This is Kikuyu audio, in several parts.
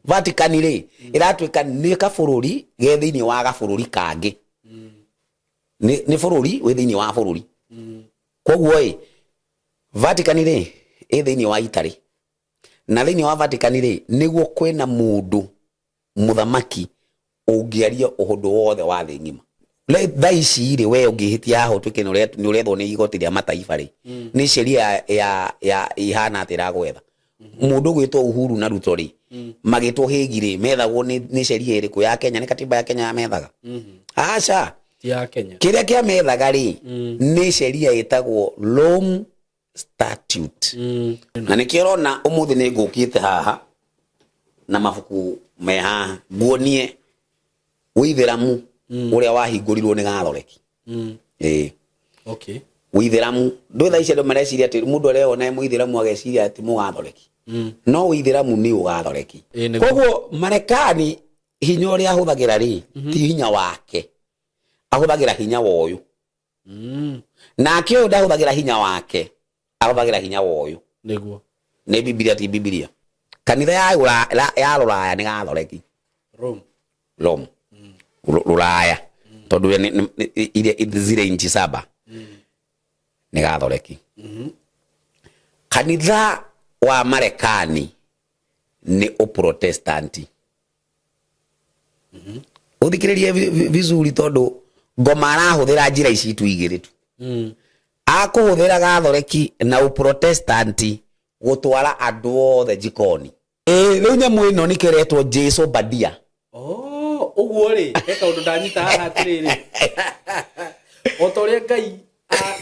Vatican rĩ ĩratuĩka nĩ kabũrũri ge thĩinĩ wa gabũrũri kangĩ. Nĩ bũrũri wĩ thĩinĩ wa bũrũri. Koguo ĩ Vatican rĩ ĩ thĩinĩ wa Italy, na thĩinĩ wa Vatican rĩ nĩguo kwĩna mũndũ mũthamaki ũngĩaria ũndũ wothe wa thĩ ng'ima. Thaa ici rĩ, we ũngĩhĩtia haha ũtuĩke nĩ ũrethwo nĩ igoti rĩa mataifa rĩ, nĩ sheria ya ihana atĩ ĩragwetha. Mũndũ ũgwĩtwo Uhuru na Ruto rĩ, magĩtwo Hague rĩ, methagwo nĩ sheria ĩrĩkũ ya Kenya? Nĩ katiba ya Kenya yamethaga? Aca. Ti ya Kenya. Kĩrĩa kĩamethaga rĩ, nĩ sheria ĩtagwo Rome Statute. Na nĩkĩo ũrona ũmũthĩ nĩ ngũkĩte haha na mabuku me haha nguonie ũithĩramu ũrĩa wahingũrirwo nĩ Gathoreki. Ĩĩ. Ũithĩramu ndũĩ thaa ici andũ mareciria atĩ mũndũ areyona e mũithĩramu ageciria atĩ mũgathoreki. No ũithĩramu nĩ ũgathoreki. Ĩĩ, nĩguo. Koguo Marekani hinya ũrĩa ahũthagĩra rĩ, ti hinya wake, ahũthagĩra hinya wa ũyũ. Nake ũyũ ndahũthagĩra hinya wake, ahũthagĩra hinya wa ũyũ. Nĩguo. Nĩ Bibilia ti Bibilia. Kanitha ya Rũraya nĩ Gathoreki. Rome. Rome. Rũraya. Tondũ ile zile inchi saba. Nĩ Gathoreki. Kanitha wa Marekani nĩ Ũprotestanti. Ũthikĩrĩrie vizuri tondũ ngoma arahũthĩra njĩra ici tu igĩrĩ tu. Akũhũthĩra Gathoreki na Ũprotestanti gũtwara andũ othe jikoni. Ĩĩ, rĩu nyamũ ĩno nĩkĩo ĩretwo Jesu Badia. Oh, ũguo rĩ, he kaũndũ ndanyita haha atĩrĩrĩ. O ta ũrĩa Ngai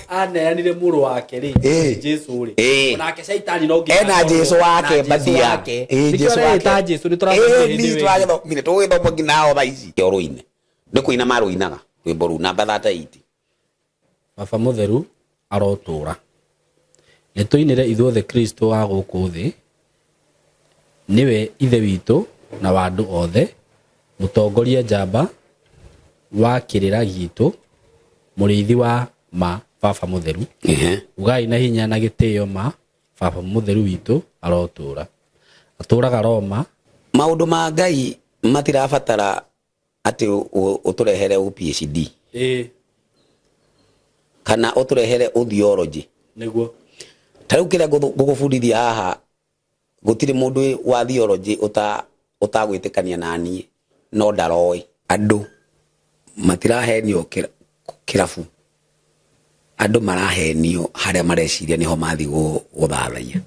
aneanire mũrũ wake rĩ, Jesu rĩ. Onake Shaitani no nginya Ena akorwo Jesu wake, na Jesu Badia. wake. Ĩĩ, Nĩkĩo Jesu wake. areta Jesu, nĩ tũrathomire Ĩĩ, hĩndĩ nĩ ĩyo ĩngĩ. tũragĩthomire, tũgĩthoma nginya o thaa ici. Ũrũine. Nĩ kũina marũinaga rwĩmbo rũu namba 38. Baba mũtheru arotũũra. Nĩtũinĩre ithuothe Kristo wa gũkũ thĩ, Nĩwe Ithe witũ na wa andũ othe, Mũtongoria njamba wa kĩrĩra giitũ, Mũrĩithi wa ma Baba mũtheru. Ugai na hinya na gĩtĩo ma, Baba mũtheru witũ arotũũra. Atũũraga Roma. Maũndũ ma Ngai matirabatara atĩ ũtũrehere ũ PhD. Kana ũtũrehere ũ theology. Nĩguo. Ta rĩu kĩrĩa ngũgũbundithia haha, gũtirĩ mũndũ wa theology ũtagwĩtĩkania na niĩ, no ndaroĩ. Andũ matirahenio kĩrabu, andũ marahenio harĩa mareciria nĩho mathiĩ gũthathaiya.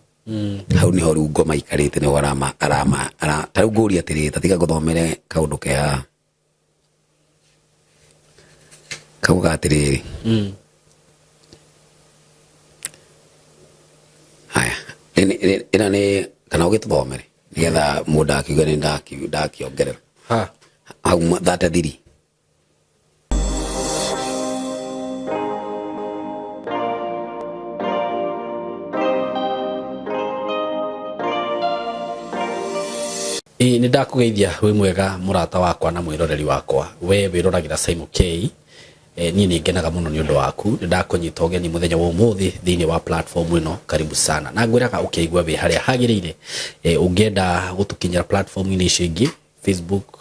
Hau nĩho rĩu ngoma ikarĩte, nĩho arama, arama, ara, ta rĩu ngũria atĩrĩrĩ, ta tiga ngũthomere kaũndũ ke haha. Kauga atĩrĩrĩ. Haya, ĩno nĩ, kana ũgĩtũthomere nĩgetha mũndũ akiuge nĩ ndakĩongerera. Ha. Hau 33. Ĩĩ nĩ ndakũgeithia wĩ mwega mũrata wakwa na mwĩroreri wakwa we wĩroragĩra Simon K. Niĩ nĩ ngenaga mũno nĩ ũndũ waku, nĩ ndakũnyita ũgeni mũthenya wa ũmũthĩ thĩinĩ wa platform ĩno, karibu sana. Na ngwĩraga ũkeigua wĩ harĩa hagĩrĩire. Ũngĩenda gũtũkinyĩra platform-inĩ icio ingĩ, Facebook,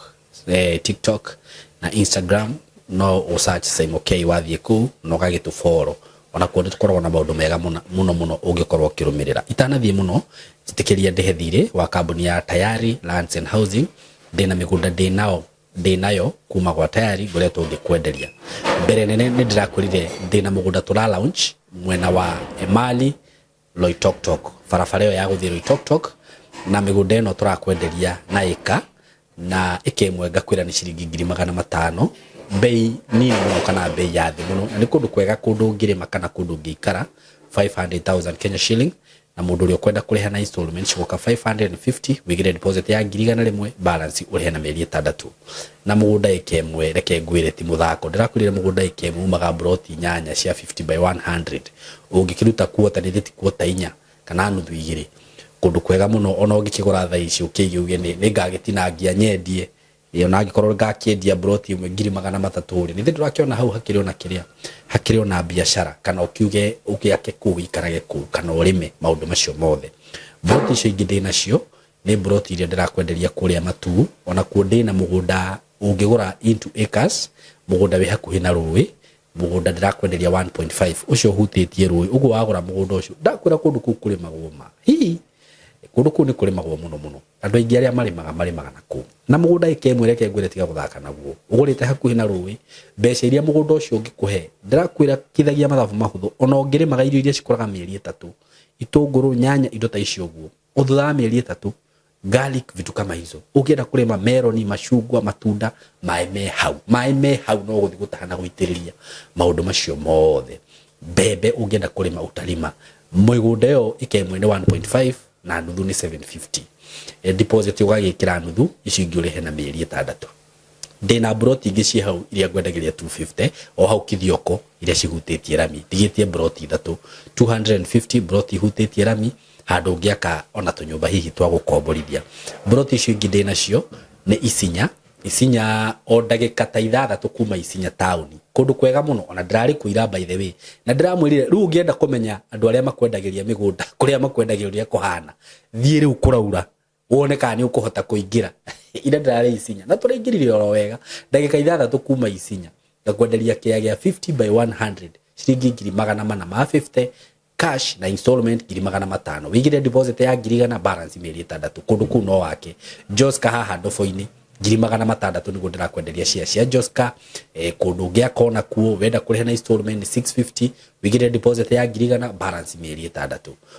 TikTok na Instagram, no ũ search Simon K wathiĩ kũu na ũgagĩtũ follow. Ona kuo nĩ tũkoragwo na maũndũ mega mũno mũno ũngĩkorwo ũkĩrũmĩrĩra. Itanathiĩ mũno, njĩtĩkĩria ndĩhe thirĩ wa kambuni ya Tayari Lands and Housing, ndĩna mĩgũnda ndĩnao ndĩnayo kuma gwa Tayari ngoretwo ngĩkwenderia. Mbere nene nĩ ndĩrakwĩrire ndĩna mũgũnda tũra launch mwena wa Emali Loitoktok, barabara ĩyo ya gũthiĩ Loitoktok, na mĩgũnda ĩno tũrakwenderia na ĩka, na ĩka ĩmwe ngakwĩra nĩ ciringi 500,000, mbei nini mũno kana mbei ya thĩ mũno, na nĩ kũndũ kwega, kũndũ ũngĩrĩma kana kũndũ ũngĩikara, 500,000 Kenya shilling, na mũndũ ũrĩa ũkwenda kũrĩha na installment cigoka 550, wĩigĩre deposit ya 100,000, balance ũrĩhe na mĩeri 6. Na mũgũnda ĩka ĩmwe, reke ngwĩre ti mũthako, ndĩrakwĩrire mũgũnda ĩka ĩmwe umaga mburoti 8 cia 50 by 100, ũngĩkĩruta quarter nĩ thĩti quarter inya kana nuthu igĩrĩ, kũndũ kwega mũno, ona ũngĩkĩgũra thaa ici ũkĩige uge nĩ ngagĩtinangia nyendie, ona angĩkorwo ngakĩendia mburoti ĩmwe 300,000 rĩ, nĩ ndũrakĩona hau hakĩrĩ ona kĩrĩa, hakĩrĩ ona biacara, kana ũkiuge ũgĩake kũu ũikarage kũu, kana ũrĩme maũndũ macio mothe. Mburoti icio ingĩ ndĩnacio Nĩ mburoti iria ndĩrakwenderia kũrĩa Matuu. Onakuo ndĩna mũgũnda ũngĩgũra into acres, mũgũnda wĩ hakuhĩ na rũĩ, mũgũnda ndĩrakwenderia 1.5 ũcio ũhutĩtie rũĩ. Ũguo wagũra mũgũnda ũcio, ndakwĩra kũndũ kũu kũrĩmagwo ma hihi, kũndũ kũu nĩ kũrĩmagwo mũno mũno. Andũ aingĩ arĩa marĩmaga marĩmaga na kũu na mũgũnda ĩka ĩmwe. Reke ngwĩre, tiga gũthaka naguo. Ũgũrĩte hakuhĩ na rũĩ, mbeca iria mũgũnda ũcio ũngĩkũhe, ndĩrakwĩra kithagia mathabu mahũthũ. Ona ũngĩrĩmaga irio iria cikũraga mĩeri 3, itũngũrũ, nyanya, indo ta icio ũguo, o thutha wa mĩeri 3, garlic, vitu kama hizo, ũngĩenda kũrĩma meroni, macungwa, matunda, maĩ me hau, maĩ me hau, no gũthiĩ gũtaha na gũitĩrĩria maũndũ macio mothe. Mbembe ũngĩenda kũrĩma, ũtarĩma mĩgũnda ĩyo. Ĩka ĩmwe nĩ 1.5 na nuthu nĩ 750. Deposit ũgagĩkĩra nuthu, icio ingĩ ũrĩhe na mĩeri 6. Ndĩna mburoti ingĩ ciĩ hau iria ngwendagĩria 250 o hau Kithioko, iria cihutĩtie rami. Ndigĩtie mburoti ithatũ, 250, mburoti ihutĩtie rami, handũ ũngĩaka ona tũnyũmba hihi twa gũkomborithia. Mburoti icio ingĩ ndĩ nacio nĩ Isinya. Isinya o ndagĩka ta 6 kuma Isinya taũni, kũndũ kwega mũno. Ona ndĩrarĩ kũira, by the way, na ndĩramwĩrire rĩu ũngĩenda kũmenya andũ arĩa makwendagĩria mĩgũnda, kũrĩa makwendagĩria ũrĩa kũhana, thiĩ rĩu kũraura wone kana nĩ ũkũhota kũingĩra. Ira ndĩrarĩ Isinya na tũraingĩrire oro wega, ndagĩka 6 kuma Isinya. Ngakwenderia kĩa gĩa 50 by 100 ciringi 450,000 cash, na installment 500,000. Wĩigĩre deposit ya 100,000, balance mĩeri 6. Kũndũ kũu no wake. Joska haha Ndobo-inĩ, 600,000 nĩguo ndĩrakwenderia share cia Joska. Kũndũ ũngĩaka ona kuo, wenda kũrĩha na installment nĩ 650, wĩigĩre deposit ya 100,000, balance mĩeri 6.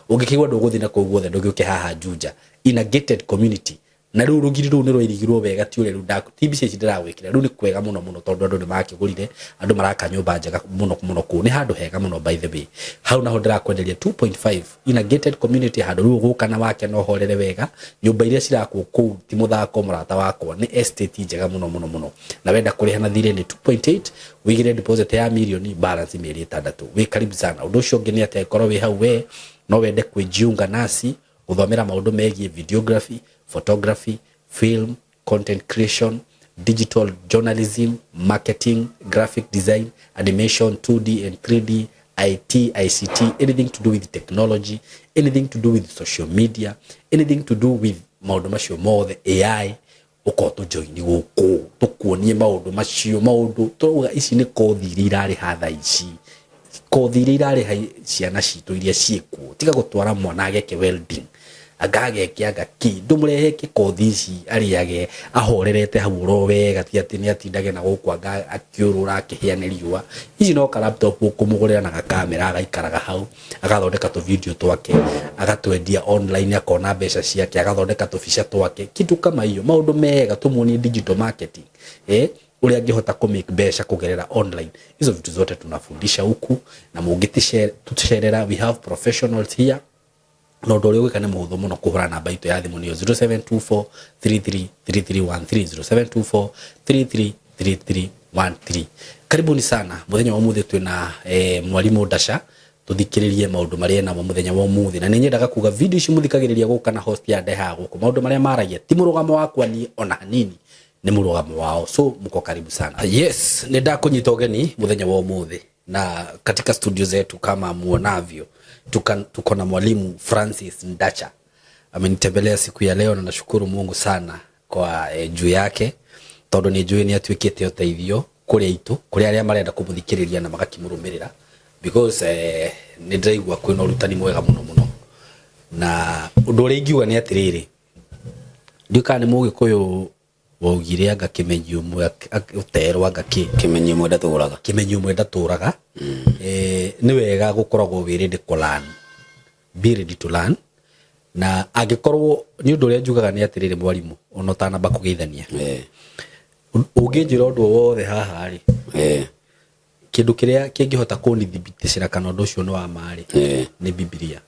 Ũngĩkĩigua ndũgũthiĩ na kũu guothe, ndũgĩũke haha Juja in a gated community. Na rĩu rũgiri rũu nĩ rwairigirwo wega, ti ũrĩa rĩu ndaku ti mbica ici ndĩragwĩkĩra. Rĩu nĩ kwega mũno mũno, tondũ andũ nĩ makĩgũrire, andũ maraka nyũmba njega mũno mũno kũu. Nĩ handũ hega mũno, by the way. Hau naho ndĩrakwenderia 2.5 in a gated community, handũ rĩu ũgũka na wake no horere wega. Nyũmba iria cirakwo kũu ti mũthako, mũrata wakwa, nĩ estate njega mũno mũno mũno. Na wenda kũrĩha na thirĩ nĩ 2.8, wĩigĩre deposit ya mirioni, balance mĩeri 6. Wĩ karibu sana. Ũndũ ũcio ũngĩ nĩ atĩ angĩkorwo wĩ hau we no wende kwĩjiunga nasi gũthomera maũndũ megiĩ videography, photography, film, content creation, digital journalism, marketing, graphic design, animation, 2D and 3D, IT, ICT, anything to do with technology, anything to do with social media, anything to do with maũndũ macio mothe, AI, ũkorwo tũjoini gũkũ tũkuonie maũndũ macio. Maũndũ tũrauga ici nĩ kothi iria irarĩha thaa ici, kothi iria irarĩha ciana citũ iria ciĩkuo. Tiga gũtwara mwana ageke welding, anga ageke anga ki, ndũmũrehe ke kothi ici, arĩage ahorerete hau oro wega, ti atĩ nĩ atindage na gũkũ anga akĩũrũra akĩhĩa nĩ riũa. Ici no ka laptop ũkũmũgũrĩra na gakamera, agaikaraga hau agathondeka tũ video twake, agatwendia online, akona mbeca ciake, agathondeka tũbica twake, kitu kama hiyo. Maũndũ mega tũmuonie digital marketing, ũrĩa angĩhota kũ make mbeca kũgerera online. Hizo vitu zote tunafundisha huku, na mũngĩtũcerera, we have professionals here. Na ũndũ ũrĩa ũgwĩka nĩ mũhũthũ mũno, kũhũra namba itũ ya thimũ, nĩyo 0724 333313, 0724 333313. Karibuni sana. Mũthenya wa ũmũthĩ twĩna mwarimũ Ndasha, tuthikĩrĩrie maũndũ marĩa namo mũthenya wa ũmũthĩ. Na nĩ nyendaga kuga video ici mũthikagĩrĩria gũka na host ya ndehaga gũkũ, maũndũ marĩa maragia ti mũrũgamo wakwa niĩ ona hanini, nĩ mũrũgamo wao. So mko karibu sana. Yes, nĩ ndakũnyita ũgeni mũthenya wa ũmũthĩ, na katika studio zetu kama muonavyo tuko na mwalimu Francis Ndacha. Amenitembelea siku ya leo na nashukuru Mungu sana kwa juu yake, tondũ nĩ njũĩ nĩ atuĩkĩte ũteithio kũrĩ aitũ, kũrĩ arĩa marenda kũmũthikĩrĩria na magakĩmũrũmĩrĩra, because nĩ ndĩraigua kwĩna ũrutani mwega mũno mũno. Na ũndũ ũrĩa ingiuga nĩ atĩrĩrĩ, ndiũĩ kana nĩ Mũgĩkũyũ waugire anga kĩmenyi ũmwe ũterwo anga kĩ. Kĩmenyi ũmwe ndatũraga. Kĩmenyi ũmwe ndatũraga. Nĩ wega gũkoragwo wĩ ready kũ learn, be ready to learn. Na angĩkorwo nĩ ũndũ ũrĩa njugaga nĩ atĩrĩrĩ, mwarimũ, ona ũtanamba kũgeithania, ũngĩnjĩra ũndũ o wothe haha rĩ, kĩndũ kĩrĩa kĩngĩhota kũnithibitĩcĩra kana ũndũ ũcio nĩ wa ma rĩ, nĩ Bibilia.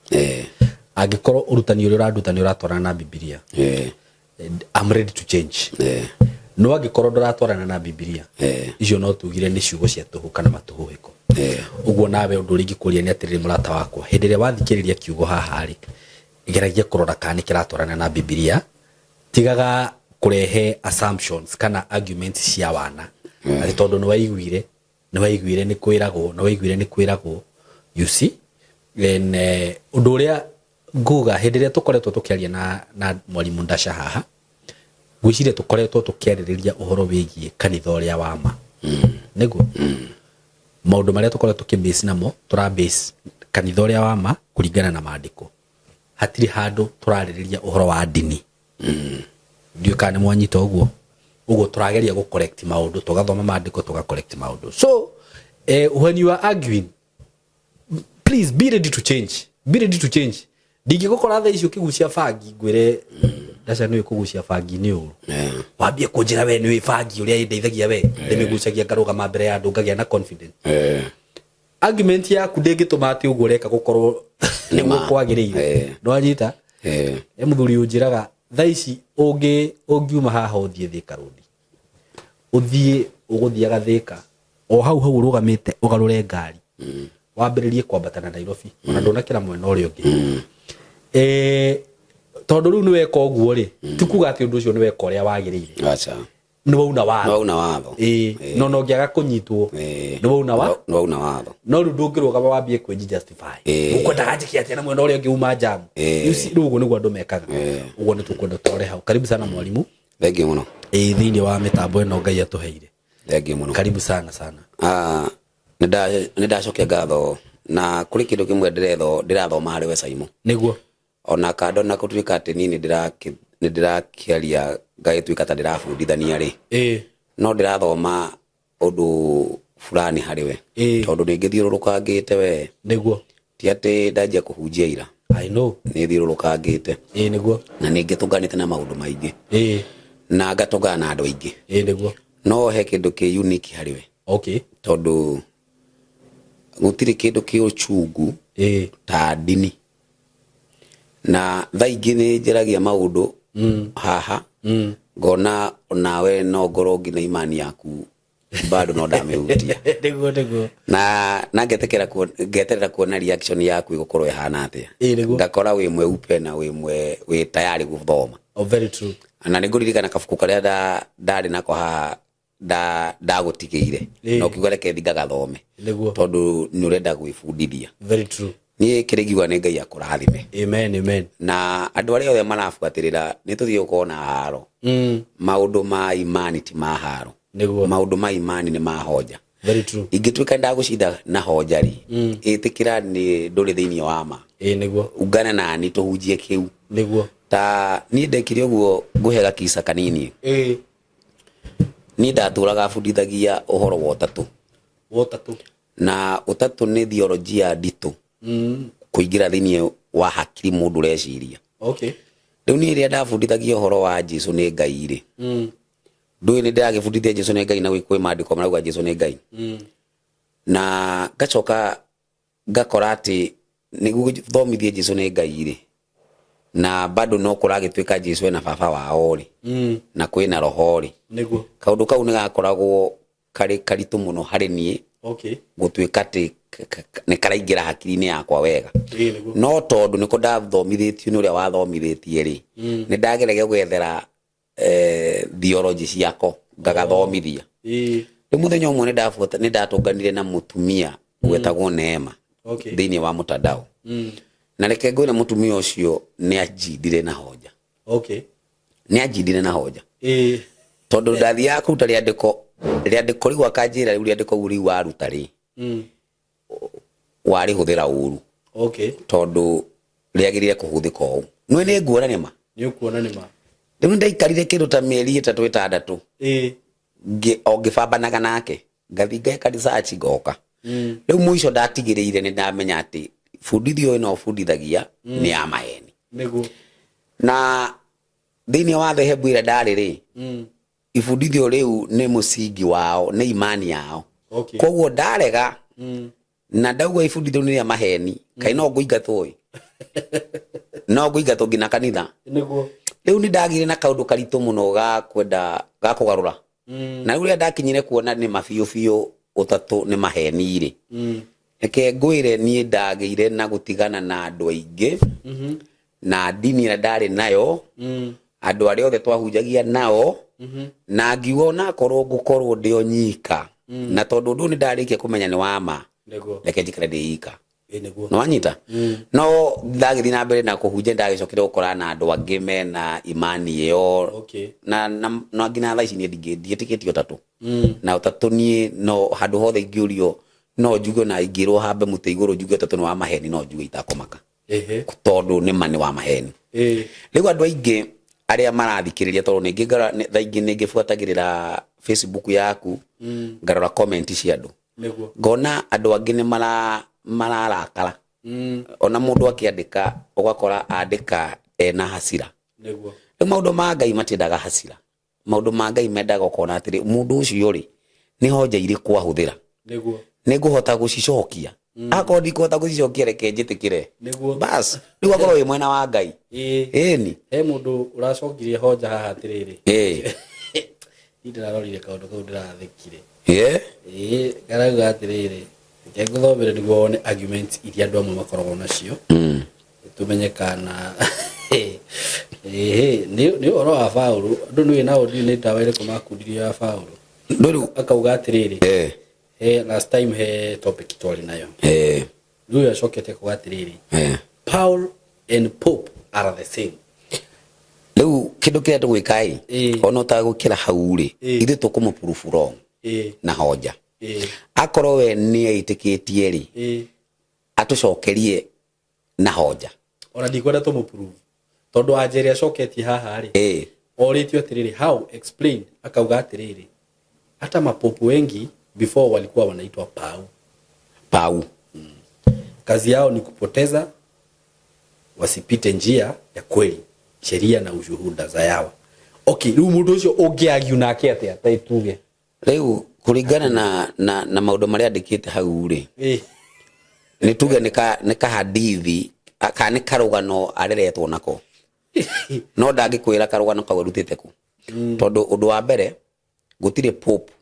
Angĩkorwo ũrutani ũrĩa ũranduta nĩ ũratwarana na Bibilia, I'm ready to change. No angĩkorwo ndũratwarana na Bibilia, icio no tugire nĩ ciugo cia tũhũ kana matũhũhĩko. Ũguo nawe ũndũ ũrĩa ingĩkũria nĩ atĩrĩrĩ, mũrata wakwa, hĩndĩ ĩrĩa wathikĩrĩria kiugo haha rĩ, geragia kũrora kana nĩ kĩratwarana na Bibilia. Tigaga kũrehe assumptions kana arguments cia wana, atĩ tondũ nĩ waiguire nĩ kwĩragwo, nĩ waiguire nĩ kwĩragwo. You see, then ũndũ ũrĩa Nguga hĩndĩ ĩrĩa tũkoretwo tũkĩaria na mwarimũ Ndasha haha, ngwĩciria tũkoretwo tũkĩarĩrĩria ũhoro wĩgiĩ kanitha ũrĩa wa ma. Nĩguo maũndũ marĩa tũkoretwo tũkĩbase namo, tũrabase kanitha ũrĩa wa ma kũringana na maandĩko. Hatirĩ handũ tũrarĩrĩria ũhoro wa ndini. Ndiũĩ kana nĩ mwanyita ũguo. Ũguo tũrageria gũ correct maũndũ, tũgathoma maandĩko, tũga correct maũndũ. So when you are arguing, please be ready to change, be ready to change. Ndingĩgũkora thaa ici ũkĩgucia bangi ngwĩre Ndaca nĩũĩ kũgucia bangi nĩ ũru, wambie kũnjĩra we nĩũĩ bangi ũrĩa ĩndeithagia, we ndĩmĩgucagia ngarũgama mbere ya andũ ngagĩa na confidence. Argument yaku ndĩngĩtũma atĩ ũguo ũreka gũkorwo nĩguo kwagĩrĩire. Nĩwanyita? E mũthuri ũnjĩraga thaa ici ũngiuma haha ũthiĩ Thika Road, ũthiĩ ũgũthiaga Thika o hau hau ũrũgamĩte, ũgarũre ngari wambĩrĩrie kwambata na Nairobi, ona ndũnakĩra mwena ũrĩa ũngĩ. Tondũ rĩu nĩweka ũguo rĩ, ti kuga atĩ ũndũ ũcio nĩweka ũrĩa wagĩrĩire. Aca. Nĩ wauna watho. Nĩwauna watho. Ĩĩ, no no ũngĩaga kũnyitwo nĩ wauna wa Nĩwauna watho. No rĩu ndũngĩrũgama wambie kwĩji justify, ũkwendaga njĩke atĩa na mwena ũrĩa ũngĩ uma jamu? You see, rĩu ũguo nĩguo andũ mekaga. Ũguo nĩ tũkwenda tũrore hau. Karibu sana mwalimu. Thengiũ mũno. Ĩĩ, thĩinĩ wa mĩtambo ĩno Ngai atũheire. Thengiũ mũno. Karibu sana sana. Ah, nĩ ndacokia ngatho na kũrĩ kĩndũ kĩmwe ndĩrathoma harĩ we Saimo. Nĩguo. Ona kando na gũtuĩka atĩ niĩ nĩ ndĩrakĩaria ngagĩtuĩka ta ndĩrabundithania rĩ, no ndĩrathoma ũndũ fulani harĩ we, tondũ nĩ ngĩthiũrũrũkangĩte we. Ti atĩ ndanjia kũhunjia ira. I know. Nĩ thiũrũrũkangĩte. Ĩĩ nĩguo. Na nĩ ngĩtũnganĩte na maũndũ maingĩ, na ngatũngana na andũ aingĩ. Ĩĩ nĩguo. No he kĩndũ kĩ unique harĩ we, tondũ gũtirĩ kĩndũ kĩ ũchungu ta ndini, na thaa ingĩ nĩ njaragia maũndũ haha ngona onawe no ngorwo nginya imani yaku bado no ndamĩhutia. Nĩguo nĩguo. Na ngeterera kuona reaction yaku ĩgũkorwo ĩhana atĩa. Ĩĩ nĩguo. Ngakora wĩ mweupe na wĩ mwe wĩ tayari gũthoma. Oh, very true. Na nĩ ngũririkana kabuku karĩa ndarĩ nako haha ndagũtigĩire, na ũkiuga reke thiĩ ngagathome, tondũ nĩ ũrenda gwĩbundithia. Very true. Niĩ kĩrĩa ingiuga nĩ Ngai akũrathime. Amen, amen. Na andũ arĩa othe marabuatĩrĩra, nĩ tũthiĩ gũkorwo na haro. Maũndũ ma imani ti ma haro. Maũndũ ma imani nĩ ma hoja. Very true. Ingĩtuĩka ndagũcinda na hoja rĩ, ĩtĩkĩra nĩ ndũrĩ thĩinĩ wa ma. Ĩĩ nĩguo. Ungana nani tũhunjie kĩu. Ta niĩ ndekire ũguo, ngũhe gakisa kanini. Niĩ ndatũraga bundithagia ũhoro wa ũtatũ. Wa ũtatũ. Na ũtatũ nĩ theolojia nditũ kũingĩra thĩinĩ wa hakiri mũndũ ũreciria. Rĩu niĩ rĩrĩa ndabundithagia ũhoro wa Jesu nĩ Ngai rĩ, ndũĩ nĩ ndĩragĩbundithia Jesu nĩ Ngai, na kwĩ maandĩko marauga Jesu nĩ Ngai, na ngacoka ngakora atĩ nĩguo thomithie Jesu nĩ Ngai rĩ, na bado no kũragĩtuĩka Jesu ena baba wao rĩ, na kwĩna roho rĩ, kaũndũ kau nĩ gakoragwo karĩ karitũ mũno harĩ niĩ gũtuĩka atĩ nĩ karaingĩra hakiri-inĩ yakwa wega. Ĩĩ nĩguo. No tondũ nĩko ndathomithĩtio nĩ ũrĩa wathomithĩtie rĩ, nĩ ndageragia gwethera theology ciako ngagathomithia. Rĩu mũthenya ũmwe nĩ ndatũnganire na mũtumia wetagwo Neema thĩinĩ wa mtandao, na reke ngwĩre, mũtumia ũcio nĩ anjindire na hoja. Nĩ anjindire na hoja, tondũ ndathiaga kũruta rĩandĩko rĩu, akanjĩra rĩu rĩandĩko rĩu waruta rĩ, warĩhũthĩra ũru, tondũ rĩagĩrĩire kũhũthĩka ũũ. Nĩ nĩ nguona nĩ ma. Nĩ ũkuona nĩ ma. Rĩu nĩ ndaikarire kĩndũ ta mĩeri 3 6 o ngĩbambanaga nake, ngathi ngeka research, ngoka. Rĩu mũico ndatigĩrĩire nĩ ndamenya atĩ bundithio ĩno bundithagia nĩ ya maheni. Na thĩinĩ wa dhehebu ĩrĩa ndarĩ rĩ, ibundithio rĩu nĩ mũcingi wao, nĩ imani yao. Koguo ndarega na ndauga ibundithio nĩ rĩa maheni, kaĩ no ngũingatwo ĩ, no ngũingatwo nginya kanitha. Rĩu nĩ ndagire na kaũndũ karitũ mũno ga kwenda ga kũgarũra, na rĩu rĩrĩa ndakinyire kuona nĩ ma biũ biũ ũtatũ nĩ maheni rĩ, reke ngwĩre, niĩ ndagĩire na gũtigana na andũ aingĩ na ndini ĩrĩa ndarĩ nayo, andũ arĩa othe twahunjagia nao, na ngiuga onakorwo ngũkorwo ndĩ o nyika, na tondũ ũndũ ũyũ nĩ ndarĩkia kũmenya nĩ wa ma, reke njikare ndĩ ika. Ĩ nĩguo. Nĩwanyita? No ndagĩthiĩ na mbere na kũhunjia, ndagĩcokire gũkora na andũ angĩ mena imani ĩyo. Na nginya thaa ici niĩ ndiĩtĩkĩtie ũtatũ. Na ũtatũ niĩ no handũ hothe ingĩũrio no njuge, na ingĩrwo hambe mũtĩ igũrũ njuge ũtatũ nĩ wa maheni, no njuge itakũmaka. Tondũ nĩ ma nĩ wa maheni. Rĩu andũ aingĩ arĩa marathikĩrĩria, tondũ ningĩ thaa ingĩ nĩ ngĩbuatagĩrĩra Facebook yaku, ngarora comment cia andũ, ngona andũ angĩ nĩ mararakara. Ona mũndũ akĩandĩka ũgakora andĩka ena hasira. Rĩu maũndũ ma Ngai matiendaga hasira, maũndũ ma Ngai mendaga ũkona atĩrĩ, mũndũ ũcio rĩ, nĩ hoja irĩkũ ahũthĩra? Nĩ ngũhota gũcicokia? Akorwo ndikũhota gũcicokia, reke njĩtĩkĩre. Bas, rĩu akorwo wĩ mwena wa Ngai. Ĩni. He mũndũ ũracokirie hoja haha atĩrĩrĩ. Niĩ ndĩrarorire kaũndũ kau, ndĩrathekire. Ĩĩ, karauga atĩrĩrĩ, reke ngũthomere nĩguo wone arguments iria andũ amwe makoragwo nacio. Tũmenye kana ĩhĩ nĩ ũhoro wa Paũlũ. Andũ nĩ nao ndiũĩ nĩ ndawa ĩrĩkũ makundirie ya Paũlũ. Rĩu akauga atĩrĩrĩ, he last time he topic twarĩ nayo. Rĩu acokete kuga atĩrĩrĩ, Paul and Pope are the same. Rĩu kĩndũ kĩrĩa tũgwĩka ĩ, ona ũtagwĩkĩra hau rĩ, ithuĩ tũkũmũ prove wrong na hoja. Akorwo we nĩ etĩkĩtie rĩ, atũcokerie na hoja. Ona ndikwenda tũmũ-prove tondũ anja ĩrĩa acoketie haha rĩ, orĩtio atĩrĩrĩ, how explain, akauga atĩrĩrĩ, hata mapopu wengi before walikuwa wanaitwa pau. Pau. Kazi yao ni kupoteza wasipite njia ya kweli, sheria na ushuhuda za yao. Okay, rĩu mũndũ ũcio ũngĩagiu nake atĩa, ta tuge? Rĩu kũringana na maũndũ marĩa andĩkĩte hau rĩ, nĩ tuge nĩ kahadithi kana nĩ karũgano areretwo nako, no ndangĩkwĩra karũgano kau arutĩte kũ, tondũ ũndũ wa mbere gũtirĩ pope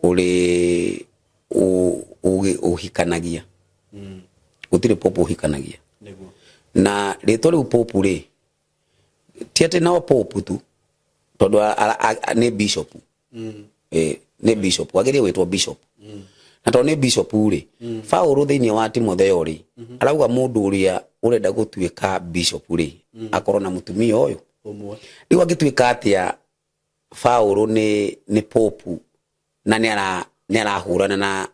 ũrĩ ũhikanagia. Gũtirĩ pope ũhikanagia. Na rĩtwa rĩu pope rĩ, ti atĩ no pope tu, tondũ nĩ bishop. Nĩ bishop, wagĩrĩire gwĩtwo bishop. Na tondũ nĩ bishop rĩ, Paũlũ thĩinĩ wa Timotheo rĩ, arauga mũndũ ũrĩa ũrenda gũtuĩka bishop rĩ, akorwo na mũtumia ũyũ. Ũmwe. Rĩu angĩtuĩka atĩa Paũlũ nĩ pope na nĩ arahũrana na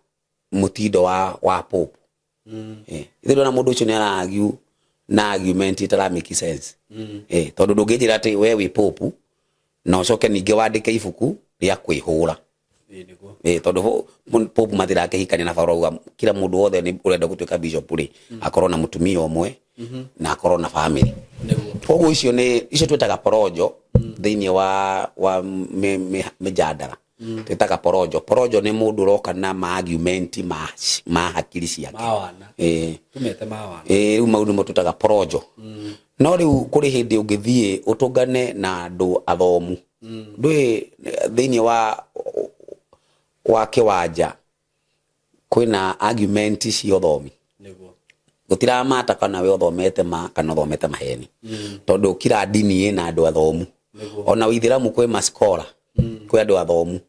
mũtindo wa pope? Ithuĩ ndona mũndũ ũcio nĩ ara-argue na argument ĩtara make sense. Tondũ ndũngĩnjĩra atĩ we wĩ pope na ũcoke ningĩ wandĩke ibuku rĩa kwĩhũra. Ĩĩ nĩguo. Tondũ pope matirakĩhikania, na Paũlũ auga kila mũndũ wothe nĩ ũrenda gũtuĩka bishop rĩ, akorwo na mũtumia ũmwe na akorwo na family. Koguo icio nĩ icio twĩtaga porojo thĩinĩ wa mĩjadala. Twĩtaga porojo. Porojo nĩ mũndũ ũroka na ma argument ma hakiri ciake. Mawana. Tumete mawana. Ĩĩ, rĩu mau nĩmo twĩtaga porojo. No rĩu kũrĩ hĩndĩ ũngĩthiĩ ũtũngane na andũ athomu. Ndũĩ thĩinĩ wa kĩwanja kwĩna argument cia ũthomi. Gũtiramata kana we ũthomete ma kana ũthomete maheni, tondũ kila ndini ĩna andũ athomu. Ona ũithĩramu kwĩ maskora, kwĩ andũ athomu,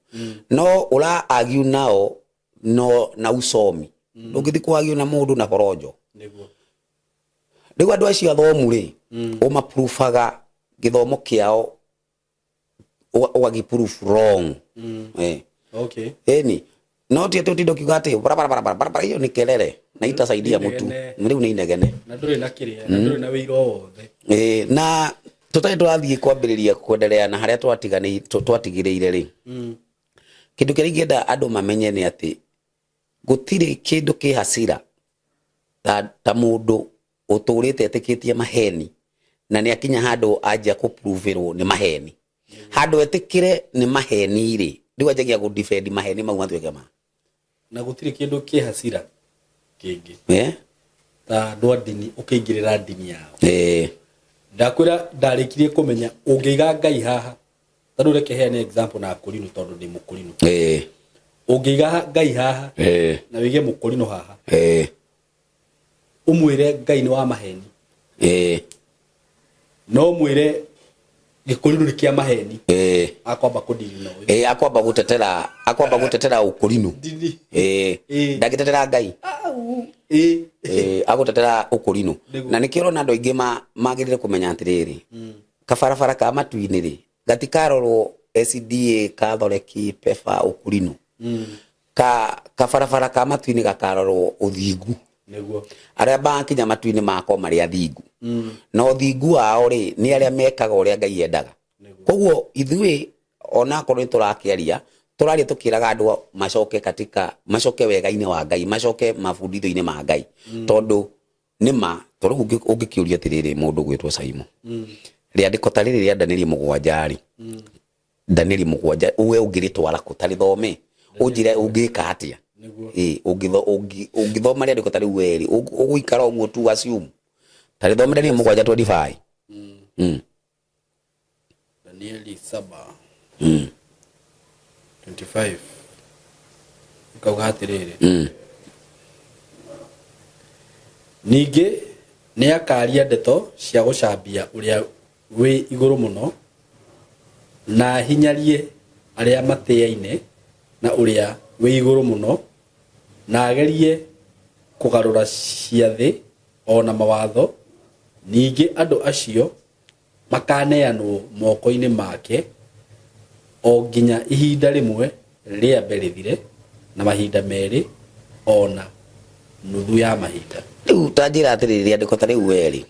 no ũra argue nao no na usomi. Ndũngĩthiĩ kũ argue na mũndũ na porojo. Rĩu andũ acio athomu rĩ, ũmaprovaga gĩthomo kĩao, ũgagĩ proof wrong. Ĩni, no ti atĩ ũtinde ũkiuga atĩ barabara barabara, hiyo ni kelele na itasaidia Nĩ mtu. inegene. Rĩu nĩ inegene. Na ndũrĩ na kĩrĩa, na ndũrĩ na wĩira o wothe. Ĩĩ, na tũtarĩ tũrathiĩ kwambĩrĩria kwendelea na harĩa twatigĩrĩire rĩ, kĩndũ kĩrĩa ingĩenda andũ mamenye nĩ atĩ gũtirĩ kĩndũ kĩ hasira ta mũndũ ũtũrĩte etĩkĩtie maheni na nĩ akinya handũ anjia kũprovĩrwo nĩ maheni, handũ etĩkĩre nĩ maheni rĩ, rĩu anjagia gũ defend maheni mau matuĩke ma. Na gũtirĩ kĩndũ kĩ hasira kĩngĩ ta andũ a ndini ũkĩingĩrĩra ndini yao. Ndakwĩra ndarĩkirie kũmenya ũngĩiga Ngai haha, ta rĩu reke heane example na akũrinũ, tondũ ndĩ mũkũrinũ. Ũngĩiga Ngai haha na wĩige mũkũrinũ haha, ũmwĩre Ngai nĩ wa maheni, no mwĩre gĩkũrinũ nĩ kĩa maheni. Akwamba kũdili na ũyũ. Ĩ akwamba gũtetera, akwamba gũtetera ũkũrinũ. Ndini. Ĩ Ĩ. ndangĩtetera Ngai. Au. Ĩ. Ĩ agũtetera ũkũrinũ. Nĩguo. Na nĩkĩo ũrona andũ aingĩ magĩrĩire kũmenya atĩrĩrĩ, kabarabara ka matu-inĩ rĩ, gatikarorwo SDA, Catholic, PEFA, ũkũrinũ. Ka kabarabara ka matu-inĩ gakarorwo ũthingu. Nĩguo. Arĩa magakinya matu-inĩ makorwo marĩ athingu. Na ũthingu wao rĩ, nĩ arĩa mekaga ũrĩa Ngai endaga. Nĩguo. Koguo ithuĩ onakorwo nĩ tũrakĩaria, tũraria tũkĩraga andũ macoke katika, macoke wega-inĩ wa Ngai, macoke mabundithio-inĩ ma Ngai. Tondũ nĩ ma, tondũ rĩu ũngĩkĩũria atĩrĩrĩ mũndũ ũgwĩtwo Saimo, rĩandĩko ta rĩrĩ rĩa Danieli 7 rĩ, Danieli 7, we ũngĩrĩtwara kũ? Ta rĩthome, ũnjĩre ũngĩka atĩa? Nĩguo. Ĩ, ũngĩthoma rĩandĩko ta rĩu we rĩ, ũgũikara ũguo tu assume. Ta rĩthome Danieli 7 25. Danieli 7. 25. Ikauga atĩrĩrĩ. Ningĩ nĩakaria ndeto cia gũcambia ũrĩa wĩ igũrũ mũno, na ahinyarie arĩa matĩaine na ũrĩa wĩ igũrũ mũno, na agerie kũgarũra ciathĩ o na mawatho. Ningĩ andũ acio makaneanwo moko-inĩ make o nginya ihinda rĩmwe rĩambe rĩthire, na mahinda merĩ o na nuthu ya mahinda. Rĩu ta njĩra atĩrĩrĩ, rĩandĩko ta rĩu we rĩ,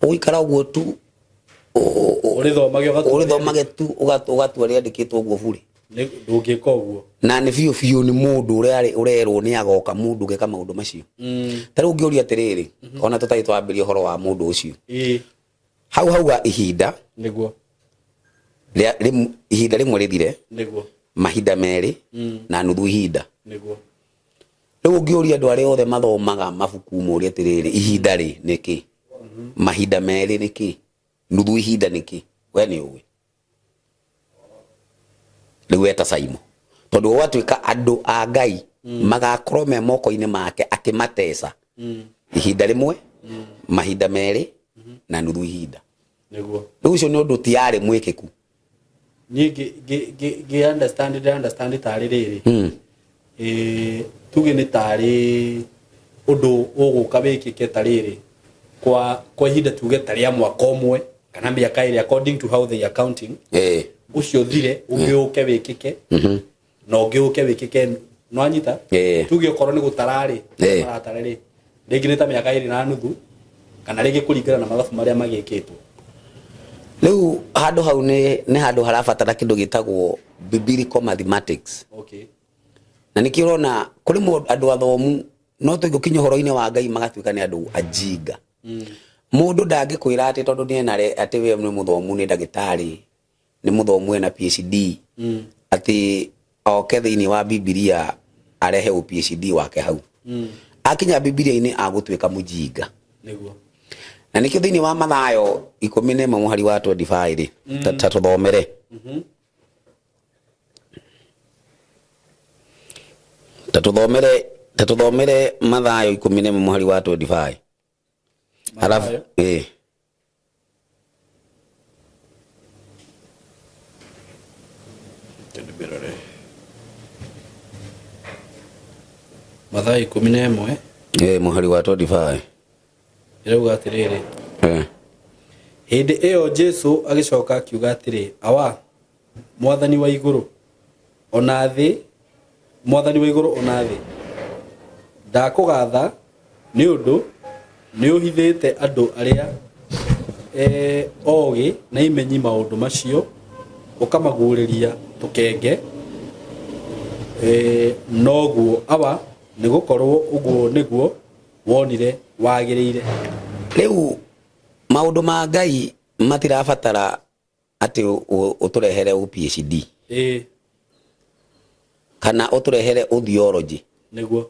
ũgũikara ũguo tu, Ũrĩthomage ũgatua ũrĩthomage tu, ũgatua rĩandĩkĩtwo ũguo burĩ. Ndũngĩka ũguo. Na nĩ biũ biũ nĩ mũndũ ũrĩa ũrerwo nĩ agoka, mũndũ ũgeka maũndũ macio. Ta rĩu ũngĩũria atĩrĩrĩ, ona tũtarĩ twambĩrĩria ũhoro wa mũndũ ũcio. Hau hauga ihinda. Nĩguo. Ihinda rĩmwe rĩthire. Nĩguo. Mahinda merĩ, na nuthu ihinda. Nĩguo. Rĩu ũngĩũria andũ arĩa othe mathomaga mabuku morie atĩrĩrĩ, ihinda rĩ nĩ kĩ? Mahinda merĩ nĩ kĩ? Nuthu ihinda nĩ kĩ? We nĩ ũĩ. Rĩu weta Saimo. Tondũ gwatuĩka andũ a Ngai magakorwo me moko-inĩ make akĩmateca. Ihinda rĩmwe, mahinda merĩ, na nuthu ihinda. Nĩguo. Rĩu ũcio nĩ ũndũ tiarĩ mwĩkĩku. Niĩ ngĩ understand, ndĩ understand tarĩ rĩrĩ. Tuge nĩ tarĩ ũndũ ũgũka wĩkĩke ta rĩrĩ kwa ihinda tuge ta rĩa mwaka ũmwe kana mĩaka ĩrĩ, according to how they are counting. Ũcio ũthire, ũngĩ ũke wĩkĩke, na ũngĩ ũke wĩkĩke, nĩwanyita? Tuge okorwo nĩ gũtara-rĩ, maratara rĩ, rĩngĩ nĩ ta mĩaka ĩrĩ na nuthu, kana rĩngĩ kũringana na mathabu marĩa magĩkĩtwo. Rĩu handũ hau nĩ handũ harabatara kĩndũ gĩtagwo biblical mathematics. Na nĩkĩo ũrona kũrĩ andũ athomu no tũngĩkinya ũhoro-inĩ wa Ngai magatuĩka nĩ andũ ajinga. Mũndũ ndangĩkwĩra atĩ tondũ nĩ ena atĩ we nĩ mũthomu, nĩ ndagĩtarĩ, nĩ mũthomu ena PhD, atĩ oke thĩinĩ wa Bibilia arehe ũ PhD wake hau. Akinya Bibilia-inĩ agũtuĩka mũjinga. Nĩguo. Na nĩkĩo thĩinĩ wa Mathayo 11 mũhari wa 25 rĩ, ta tũthomere. Ta tũthomere, ta tũthomere Mathayo 11 mũhari wa 25. Alafu, Mathayo? Mathayo 11. Mũhari wa 25. Ĩrauga atĩrĩrĩ. Hĩndĩ ĩyo Jesũ agĩcoka akiuga atĩrĩ, Awa, Mwathani wa igũrũ ona thĩ, Mwathani wa igũrũ ona thĩ, ndakũgatha nĩ ũndũ nĩ ũhithĩte andũ arĩa ogĩ na imenyi maũndũ macio, ũkamaguũrĩria tũkenge. Noguo Awa, nĩ gũkorwo ũguo nĩguo wonire wagĩrĩire. Rĩu maũndũ ma Ngai matirabatara atĩ ũtũrehere ũ PhD. Kana ũtũrehere ũ theology. Nĩguo.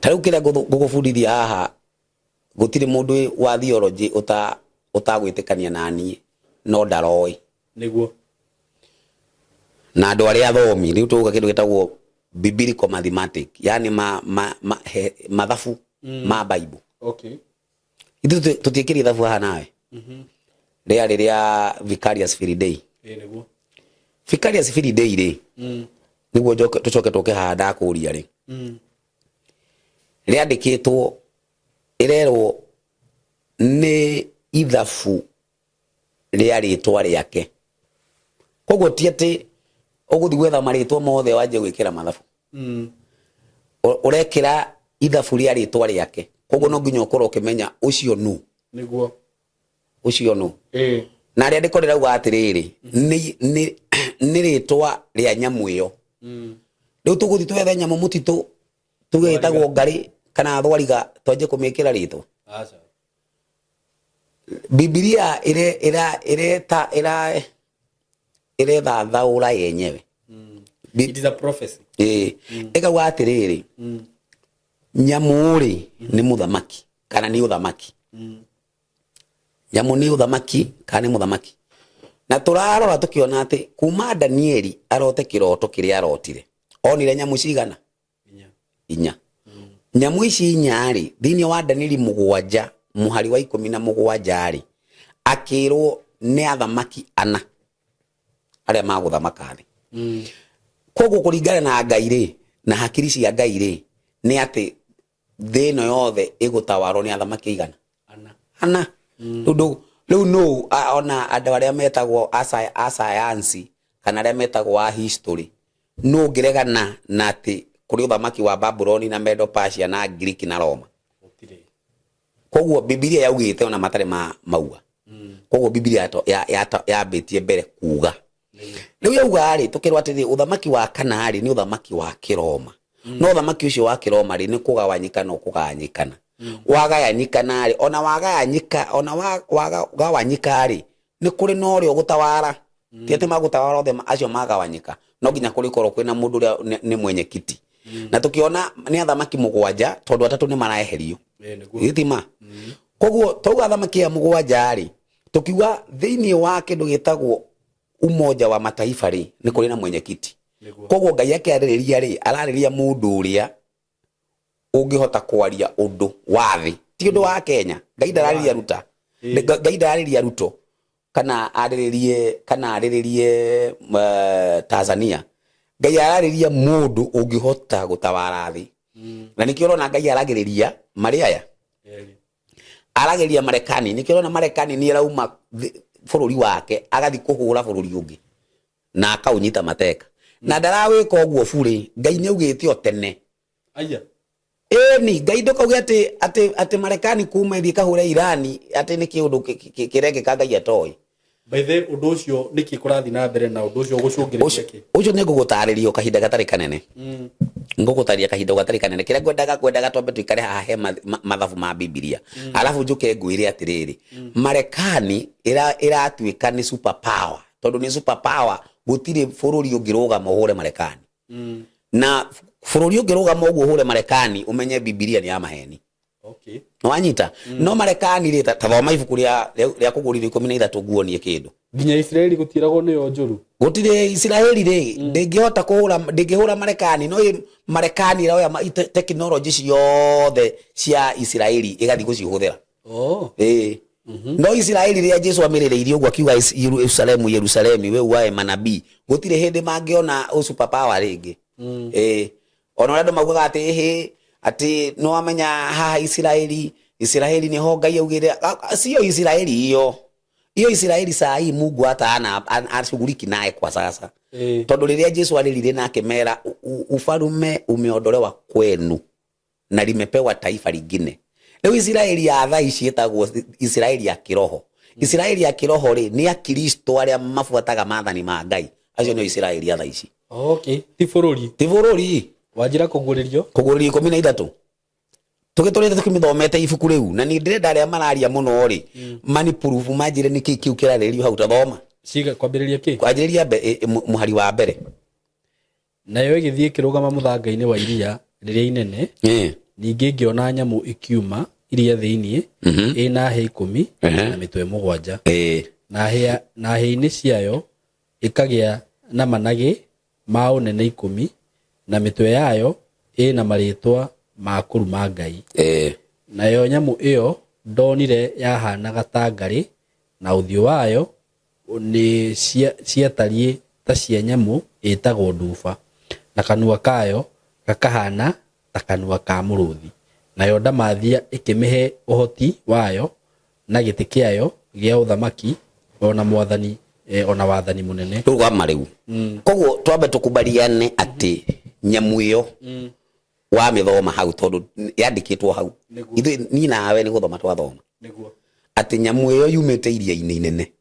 Ta rĩu kĩrĩa ngũgũbundithia haha, gũtirĩ mũndũ wa theology ũtagwĩtĩkania na niĩ, no ndaroĩ. Nĩguo. Na andũ arĩa athomi, rĩu tũgũka kĩndũ gĩtagwo biblical mathematics, yani mathabu ma Bible. Ithuĩ tũtiĩkĩrie ithabu haha nawe. Rĩarĩ rĩa Vicarious Fidei. Nĩguo. Vicarious Filii Dei rĩ, nĩguo tũcoke tũke haha ndakũria rĩ, rĩandĩkĩtwo ĩrerwo nĩ ithabu rĩa rĩtwa rĩake. Koguo ti atĩ ũgũthiĩ gwetha marĩtwa mothe wanjie gwĩkĩra mathabu. Ũrekĩra ithabu rĩa rĩtwa rĩake. Koguo no nginya ũkorwo ũkĩmenya ũcio nũ. Nĩguo. Ũcio nũ. Na rĩandĩko rĩrauga atĩrĩrĩ, nĩ rĩtwa rĩa nyamũ ĩyo. Rĩu tũgũthiĩ twethe nyamũ mũtitũ tuge ĩtagwo ngarĩ kana thwariga twanjie kũmĩkĩra rĩtwa. Aca. Bibilia ire ira ireta ira irethathaũra yenyewe. It is a prophecy. Ĩĩ, ĩkauga atĩrĩrĩ, nyamũ rĩ nĩ mũthamaki kana nĩ ũthamaki. Nyamũ nĩ ũthamaki kana nĩ mũthamaki. Na tũrarora tũkĩona atĩ kuma Danieli arote kĩroto kĩrĩa arotire, onire nyamũ cigana? Inya. Inya. Nyamũ ici inya rĩ, thĩinĩ wa Danieli 7 mũhari wa 17 rĩ, akĩrwo nĩ athamaki ana arĩa magũthamaka thĩ. Koguo kũringana na Ngai rĩ, na hakiri cia Ngai rĩ, nĩ atĩ thĩ ĩno yothe ĩgũtawarwo nĩ athamaki aigana? Ana. Ana. Rĩu rĩu nũ ona andũ arĩa metagwo a sayansi kana arĩa metagwo a history, nũ ũngĩregana na atĩ kũrĩ ũthamaki wa Babuloni na Medo Persia na Greek na Roma? Gũtirĩ. Koguo Bibilia yaugĩte ona matarĩ ma mauga. Koguo Bibilia yambĩtie mbere kuga. Rĩu yauga rĩ, tũkĩrwo atĩrĩ, ũthamaki wa kana rĩ nĩ ũthamaki wa Kĩroma. No ũthamaki ũcio wa Kĩroma rĩ nĩ kũgawanyĩkana ũkũgayanyĩkana. Wagayanyĩkana rĩ, ona wagayanyĩka, ona wagawanyĩka rĩ, nĩ kũrĩ na ũrĩa ũgũtawara. Ti atĩ magũtawara othe acio magawanyĩka. No nginya kũrĩkorwo kwĩna mũndũ ũrĩa nĩ mwenyekiti. Na tũkĩona nĩ athamaki 7 tondũ 3 nĩ maraeherio. Gĩtima. Koguo twauga athamaki aya 7 rĩ, tukiuga thĩinĩ wa kĩndũ gĩtagwo Umoja wa Mataifa rĩ, nĩ kũrĩ na mwenyekiti. Koguo Ngai akĩarĩrĩria rĩ, ararĩrĩria mũndũ ũrĩa ũngĩhota kwaria ũndũ wa thĩ, ti ũndũ wa Kenya. Ngai ndararĩria Ruta, Ngai ndararĩria Ruto kana arĩrĩrie, kana arĩrĩrie Tanzania. Ngai ararĩria mũndũ ũngĩhota gũtawara thĩ. Na nĩkĩo ũrona Ngai aragĩrĩria marĩ aya. Aragĩrĩria Marekani, nĩkĩo ũrona Marekani nĩ ĩrauma bũrũri wake agathiĩ kũhũra bũrũri ũngĩ na akaũnyita mateka. Na ndarawĩka ũguo burĩ, Ngai nĩ augĩte o tene. Aya. Ĩni, Ngai ndũkauge atĩ Marekani kuma ĩthiĩ ĩkahũre Irani atĩ nĩ kĩũndũ kĩrekĩka Ngai atoĩ. By the way, ũndũ ũcio nĩkĩ kũrathiĩ na mbere na ũndũ ũcio ũgũcũngĩrĩria kĩ? Ũcio nĩ ngũgũtarĩria o kahinda gatarĩ kanene. Ngũgũtarĩria kahinda gatarĩ kanene. Kĩrĩa ngwendaga twambe tũikare haha he mathabu ma Bibilia. Alafu njũke ngwĩre atĩrĩrĩ, Marekani ĩratuĩka nĩ super power. Tondũ nĩ super power, gũtirĩ bũrũri ũngĩrũgama ũhũre Marekani. Na bũrũri ũngĩrũgama ũguo ũhũre Marekani, ũmenye Bibilia nĩ ya maheni. Okay. Wanyita? No Marekani rĩ, ta thoma ibuku rĩa kũgũrithio 13 nguonie kĩndũ. Nginya Isiraeli gũtiragwo nĩyo njũru. Gũtirĩ Isiraeli rĩ, ndĩngĩhota kũhũra, ndĩngĩhũra Marekani, no Marekani ĩroya tekinoronjĩ ciothe cia Isiraeli ĩgathiĩ gũcihũthĩra. Ĩĩ. No Isiraeli rĩrĩa Jesu amĩrĩrĩirie ũguo akiuga Yerusalemu, Yerusalemu, we uae manabii, gũtirĩ hĩndĩ mangĩona ũ super power rĩngĩ. Ĩĩ. Ona ũrĩa andũ maugaga atĩ ĩhĩ, atĩ nĩ wamenya haha Isiraeli, Isiraeli nĩho Ngai augĩte, sio Isiraeli hiyo. Hiyo Isiraeli saa hii Mungu hata hana, ashughuliki naye kwa sasa. Tondũ rĩrĩa Jesu arĩrire na akĩmera, ufalume umeondolewa kwenu na limepewa taifa lingine. Rĩu Isiraeli ya thaa ici ĩtagwo Isiraeli ya kĩroho. Isiraeli ya kĩroho rĩ, nĩ Akristo arĩa mabuataga maathani ma Ngai. Acio nĩo Isiraeli ya thaa ici. Okay. Ti bũrũri. Ti bũrũri. Wanjĩra kũguũrĩrio? Kũguũrĩrio 13. Tũgĩtũrĩte tũkĩmĩthomete ibuku rĩu, na niĩ ndĩrenda arĩa mararia mũno rĩ, mani proof manjĩre nĩkĩ kĩu kĩrarĩrĩrio hau, ta thoma. Ciga kwambĩrĩria kĩ? Kwanjĩrĩria mũhari wa mbere. Nayo ĩgĩthiĩ ĩkĩrũgama mũthanga-inĩ wa iria rĩrĩa inene. Ningĩ ngĩona nyamũ ĩkiuma iria thĩinĩ, ĩna hĩa 10 na mĩtwe 7. Na hĩa-inĩ ciayo ĩkagĩa na managĩ ma ũnene 10, na mĩtwe yayo ĩna marĩĩtwa ma kũruma Ngai. Nayo nyamũ ĩyo ndonire yahanaga ta ngarĩ, na ũthiũ wayo nĩ ciatariĩ ta cia nyamũ ĩtagwo nduba, na kanua kayo gakahana ta kanua ka mũrũthi. Nayo ndamathia ĩkĩmĩhe ũhoti wayo na gĩtĩ kĩayo gĩa ũthamaki o na mwathani eh, o na wathani mũnene. Rũgama rĩu. Koguo twambe tũkubaliane atĩ nyamũ ĩyo wamĩthoma hau, tondũ yandĩkĩtwo hau. Nĩguo. Ithuĩ niĩ nawe nĩ gũthoma twathoma Nĩguo. atĩ nyamũ ĩyo yumĩte iria-inĩ inene,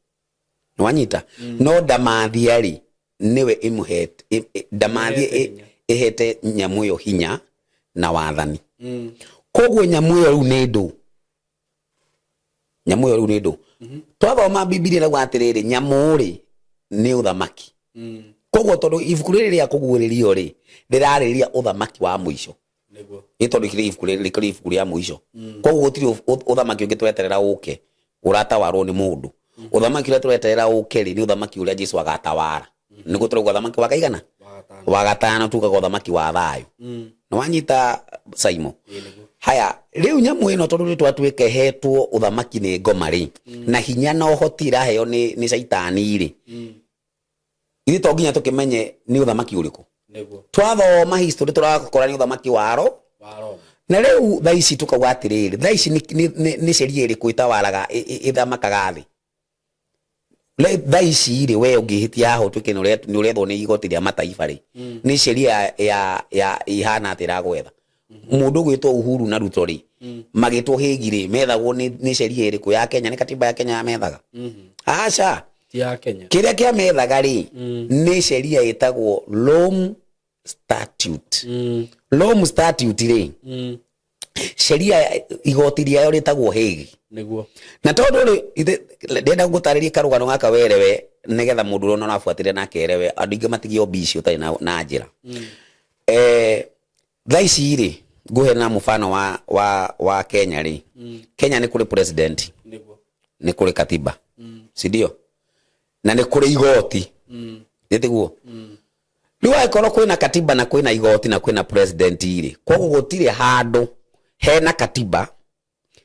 nĩwanyita? No ndamathia rĩ, nĩwe ĩmũhete ndamathia Ĩmũhete hinya. ĩhete nyamũ ĩyo hinya na wathani. Koguo nyamũ ĩyo rĩu nĩ ndũ, nyamũ ĩyo rĩu nĩ ndũ. Twathoma Bibilia ĩrauga atĩrĩrĩ, nyamũ rĩ nĩ ũthamaki. Koguo tondũ ibuku rĩrĩ rĩa kũguũrĩrio rĩ, rĩrarĩrĩria ũthamaki wa mũico. Nĩguo. Nĩ tondũ kĩrĩ ibuku rĩrĩ rĩkĩrĩ ibuku rĩa mũico. Koguo gũtirĩ ũthamaki ũngĩ tweterera ũke ũratawarwo nĩ mũndũ. Ũthamaki ũrĩa tũreterera ũke rĩ, nĩ ũthamaki ũrĩa Jesu agatawara. Nĩguo tũrauga ũthamaki wa kaigana? Wa gatano. Wa gatano, tugaga ũthamaki wa thayũ. Nĩ wanyita, Saimo? Ĩĩ, nĩguo. Haya, rĩu nyamũ ĩno tondũ nĩ twatuĩka ĩhetwo ũthamaki nĩ ngoma rĩ, na hinya na ũhoti ĩraheo nĩ caitani rĩ, ithuĩ to nginya tũkĩmenye nĩ ũthamaki ũrĩkũ. Nĩguo. Twathoma history tũrakora nĩ ũthamaki wa Ro. Wa Roma. Na rĩu thaa ici tũkauga atĩrĩrĩ, thaa ici nĩ sheria ĩrĩkũ ĩtawaraga ĩthamakaga thĩ? Thaa ici rĩ, we ũngĩhĩtia haha ũtuĩke nĩ ũrethwo nĩ igoti rĩa mataifa rĩ, nĩ sheria ya ihana atĩ ĩragwetha? Mũndũ ũgwĩtwo Uhuru na Ruto rĩ, magĩtwo Hague rĩ, methagwo nĩ sheria ĩrĩkũ ya Kenya? Nĩ katiba ya Kenya yamethaga? Aca. Ti ya Kenya. Kĩrĩa kĩamethaga rĩ, nĩ sheria ĩtagwo Rome Statute. Rome Statute rĩ, sheria igoti rĩayo rĩtagwo Hague. Nĩguo. Na tondũ rĩ, ndĩrenda gũtarĩria karũgano gaka werewe, nĩgetha mũndũ ũrĩa ũrabuatĩrĩra nake erewe. Andũ aingĩ matigio mbici ũtarĩ na njĩra. Thaa ici rĩ, ngũhe na mũbano wa Kenya rĩ. Kenya nĩ kũrĩ president. Nĩguo. Nĩ kũrĩ katiba, si ndio? Na nĩ kũrĩ igoti. Nĩ tiguo? Rĩu angĩkorwo kwĩna katiba na kwĩna igoti na kwĩna president rĩ, koguo gũtirĩ handũ hena katiba,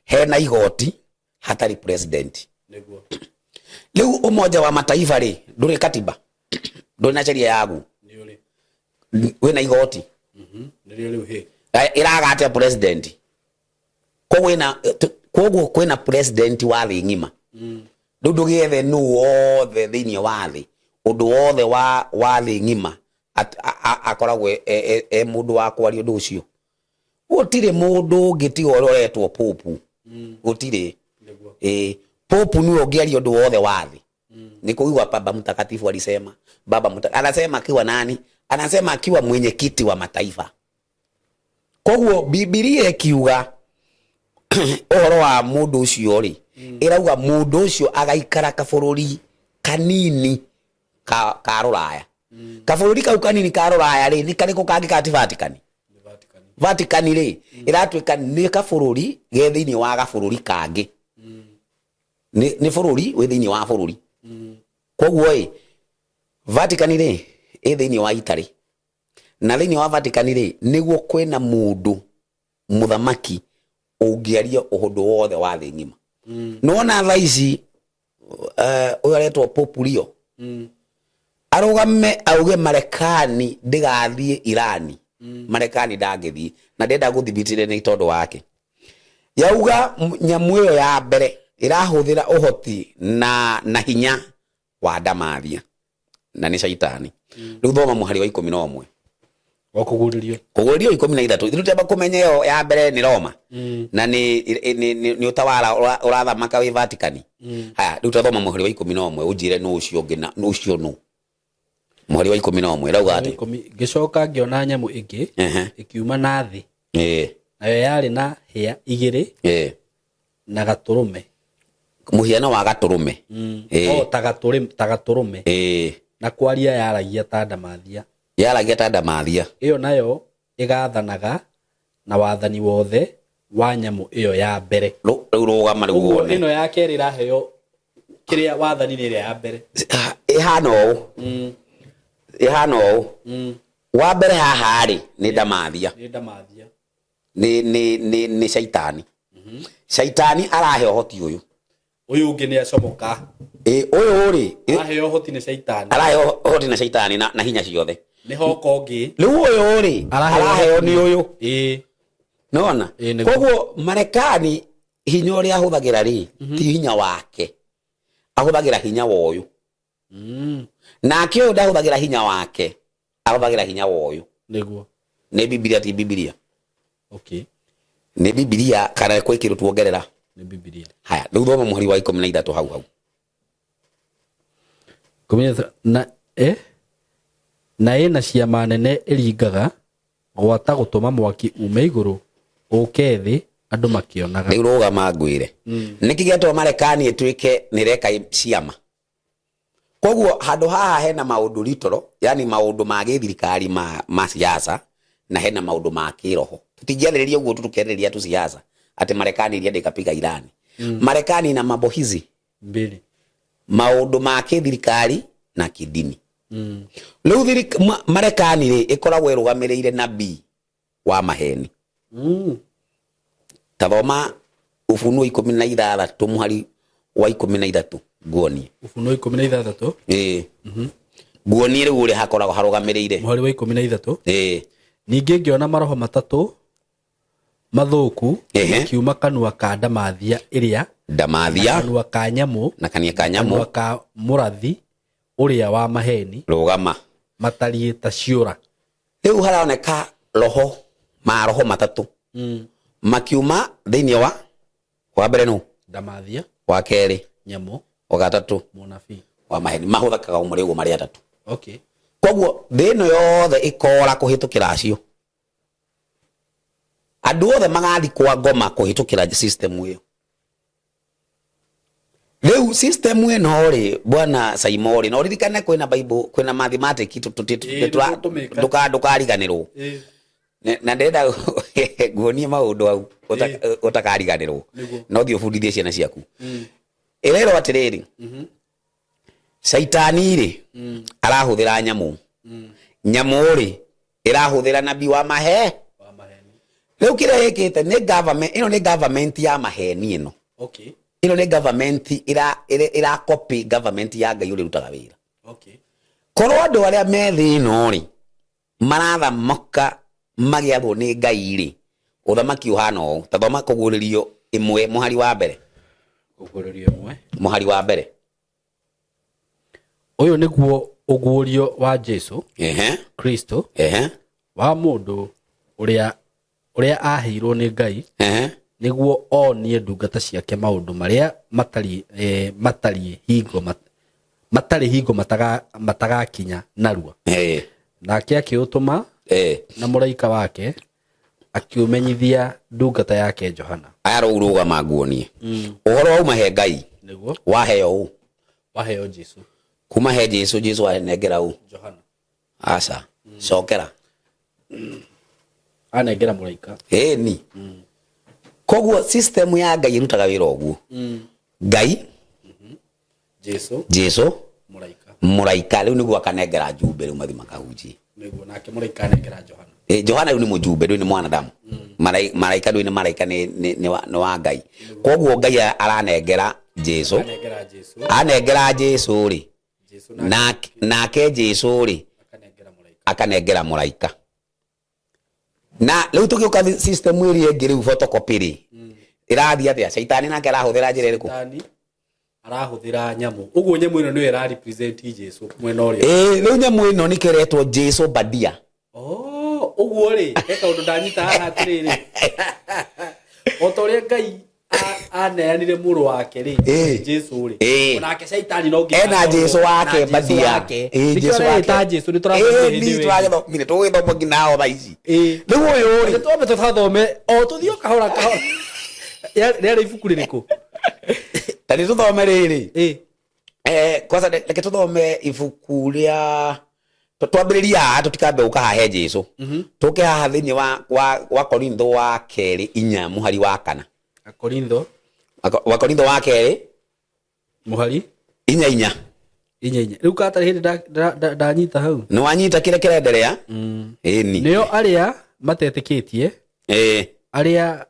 hena igoti, hatarĩ president. Nĩguo. Rĩu Umoja wa Mataifa rĩ, ndũrĩ katiba, ndũrĩ na sheria yaguo? Nĩ ũrĩ. Wĩna igoti? Nĩrĩo rĩu Hague. Ĩraga atĩa president? Koguo ĩna koguo kwĩna president wa thĩ ng'ima. Rĩu ndũgĩethe nũ wothe thĩinĩ wa thĩ, ũndũ wothe wa thĩ ng'ima akoragwo e mũndũ wa kwaria ũndũ ũcio. Gũtirĩ mũndũ ũngĩ tiga ũrĩa ũretwo popu. Gũtirĩ. Nĩguo. Ĩĩ, popu nĩwe ũngĩaria ũndũ wothe wa thĩ. Ni kuigua Baba Mtakatifu alisema, Baba anasema akiwa nani? Anasema akiwa mwenyekiti wa mataifa. Koguo Bibilia ĩkiuga ũhoro wa mũndũ ũcio rĩ, ĩrauga mũndũ ũcio agaikara kabũrũri kanini ka rũraya. Kabũrũri kau kanini ka rũraya rĩ, nĩ karĩkũ kangĩ ka ti Vatican? Nĩ Vatican. Vatican rĩ, ĩratuĩka nĩ kabũrũri ge thĩinĩ wa gabũrũri kangĩ. Nĩ bũrũri wĩ thĩinĩ wa bũrũri. Koguo ĩ, Vatican rĩ, ĩ thĩinĩ wa Italy. Na thĩinĩ wa Vatican rĩ, nĩguo kwĩna mũndũ mũthamaki ũngĩaria ũndũ wothe wa thĩ ng'ima. Nĩwona thaa ici, ũyũ aretwo Pope Leo, arũgame auge Marekani ndĩgathiĩ Irani, Marekani ndangĩthiĩ na ndenda gũthibitire nĩ tondũ wake. Yauga nyamũ ĩyo ya mbere ĩrahũthĩra ũhoti na hinya wa ndamathia na nĩ caitani. Rĩu thoma mũhari wa 11. Wa kũguũrĩrio. Kũguũrĩrio 13. Ithuĩ tũtiamba kũmenya ĩyo ya mbere nĩ Roma. Na nĩ ũtawara ũrathamaka wĩ Vatican. Haya, rĩu tathoma mũhari wa 11, ũnjĩre nũ ũcio ũngĩ na nũ ũcio nũ. Mũhari wa 11 ĩrauga atĩ 10. Ngĩcoka ngĩona nyamũ ĩngĩ ĩkiuma na thĩ. Nayo yarĩ na hĩa igĩrĩ na gatũrũme. Mũhiano wa gatũrũme. O, ta gatũrũme. Na kwaria yaragia ta ndamathia. Yaragia ta ndamathia. Ĩyo nayo ĩgathanaga na wathani wothe wa nyamũ ĩyo ya mbere. Rĩu rũgama rĩu Ũguo wone. Ĩno ya kerĩ ĩraheo kĩrĩa wathani nĩ ĩrĩa ya mbere. Ĩhana ũũ. Ĩhana ũũ. Wa mbere haha rĩ, nĩ ndamathia. Nĩ ndamathia. Nĩ caitani. Caitani arahe ũhoti ũyũ. Ũyũ ũngĩ nĩ acomoka. Ĩ, ũyũ rĩ Araheo ũhoti nĩ caitani. Araheo ũhoti na caitani na hinya ciothe. Nĩ hoka ũngĩ. Rĩu ũyũ rĩ Araheo araheo nĩ ũyũ. Nona Ĩ, nĩguo. Koguo Marekani hinya ũrĩa ahũthagĩra rĩ ti hinya wake, ahũthagĩra hinya wa ũyũ. Nake ũyũ ndahũthagĩra hinya wake, ahũthagĩra hinya wa ũyũ. Nĩ Bibilia, ti Bibilia? Okay. Nĩ Bibilia kana kwĩ kĩndũ tuongerera? Nĩ Bibilia. Haya, rĩu thoma mũhari wa 13 hau hau. 13 na na ĩna ciama nene ĩringaga gwata gũtũma mwaki ume igũrũ ũke thĩ andũ makĩonaga. Rĩu rũgama ngwĩre nĩkĩ gĩatũma Marekani ĩtuĩke nĩreka ciama. Koguo handũ haha hena maũndũ ritoro, yani maũndũ ma gĩthirikari ma siasa, na hena maũndũ ma kĩroho. Tũtingĩarĩrĩria ũguo tu tũkĩarĩrĩria tu siasa atĩ Marekani ilienda ikapiga Irani. Marekani na mambo hizi mbili, maũndũ ma kĩthirikari na kidini. Rĩu Marekani rĩ ĩkoragwo ĩrũgamĩrĩire nabii wa maheni. Ta thoma Ufunuo 16 mũhari wa 13 nguonie. Ufunuo 16. Ĩĩ, nguonie rĩu ũrĩa hakoragwo harũgamĩrĩire. Mũhari wa 13. Ĩĩ. Ningĩ ngĩona maroho matatũ mathũku makiuma kanua ka ndamathia ĩrĩa, ndamathia, kanua ka nyamũ, na kania ka nyamũ, kanua ka mũrathi ũrĩa wa maheni. Rũgama. Matariĩ ta ciũra. Rĩu haroneka roho maroho matatũ makiuma thĩinĩ wa mbere nũ? Ndamathia. Wa kerĩ? Nyamũ. Wa gatatũ? Mũnabii wa maheni. Mahũthĩkaga ũmwe rĩu marĩ atatũ. Koguo thĩ ĩno yothe ĩkora kũhĩtũkĩra acio. Andũ othe magathi kwa ngoma kũhĩtũkĩra system ĩyo. Rĩu system ĩno rĩ, bwana Saimo rĩ, no ririkane kwĩna Bible, kwĩna mathematics, Ĩĩ, nĩtũkũmĩka. Ndũkariganĩrwo. Na ndĩrenda nguonie maũndũ hau ũtakariganĩrwo. No thiĩ ũbundithie ciana ciaku. Ĩrerwo atĩrĩrĩ, caitani rĩ arahũthĩra nyamũ. Nyamũ rĩ ĩrahũthĩra nabii wa mahe. Wa maheni. Rĩu kĩrĩa ĩkĩte nĩ government ĩno, nĩ government ya maheni ĩno. Ĩno nĩ government ĩra copy government ya Ngai ũrĩa ĩrutaga wĩra. Korwo andũ arĩa me thĩ ĩno rĩ marathamaka magĩathwo nĩ Ngai rĩ, ũthamaki ũhana ũũ. Ta thoma Kũguũrĩrio 1 mũhari wa mbere. Kũguũrĩrio 1. Mũhari wa mbere. Ũyũ nĩguo ũguũrio wa Jesũ Kristo, wa mũndũ ũrĩa aheirwo nĩ Ngai, nĩguo onie ndungata ciake maũndũ marĩa matariĩ hingo matarĩ hingo matagakinya narua. Nake akĩũtũma na mũraika wake akiumenyithia ndungata yake Johana. Aya rũu rũgama nguonie. Ũhoro wauma he Ngai. Nĩguo. Waheo ũ? Waheo Jesũ. Kuma he Jesũ, Jesũ anengera ũ? Johana. Aca. Cokera. Anengera mũraika. Ĩni. Koguo system ya Ngai ĩrutaga wĩra ũguo. Ngai, Jesũ, Jesũ, mũraika. Mũraika rĩu nĩguo akanengera njumbe rĩu mathi makahunjie. Nĩguo nake mũraika anengera Johana. Johana rĩu nĩ mũjumbe, rĩu nĩ mwanadamu. Maraika rĩu nĩ maraika, nĩ wa Ngai. Koguo Ngai aranengera Jesũ. Anengera Jesũ. Anengera Jesũ rĩ, Jesũ nake nake Jesũ rĩ akanengera mũraika. Akanengera mũraika. Na rĩu tũgĩũka system ĩrĩa ĩngĩ rĩu photocopy rĩ, ĩrathiĩ atĩa? Caitani nake arahũthĩra njĩra ĩrĩkũ? Caitani arahũthĩra nyamũ. Ũguo nyamũ ĩno nĩyo ĩra represent Jesũ mwena ũrĩa. Rĩu nyamũ ĩno nĩkĩo ĩretwo Jesũ Badia. Oh, ũguo rĩ, he kaũndũ ndanyita haha atĩrĩrĩ. O ta ũrĩa Ngai aneanire mũrũ wake rĩ, Jesũ rĩ. Onake Caitani no nginya Ena akorwo Jesũ wake na Jesũ Badia. wake. Nĩkĩo Jesũ areta wake. Jesũ, nĩ tũrathomire hĩndĩ Nĩ ĩyo ĩngĩ. tũragĩthomire, tũgĩthoma nginya o thaa ici. Rĩu ũyũ rĩ. Nĩ twambe tũtathome, o tũthiĩ o kahora kahora. Rĩarĩ ibuku rĩrĩkũ? Ta nĩ tũthome rĩrĩ. Kwanza reke tũthome ibuku rĩa twambĩrĩrie haha, tũtikambe gũka haha he Jesũ. Tũke haha thĩinĩ wa Korintho wa kerĩ 4 mũhari wa 4. Korintho. Wa Korintho wa kerĩ mũhari inya inya. Inya inya. Rĩu katarĩ hĩndĩ ndanyita hau. Nĩ wanyita kĩrĩa kĩrenderea? Ĩni. Nĩo arĩa matetĩkĩtie, arĩa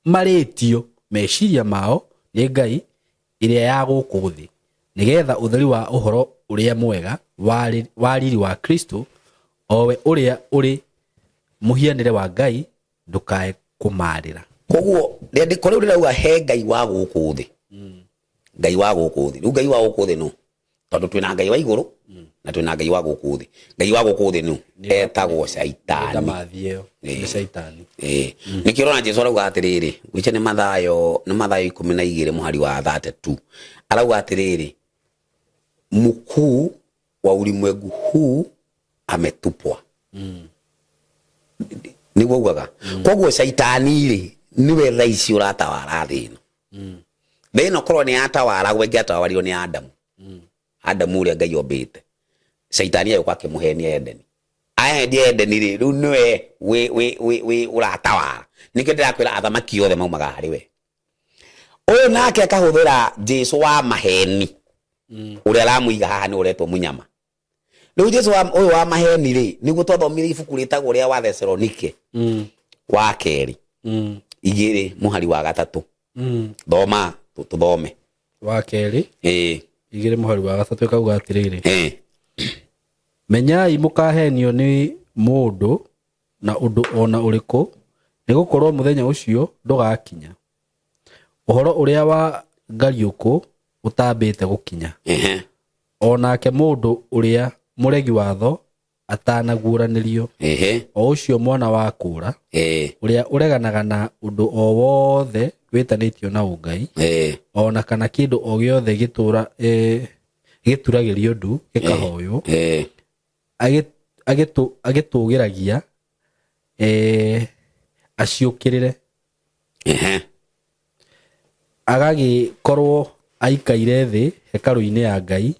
marĩtio meciria mao nĩ ngai ĩrĩa ya gũkũ thĩ, nĩgetha ũtheri wa ũhoro ũrĩa mwega wa riri wa Kristo, o we ũrĩa ũrĩ mũhianĩre wa Ngai, ndũkae kũmarĩra. Koguo rĩandĩko rĩu rĩrauga he Ngai wa gũkũ thĩ, Ngai wa gũkũ thĩ. Rĩu Ngai wa gũkũ thĩ nũ? Tondũ twĩna Ngai wa igũrũ na twĩna Ngai wa gũkũ thĩ. Ngai wa gũkũ thĩ nũ? Etagwo Caitani. Ndamathi ĩyo nĩ Caitani. Ĩĩ. Nĩkĩo ũrona Jesu arauga atĩrĩrĩ, gwĩcia nĩ Mathayo, nĩ Mathayo 12 mũhari wa 32. Arauga atĩrĩrĩ, mkuu wa ulimwengu huu ametupwa. Nĩguo augaga. Koguo Caitani rĩ, nĩwe thaa ici ũratawara thĩ ĩno. Thĩ ĩno korwo nĩ yatawaragwo ĩngĩatawarirwo nĩ Adamu. Adamu ũrĩa Ngai ombĩte. Caitani agĩũka akĩmũhenia Edeni. Ahendia Edeni rĩ, rĩu nĩwe wĩ ũratawara. Nĩkĩo ndĩrakwĩra athamaki othe maumaga harĩ we. Ũyũ nake akahũthĩra Jesu wa maheni. Ũrĩa aramũiga haha nĩ ũretwo mũnyama. Rĩu Jesu ũyũ wa maheni rĩ, nĩguo twathomire ibuku rĩtagwo rĩa wa Thesalonike wa kerĩ 2 mũhari wa 3. Thoma, tũthome. Wa kerĩ 2 mũhari wa 3 ĩkauga atĩrĩrĩ. Menyai mũkahenio nĩ mũndũ na ũndũ ona ũrĩkũ, nĩgũkorwo mũthenya ũcio ndũgakinya. Ũhoro ũrĩa wa ngariũkũ ũtambĩte gũkinya. O nake mũndũ ũrĩa mũregi watho atanaguũranĩrio. O ũcio mwana wa kũũra, ũrĩa ũreganaga na ũndũ o wothe wĩtanĩtio na ũngai, o na kana kĩndũ o gĩothe gĩturagĩrio ndu gĩkahoywo, agĩtũgĩragia, aciũkĩrĩre. Agagĩkorwo aikaire thĩ hekarũ-inĩ ya Ngai,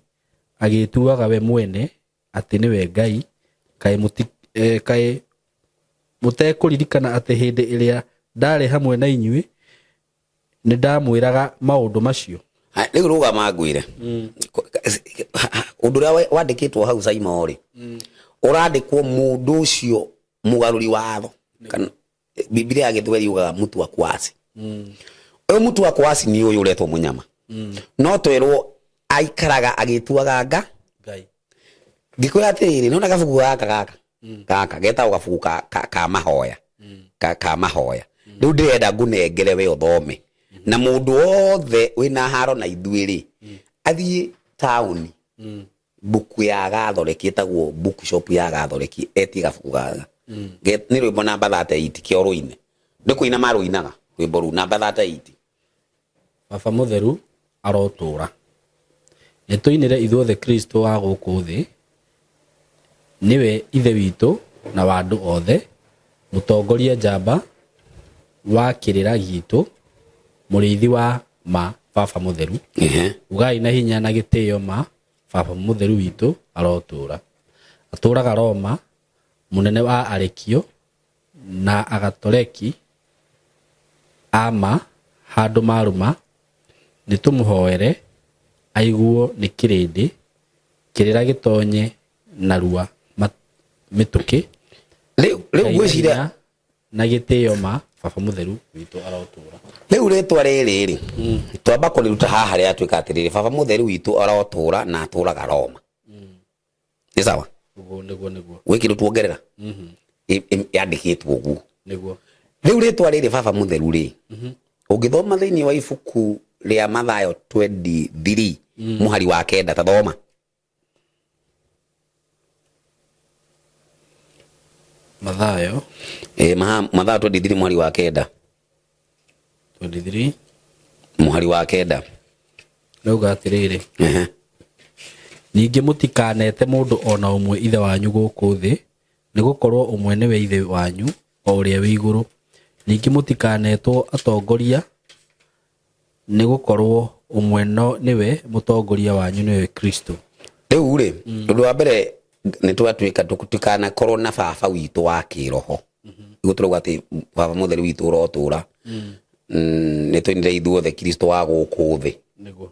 agĩĩtuaga we mwene atĩ nĩwe Ngai. Kaĩ mũtekũririkana atĩ hĩndĩ ĩrĩa ndarĩ hamwe na inyuĩ nĩndamwĩraga maũndũ macio? Rĩu rũgama ngwĩre. Ũndũ ũrĩa wandĩkĩtwo hau Saimo rĩ, ũrandĩkwo mũndũ ũcio mũgarũri watho. Kana Biblia ya Gĩthweri yugaga mtu wa kuasi. Ũyũ mtu wa kuasi nĩ ũyũ ũretwo mũnyama. No twerwo aikaraga agĩtuaga nga Ngai. Ngĩkwĩra atĩrĩrĩ, nĩwona gabuku gaka gaka? Gaka getagwo gabuku ka mahoya. Ka mahoya. Rĩu ndĩrenda ngũnengere we ũthome. Na mũndũ wothe wĩna haro na ithuĩ rĩ, athiĩ taũni, mbuku ya Gathoreki ĩtagwo bookshop ya Gathoreki, etie gabuku gaka. Nĩ rwĩmbo namba 38 kĩo rũine. Nĩ kũina marũinaga rwĩmbo rũu namba 38. Baba mũtheru arotũũra. Nĩtũinĩre ithuothe Kristo wa gũkũ thĩ, nĩwe Ithe witũ na wa andũ othe, mũtongoria njamba wa kĩrĩra gitũ, mũrĩithi wa ma Baba mũtheru. Ugai na hinya na gĩtĩo ma Baba mũtheru witũ arotũũra. Atũũraga Roma, mũnene wa arekio na agatoreki a ma handũ marũma, nĩtũmũhoere aiguo nĩ kĩrĩndĩ, kĩrĩra gĩtonye narua mĩtũkĩ. Rĩu ngwĩciria na gĩtĩo ma Baba mũtheru witũ arotũũra. Rĩu rĩtwa rĩrĩ rĩ, twamba kũrĩruta haha rĩatuĩka atĩrĩrĩ, Baba mũtheru witũ arotũũra na atũũraga Roma. Nĩ sawa? Nĩguo, nĩguo, nĩguo. Gwĩ kĩndũ tuongerera? Yandĩkĩtwo ũguo. Nĩguo. Rĩu rĩtwa rĩrĩ Baba mũtheru rĩ, ũngĩthoma thĩinĩ wa ibuku rĩa Mathayo 23 mũhari wa 9, ta thoma. Mathayo. Mathayo 23 mũhari wa 9. 23. Mũhari wa 9. Rauga atĩrĩrĩ. Ningĩ mũtikanete mũndũ o na ũmwe ithe wanyu gũkũ thĩ, nĩgũkorwo ũmwe nĩwe ithe wanyu o ũrĩa wĩ igũrũ. Ningĩ mũtikanetwo atongoria, nĩgũkorwo ũmwe nĩwe mũtongoria wanyu, nĩwe Kristo. Rĩu rĩ, ũndũ wa mbere nĩ twatuĩka tũtikanakorwo na baba witũ wa kĩroho. Nĩguo tũrauga atĩ baba mũtheru witũ ũrotũũra. Nĩ tũinire ithuothe Kristo wa gũkũ thĩ. Nĩguo.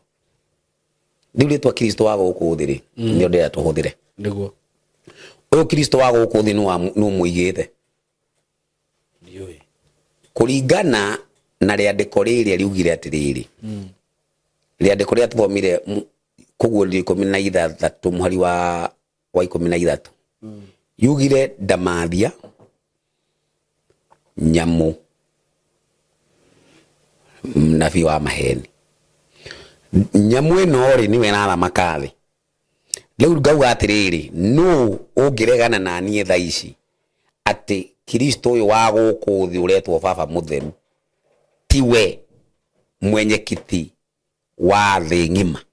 Rĩu rĩtwa Kristo wa gũkũ thĩ rĩ, nĩrĩo ndĩrenda tũhũthĩre. Nĩguo. Ũyũ Kristo wa gũkũ thĩ nĩ ũmũigĩte. Ndiũĩ. Kũringana Na rĩandĩko rĩrĩa riugire atĩrĩrĩ, rĩandĩko rĩrĩa tũthomire koguo rĩ 16 mũhari wa 13, yugire ndamathia, nyamũ, nabii wa maheni. Nyamũ ĩno rĩ, nĩwe ĩrathamaka thĩ rĩu. Ngauga atĩrĩrĩ, nũ ũngĩregana na niĩ thaa ici atĩ Kristo ũyũ wa gũkũ thĩ ũretwo baba mũtheru tiwe mwenyekiti wa thĩ ng'ima?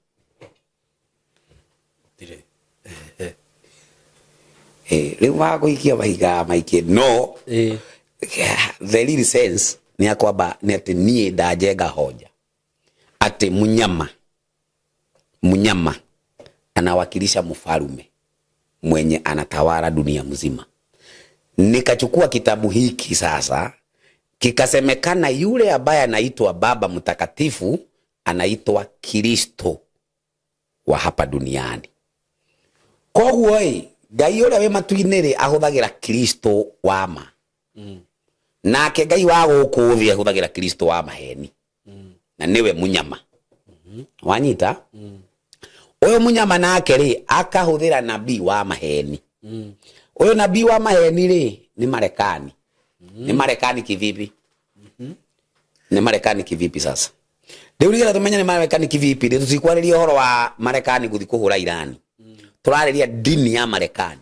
Tirĩ. Rĩu magũikia mahiga maikie, no the real sense nĩ akwamba nĩ atĩ niĩ ndajenga hoja atĩ munyama anawakilisha mfalume mwenye anatawala dunia mzima. Nikachukua kitabu hiki sasa, kikasemekana yule ambaye anaitwa Baba Mtakatifu anaitwa Kristo wa hapa duniani. Koguo ĩ, Ngai ũrĩa wĩ matu-inĩ rĩ, ahũthagĩra Kristo wa ma, nake Ngai wa gũkũ thĩ ahũthagĩra Kristo wa maheni, na nĩwe munyama. Wanyita? Ũyũ munyama nake rĩ, akahũthĩra nabii wa maheni. Ũyũ nabii wa maheni rĩ, nĩ Marekani. Nĩ Marekani kivipi? Nĩ Marekani kivipi? Sasa rĩu nĩgetha tũmenye nĩ Marekani kivipi rĩ, tũtikwarĩria ũhoro wa Marekani gũthiĩ kũhũra Irani, tũrarĩria dini ya Marekani.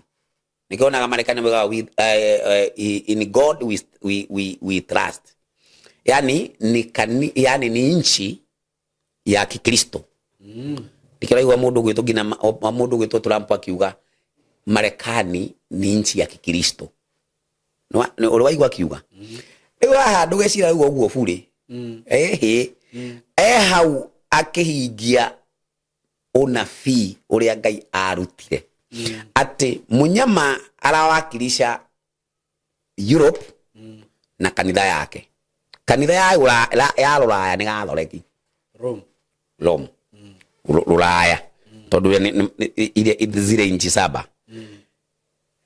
Nĩkĩo onaga Marekani moigaga "In God we trust", yani yani ni nchi ya Kikristo. Nĩkĩo ũraigua mũndũ gwĩtwo nginya mũndũ gwĩtwo Trump akiuga Marekani ni nchi ya Kikristo. Ũrĩ waigua akiuga rĩu haha? Ndũgecira rĩu ũguo burĩ. Ĩhĩ, e hau akĩhingia unabii ũrĩa Ngai arutire atĩ munyama arawakilisha Europe na kanitha yake, kanitha ya Rũraya nĩ Gathoreki. Rome. Rome. Rũraya, tondũ ile zile nchi saba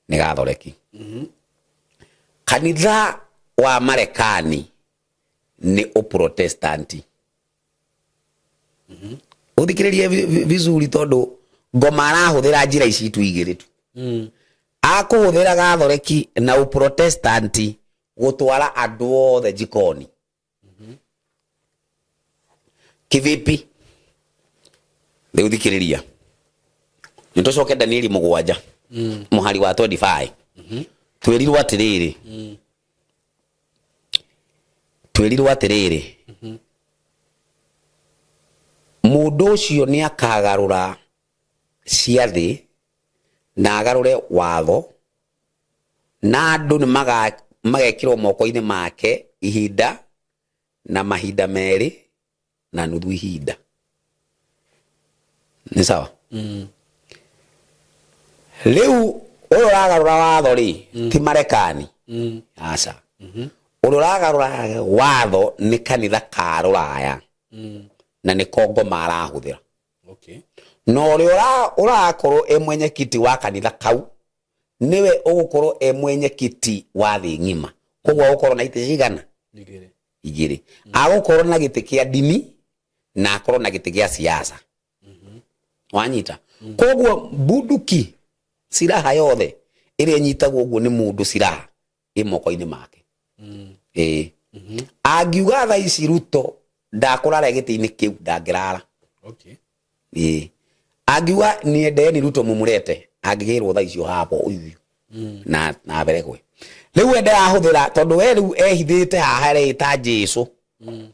nĩ Gathoreki. Kanitha wa Marekani nĩ Ũprotestanti. Ũthikĩrĩrie vizuri, tondũ ngoma arahũthĩra njĩra ici tu igĩrĩ tu. Akũhũthĩra Gathoreki na Ũprotestanti gũtwara andũ othe jikoni. Kivipi? Rĩu thikĩrĩria, nĩ tũcoke Danieli 7 mũhari wa 25. Twĩrirwo atĩrĩrĩ, twĩrirwo atĩrĩrĩ, mũndũ ũcio nĩ akagarũra ciathĩ na agarũre watho, na andũ nĩ magekĩrwo moko-inĩ make ihinda na mahinda merĩ na nuthu ihinda. Nĩ sawa? Rĩu ũyũ ũragarũra watho rĩ, ti Marekani, aca. Ũrĩa ũragarũra watho nĩ kanitha ka Rũraya, na nĩ kongo marahũthĩra. Na ũrĩa ũrakorwo e mwenyekiti wa kanitha kau nĩwe ũgũkorwo e mwenyekiti wa thĩ ng'ima. Koguo agũkorwo na itĩ cigana? 2. 2. Agũkorwo na gĩtĩ kĩa ndini na akorwo na gĩtĩ gĩa siasa. Wanyita? Koguo bunduki, silaha yothe ĩrĩa ĩnyitagwo ũguo nĩ mũndũ, silaha ĩ moko-inĩ make. Ĩĩ, angiuga thaa ici Ruto ndakũrara gĩtĩ-inĩ kĩu, ndangĩrara. Ĩĩ, angiuga niendeni Ruto mumurete, angĩgĩrwo thaa icio hapo ũyũ na aberekwe. Rĩu we ndarahũthĩra, tondũ we rĩu ehithĩte haha, areĩta Jesu,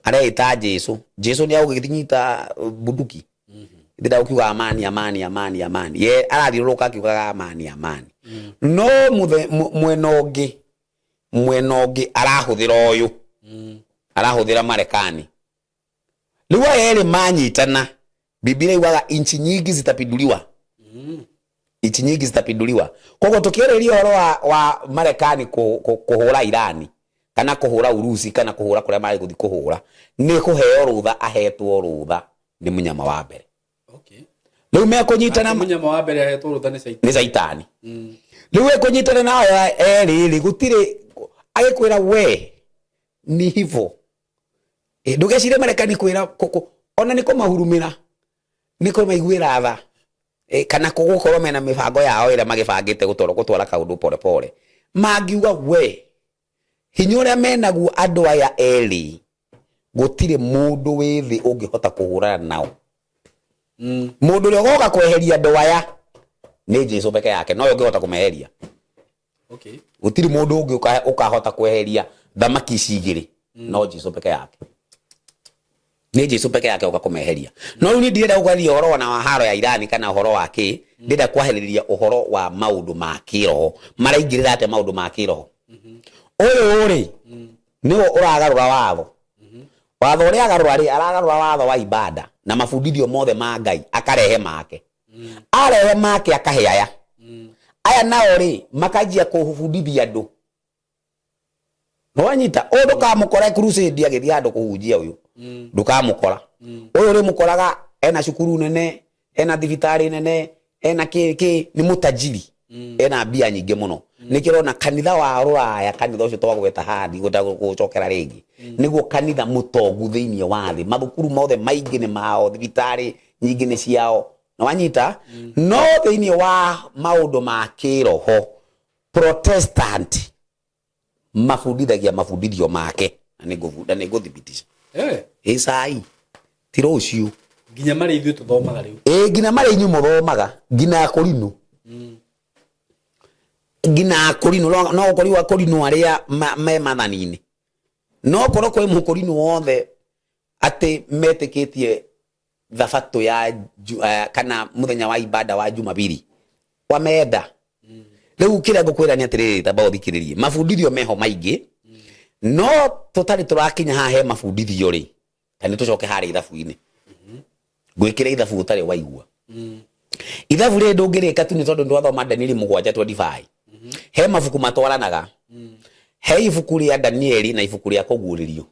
areĩta Jesu. Jesu nĩ agũgĩnyita bunduki? Ndĩra ũkiuga amani, amani, amani, amani. Ye arathiũrũrũka akiugaga amani, amani, no mwena ũngĩ, mwena ũngĩ arahũthĩra ũyũ, arahũthĩra Marekani. Rĩu aya erĩ manyitana, Biblia yugaga inchi nyingi zitapinduliwa, inchi nyingi zitapinduliwa. Koguo tukiarĩria ũhoro wa Marekani kũhũra Irani kana kũhũra Urusi kana kũhũra kũrĩa marĩ gũthiĩ kũhũra, nĩ kũheo rũtha ahetwo rũtha nĩ mũnyama wa mbere. Rĩu mekũnyitana. Nake mũnyama wa mbere ahetwo rũtha nĩ Caitani. Nĩ Caitani. Rĩu ekũnyitana nao erĩ rĩ, gũtirĩ agĩkwĩra we ni hivo. Ndũgecirie Marekani kwĩra ona nĩ kũmahurumĩra, nĩ kũmaiguĩra tha, kana gũkorwo mena mĩbango yao ĩrĩa magĩbangĩte gũtwara kaũndũ pole pole. Mangiuga we hinya ũrĩa menaguo andũ aya erĩ, gũtirĩ mũndũ wĩ thĩ ũngĩhota kũhũrana nao. Mũndũ ũrĩa ũgoka kweheria andũ aya nĩ Jesu peke yake, nowe ũngĩhota kũmeheria. Gũtirĩ mũndũ ũngĩ ũkahota kweheria thamaki ici igĩrĩ, no Jesu peke yake. Nĩ Jesu peke yake ũka kũmeheria. No rĩu niĩ ndirenda gũkwaria ũhoro ona wa haro ya Irani kana ũhoro wa kĩ, ndĩrenda kwaherĩria ũhoro wa maũndũ ma kĩroho. Maraingĩrĩra atĩa maũndũ ma kĩroho? Ũyũ rĩ, nĩwe ũragarũra watho. Watho ũrĩa agarũra rĩ, aragarũra watho wa ibada na mabundithio mothe ma Ngai, akarehe make. Arehe make akahe aya. Aya nao rĩ, makanjia kũbundithia andũ. Nĩwanyita? Ũyũ ndũkamũkora crusade agĩthiĩ handũ kũhunjia ũyũ. Ndũkamũkora. Ũyũ rĩ mũkoraga ena cukuru nene, ena thibitarĩ nene, ena kĩ kĩ, nĩ mũtajiri. Ena mbia nyingĩ mũno. Nĩkĩo ũrona kanitha wa Rũraya, kanitha ũcio twagweta haha, ndigũta gũcokera rĩngĩ. Nĩguo kanitha mũtongu thĩinĩ wa thĩ. Mathukuru mothe maingĩ nĩ mao, thibitarĩ nyingĩ nĩ ciao. Nĩwanyita? No thĩinĩ wa maũndũ ma kĩroho, Protestant mabundithagia mabundithio make, na nĩngũthibitisha. Ĩ cai ti rũciũ. Nginya marĩa ithuĩ tũthomaga rĩu. Ĩ, nginya marĩa inyuĩ mũthomaga, nginya akũrinũ. Nginya akũrinũ, no gũkorirwo akũrinũ arĩa me mathani-inĩ. No korwo kwĩ mũkũrinũ wothe atĩ metĩkĩtie thabatũ ya kana mũthenya wa ibada wa Jumapili wamenda. Rĩu kĩrĩa ngũkwĩra nĩ atĩrĩrĩ, tamba ũthikĩrĩrie mabundithio meho maingĩ, no tũtarĩ tũrakinya haha he mabundithio rĩ, ta nĩ tũcoke harĩa ithabu-inĩ. Ngwĩkĩre ithabu ũtarĩ waigua. Ithabu rĩrĩ ndũngĩrĩka tu nĩ tondũ ndwathoma Danieli 7:25. He mabuku matwaranaga. He ibuku rĩa Danieli na ibuku rĩa Kũguũrĩrio.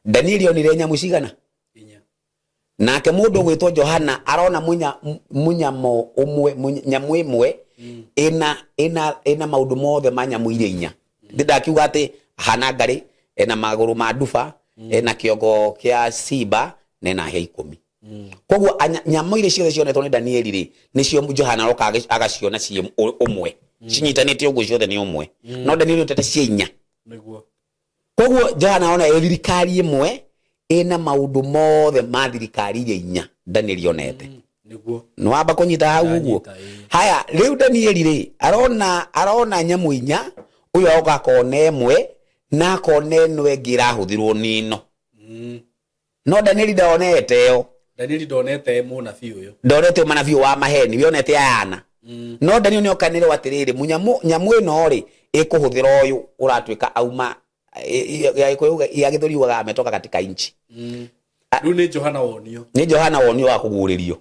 Danieli onire nyamũ cigana? 4. Nake mũndũ ũgwĩtwo Johana arona mũnyamo ũmwe, nyamũ ĩmwe ĩna maũndũ mothe ma nyamũ iria inya. Ndĩ ndakiuga atĩ ahana ngarĩ, ena magũrũ ma nduba, ena kĩongo kĩa simba na ena hĩa 10. Koguo nyamũ iria ciothe cionetwo nĩ Danieli rĩ, nĩcio Johana aroka agaciona ciĩ ũmwe. Cinyitanĩte ũguo ciothe nĩ ũmwe. No Danieli otete ciĩ inya. Koguo Johana ona ĩ thirikari ĩmwe ĩna maũndũ mothe ma thirikari iria inya Danieli onete. Nĩwamba kũnyita hau ũguo? Ndanyita, ĩĩ. Haya, rĩu Danieli rĩ, arona nyamũ inya, ũyũ agoka akona ĩmwe, na akona ĩno ĩngĩ ĩrahũthĩrwo nĩ ĩno. No Danieli ndonete ĩyo. Danieli ndonete mũnabii ũyũ. Ndonete mũnabii wa maheni, we onete ayana. No Danieli nĩ okanĩrwo atĩrĩrĩ, nyamũ ĩno rĩ, ĩkũhũthĩra ũyũ ũratuĩka auma, ya Gĩkũyũ, ya Gĩthweri yugaga ametoka katika nchi. Rĩu nĩ Johana wonio. Nĩ Johana wonio wa kũguũrĩrio.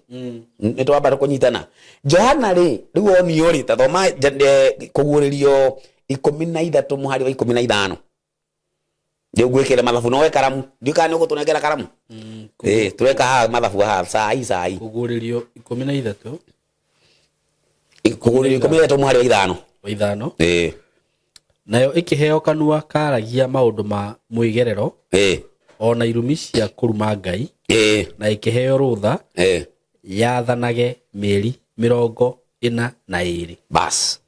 Nĩ twamba kũnyitana. Johana rĩ, rĩu onio rĩ, ta thoma kũguũrĩrio 13 mũhari wa 15. Rĩu ngwĩkĩre mathabu nowe karamu. Ndiũĩ kana nĩ ũgũtũnengera karamu. Tũreka haha mathabu haha, cai, cai. Kũguũrĩrio 13. Kũguũrĩrio 13 mũhari wa 5. Wa 5. Nayo ĩkĩheo kanua karagia maũndũ ma mwĩgerero. Ona irumi cia kũruma Ngai. Na ĩkĩheo rũtha. Yathanage mĩeri 42. Bas.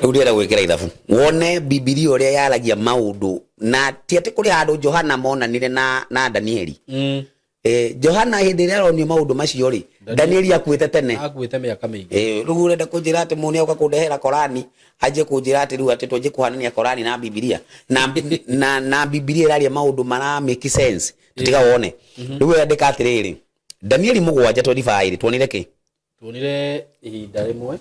Rĩu ndĩrenda gwĩkĩra ithabu wone Bibilia ũrĩa yaragia maũndũ, na ti atĩ kũrĩ handũ Johana monanire na Danieli. Johana hĩndĩ ĩrĩa aronio maũndũ macio rĩ, Danieli akuĩte tene. Akuĩte mĩaka mĩingĩ. Rĩu ũrenda kũnjĩra atĩ mũndũ nĩoka kũndehera Korani, anjie kũnjĩra atĩ rĩu atĩ twanjie kũhanania Korani na Bibilia. Na Bibilia ĩraria maũndũ mara make sense. Tiga wone. Rĩu andĩka atĩrĩrĩ, Danieli 7:25, tuonire kĩ? Tuonire ihinda rĩmwe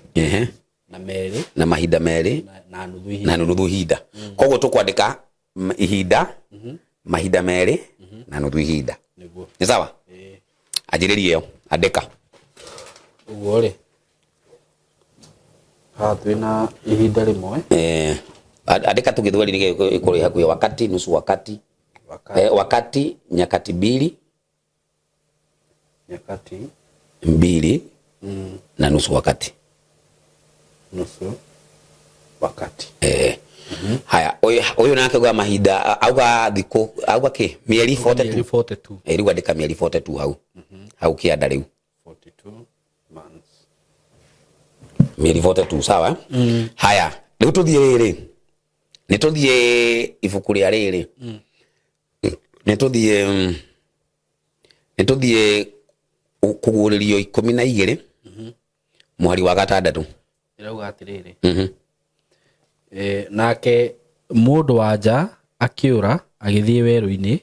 na merĩ na mahinda merĩ na nuthu ihinda. Na nuthu ihinda. Koguo tũkwandĩka ihinda, mahinda merĩ na nuthu ihinda. Nĩguo. Nĩ sawa? Ĩĩ. Anjĩrĩria ĩyo, andĩka. Ũguo rĩ, haha twĩna ihinda rĩmwe. Andĩka tu Gĩthweri nĩgetha ĩkorwo ĩ hakuhĩ. Wakati, nusu wakati. Wakati. Wakati, nyakati mbili. Nyakati mbili na nusu wakati. Nusu wakati. Haya, ũyũ nake auga mahinda, auga thikũ, auga kĩ, mĩeri Mĩeri 42. 42. Rĩu andĩka mĩeri 42 hau hau kĩanda rĩu. 42 months. Mĩeri 42, sawa, eh? Haya, rĩu tũthiĩ rĩrĩ, nĩ tũthiĩ ibuku rĩa rĩrĩ, nĩ tũthiĩ nĩ tũthiĩ kũguũrĩrio 12 mũhari wa 6. Ĩrauga atĩrĩrĩ, nake mũndũ wa nja akĩũra agĩthiĩ werũ-inĩ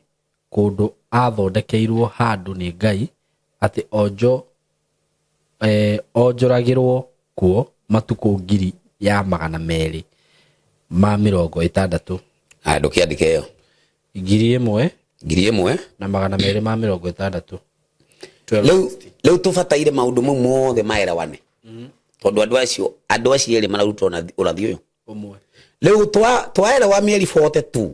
kũndũ athondekeirwo handũ nĩ Ngai atĩ onjoragĩrwo kuo matukũ 1260. Haya, ndũkĩandĩke ĩyo. 1000 1000 na 260. Rĩu tũbataire maũndũ mau mothe maelewane, tondũ andũ acio erĩ mararuta ũrathi ũyũ Ũmwe. Rĩu twaelewa mĩeri 42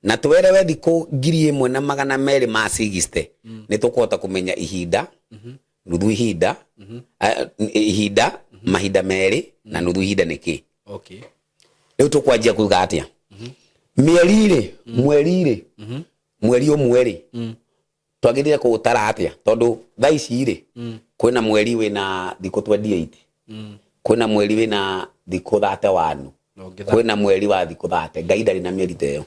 na twerewe thikũ 1260, nĩ tũkũhota kũmenya ihinda, nuthu ihinda, ihinda, mahinda merĩ na nuthu ihinda nĩ kĩ. Rĩu tũkwanjia kuga atĩa? Mĩeri rĩ, mweri rĩ, mweri ũmwe rĩ, twagĩrĩire kũũtara atĩa? Tondũ thaa ici rĩ, kwĩna mweri wĩna thikũ 28, kwĩna mweri wĩna thikũ 31, Na ũngĩ kwĩna mweri wa thikũ 30. Ngai ndarĩ na mĩeri ta ĩyo.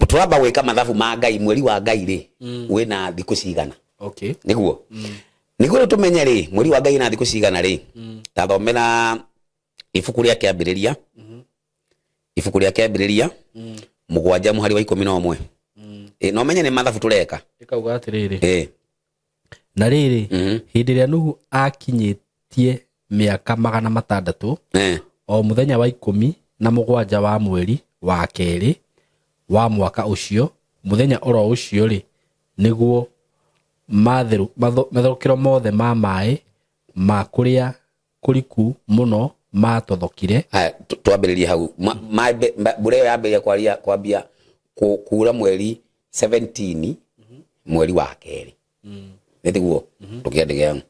Tũramba gwĩka mathabu ma Ngai. Mweri wa Ngai rĩ, wĩna thikũ cigana? Nĩguo rĩu tũmenye rĩ, mweri wa Ngai na thikũ cigana rĩ, tathomera ibuku rĩa Kĩambĩrĩria, ibuku rĩa Kĩambĩrĩria 7 mũhari wa 11. Na ũmenye nĩ mathabu tũreka. Ĩkauga atĩrĩrĩ, na rĩrĩ, hĩndĩ ĩrĩa Nuhu akinyĩtie mĩaka 600, o mũthenya wa 17 wa mweri wa kerĩ wa mwaka ũcio, mũthenya oro ũcio rĩ, nĩguo matherũkĩro mothe ma maĩ ma kũrĩa kũriku mũno matothokire. Haya, twambĩrĩrie hau. Mbura ĩyo yambĩrĩria kwaria, kwambia kura mweri 17 mweri wa kerĩ, nĩ tiguo? Tũkĩandĩke.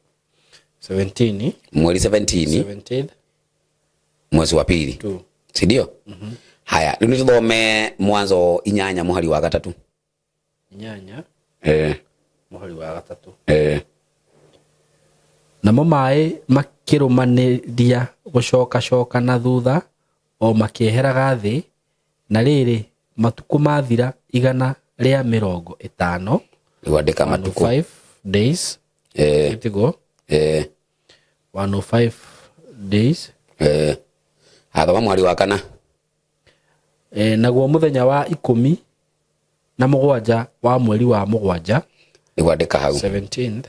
17. Mweri 17. 17. Mwezi wa pili. 2. Si ndio? Haya, rĩu nĩ tũthome Mwanzo 8 mũhari wa 3. 8. Mũhari wa 3. Namo maĩ makĩrũmanĩria gũcokacoka na thutha o makĩeheraga thĩ. Na rĩrĩ, matukũ mathira 150. Rĩu andĩka matukũ. 105 days. Tiguo? Eh. 105 days. Athoma mũhari wa 4. Naguo mũthenya wa 17 wa mweri wa 7. Rĩu andĩka hau. 17th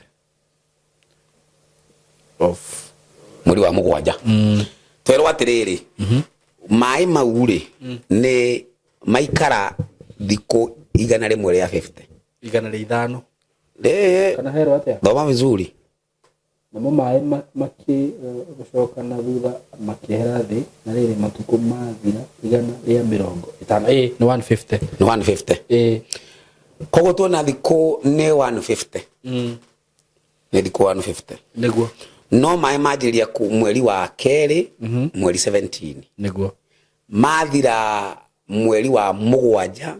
of Mweri wa 7. Twerwo atĩrĩrĩ, maĩ mau rĩ, nĩ maikara thikũ 150. 105. Ĩĩ. Kana herwo atĩa? Thoma vizuri. Namo maĩ makĩ gũcoka na thutha makĩehera thĩ. Na rĩrĩ, matukũ mathira 150. Ĩ nĩ 150. Nĩ 150. Ĩ. Koguo tuona thikũ nĩ 150, nĩ thikũ 150. No maĩ manjĩrĩria mweri wa kerĩ, mweri 17. Mathira mweri wa 7,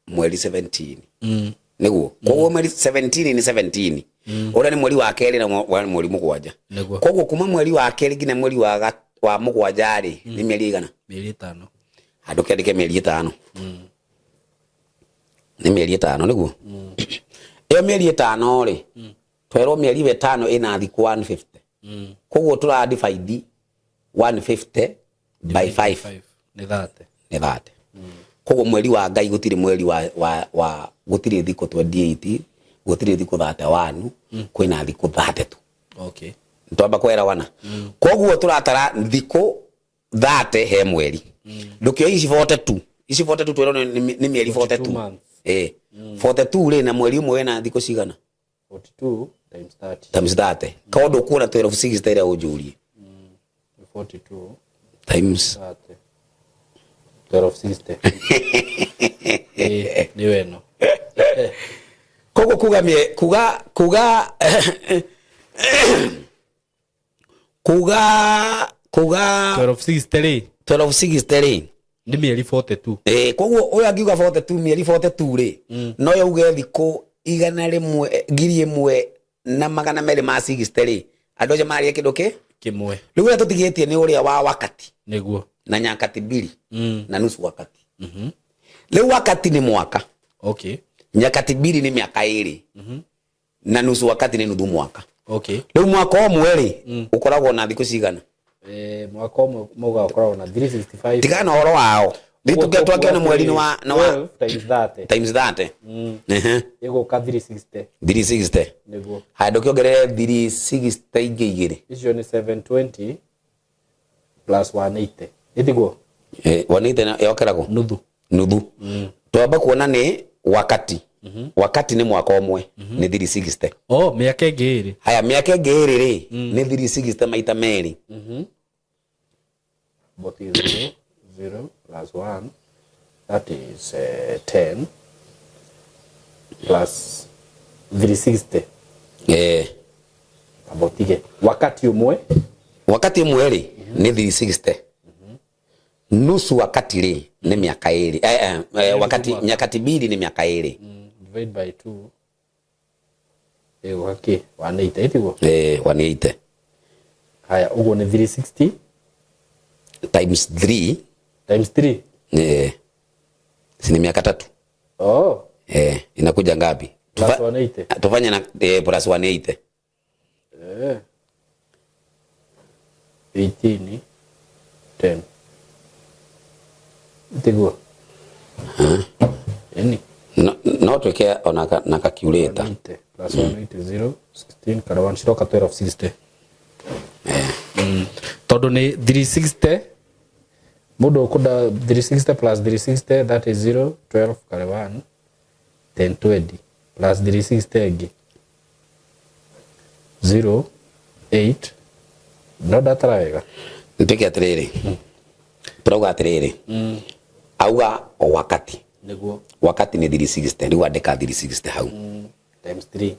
mweri 17. Nĩguo? Koguo mweri 17 nĩ 17, ũrĩa nĩ mweri wa kerĩ na mweri 7. Koguo kuma mweri wa kerĩ nginya mweri wa 7 rĩ, nĩ mĩeri igana? Mĩeri 5. Handũ kĩandĩke mĩeri 5. Nĩ mĩeri 5, nĩguo? Ĩyo mĩeri 5 rĩ, twerwo mĩeri ĩyo 5 ĩna thikũ 150. Koguo tũra divide 150 by 5. 5 nĩ 30. Nĩ 30. Koguo mweri wa Ngai gũtirĩ mweri wa gũtirĩ thikũ 28, gũtirĩ thikũ 31, kwĩna thikũ 32. Twamba kwerawana. Koguo tũratara thikũ 30 he mweri. Ndũkĩoe ici 42, ici 42 twĩrwo nĩ mĩeri 42 42 months. 42 rĩ, na mweri ũmwe wĩna thikũ cigana? 42 times 30. Times 30. Korwo ndũkuona 1260 ĩrĩa ũnjũrie. 42 times 30, 1260. Ĩ nĩ weno. Koguo kuga mie kuga kuga kuga kuga 1260 rĩ. 1260 rĩ, Nĩ mĩeri 42. Ĩĩ, koguo ũyũ angiuga 42, mĩeri 42 rĩ, no yauge thikũ 100, 1200 ma 60 rĩ, andũ acio marĩe kĩndũ kĩ Kĩmwe. Rĩu ũrĩa tũtigĩtie nĩ ũrĩa wa wakati na nyakati mbili na nusu wakati. Rĩu wakati nĩ mwaka. Nyakati mbili nĩ mĩaka 2 na nusu wakati nĩ nuthu mwaka. Rĩu mwaka ũmwe rĩ, ũkoragwo na thikũ cigana? Mwaka ũmwe mauga ũkoragwo na 365. Tigana na ũhoro wao. Rĩu twakĩona mweri nĩ wa nĩ wa 12 times 30. Times 30. Ĩgũka 360. 360. Nĩguo. Haya, ndũkĩongerere 360 ingĩ igĩrĩ. Icio nĩ 720 plus 180, ĩtiguo? 180 yokeragwo Nuthu. Nuthu. Twamba kuona nĩ wakati. Wakati nĩ mwaka ũmwe nĩ 360. Oh, mĩaka ĩngĩ 2. Haya, mĩaka ĩngĩ 2 rĩ, nĩ 360 maita merĩ. But 0 0 plus 1, that is 10 plus 360. Abotige wakati ũmwe. Wakati ũmwe rĩ, nĩ 360. Nusu wakati rĩ, nĩ mĩaka 2. Wakati nyakati mbili nĩ mĩaka 2. Divide by 2 ĩgũka kĩ? 180, ĩtiguo? 180. Haya, ũguo nĩ 360 times 3. Times 3. Si ni miaka 3? Oh. Inakuja ngapi? Plus 180. Tufanye na plus 180. 18 10. Tiguo. Eni. No, no twike ona na calculator. 180 plus 180 0 16 kana 1 ciroka 1260. Tondu ni 360, mundu ukunda 360 plus 360, that is 0 12 kare 1 10 20 plus 360 ĩngĩ 0 8, no ndatara wega? Nitwike atiriri, turauga atiriri, auga o wakati. Niguo. Wakati ni 360, riu andika 360 hau. Times 3.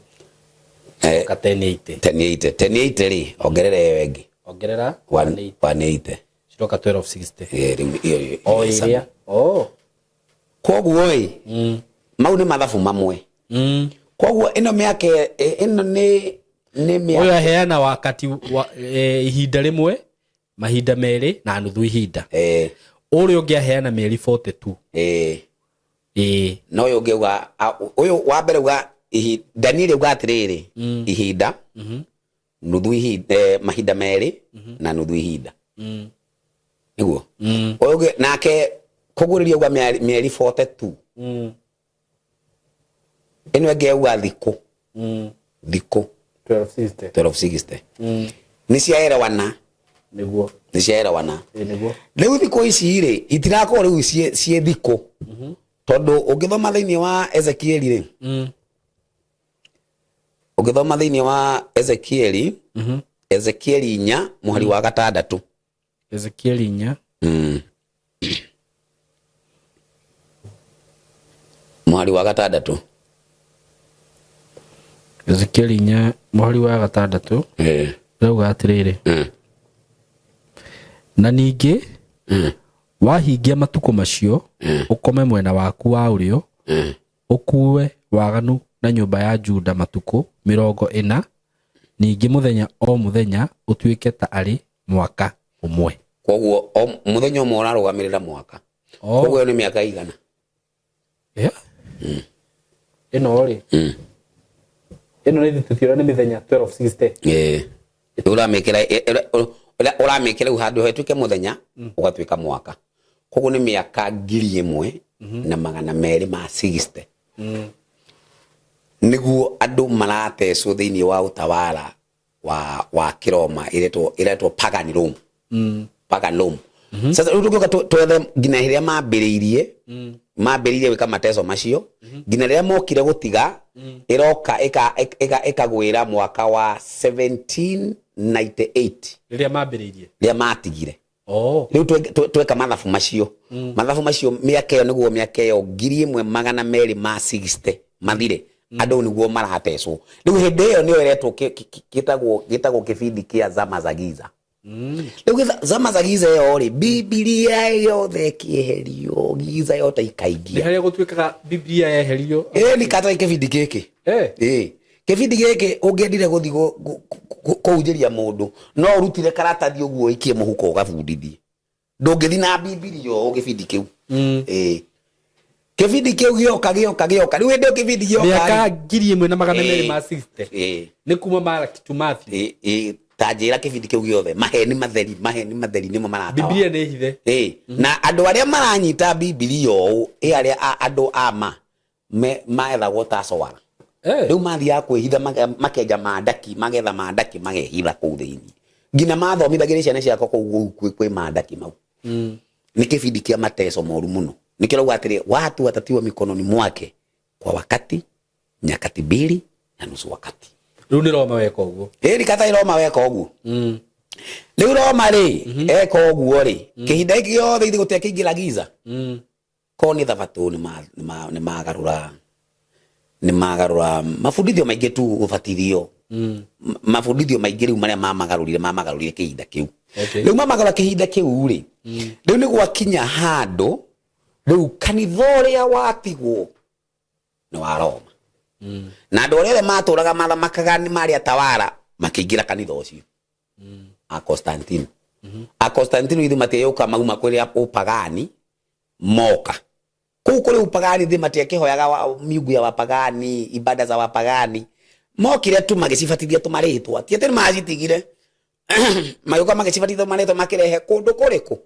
Ka 1080. 1080. 1080 ri, ongerera ĩyo ĩngĩ. Ongerera 1 180. Ciroka 1260. Rĩu ĩyo O ĩrĩa. Oh. Koguo ĩ, mau nĩ mathabu mamwe. Koguo ĩno mĩaka ĩno nĩ mĩaka. Ũyũ aheana wakati wa, ihinda rĩmwe, mahinda merĩ na nuthu ihinda. Ũrĩa ũngĩ aheana mĩeri 42. No ũyũ ũngĩ auga, ũyũ wa mbere auga Daniel auga atĩrĩrĩ, ihinda, nuthu ihinda, mahinda merĩ na nuthu ihinda. Nĩguo? Ũyũ ũngĩ nake kũgũrĩria auga mĩeri 42. Ĩno ĩngĩ auga thikũ. Thikũ. 1260. 1260. Nĩ ciaerewana. Nĩguo. Nĩ ciaerewana. Nĩguo. Rĩu thikũ ici rĩ, itirakorwo rĩu ciĩ thikũ. Tondũ ũngĩthoma thĩinĩ wa Ezekieli rĩ, ũngĩthoma thĩinĩ wa Ezekieli, Ezekieli 4 mũhari wa 6. Ezekieli 4. Mũhari wa 6. Ezekieli 4 mũhari wa 6. Rauga atĩrĩrĩ. Na ningĩ, wahingia matukũ macio, ũkome mwena waku wa ũrĩo, ũkuue waganu na nyũmba ya Juda matukũ 40, ningĩ mũthenya o mũthenya ũtuĩke ta arĩ mwaka ũmwe. Koguo o mũthenya ũmwe ũrarũgamĩrĩra mwaka. Koguo ĩyo nĩ mĩaka igana? Ĩno rĩ? Ĩno nĩ tũtiũra nĩ mĩthenya 1260. Ũramĩkĩra rĩu handũ hetũke mũthenya, ũgatuĩka mwaka. Koguo nĩ mĩaka ngiri ĩmwe na magana merĩ ma 60. Nĩguo andũ maratecwo thĩinĩ wa ũtawala wa Kiroma iretwo Pagan Rome. Pagan Rome. Sasa rĩu tũngĩũka twethe nginya rĩrĩa mambĩrĩirie gwĩka mateso macio, nginya rĩrĩa mokire gũtiga, ĩroka ĩkagwĩra mwaka wa 1798. Rĩrĩa mambĩrĩirie? Rĩrĩa matigire. Rĩu tweka mathabu macio. Mathabu macio mĩaka ĩyo nĩguo mĩaka ĩyo ngiri ĩmwe magana merĩ ma 60 mathire. Andũ nĩguo maratecwo. Rĩu hĩndĩ ĩyo nĩyo ĩretwo gĩtagwo kĩbindi kĩa zama za giza. Rĩu zama za giza ĩyo rĩ, Bibilia yothe ĩkĩeherio, giza yote Nĩ ikaingia. harĩa gũtuĩkaga Biblia yeherio. Ĩ nĩ kata kĩbindi gĩkĩ. Ĩ kĩbindi gĩkĩ ũngĩendire gũthiĩ kũhunjĩria mũndũ, no ũrutire karatathi ũguo ũikie mũhuko ũgabundithie. Ndũngĩthiĩ na Bibilia ũũ kĩbindi kĩu. Ĩ kĩbindi kĩu gĩoka gĩoka gĩoka, rĩu hĩndĩ ĩyo kĩbindi gĩoka Mĩaka 1260. Ĩ. Nĩ kuma Malaki to Matthew. Ĩ, ĩ, ta njĩra kĩbindi kĩu gĩothe maheni matheri, maheni matheri nĩmo maratawa. Biblia nĩ hithe. Ĩ, na andũ arĩa maranyita Bibilia ũũ, ĩ arĩa andũ ama maethagwo ta cwara. Rĩu mathiaga kwĩhitha, makenja mandaki, magetha mandaki, magehitha kũu thĩinĩ, nginya mathomithagĩria ciana ciakwa kũu kwĩ mandaki mau. Nĩ kĩbindi kĩa mateso moru mũno. Nĩkĩo rauga atĩrĩ, watu watatiwa mikononi mwake kwa wakati, nyakati mbili na nusu wakati. Rĩu nĩ Roma weka ũguo. Ĩri kata Roma weka ũguo. Rĩu Roma rĩ, eka ũguo rĩ, kĩhinda gĩkĩ gĩothe ithuĩ gũtiakĩingĩra giza. Korwo nĩ thabatũ nĩ magarũra mabundithio maingĩ tu, gũbatithio. Mabundithio maingĩ rĩu marĩa mamagarũrire kĩhinda kĩu. Rĩu mamagarũra kĩhinda kĩu rĩ, rĩu nĩ gwakinya handũ rĩu kanitha ũrĩa watigwo nĩ wa Roma. Na andũ arĩa othe matũraga mathamakaga nĩ marĩ atawara makĩingĩra kanitha ũcio. A Constantino. A Constantino ithuĩ matiĩyũka mauma kũrĩa ũpagani moka. Kũu kũrĩ upagani thĩ matiakĩhoyaga miungu ya wapagani, ibada za wapagani. Mokire tu magĩcibatithia tũmarĩtwa. Ti atĩ nĩmacitigire. Magĩũka magĩcibatithia tũmarĩtwa makĩrehe kũndũ kũrĩkũ.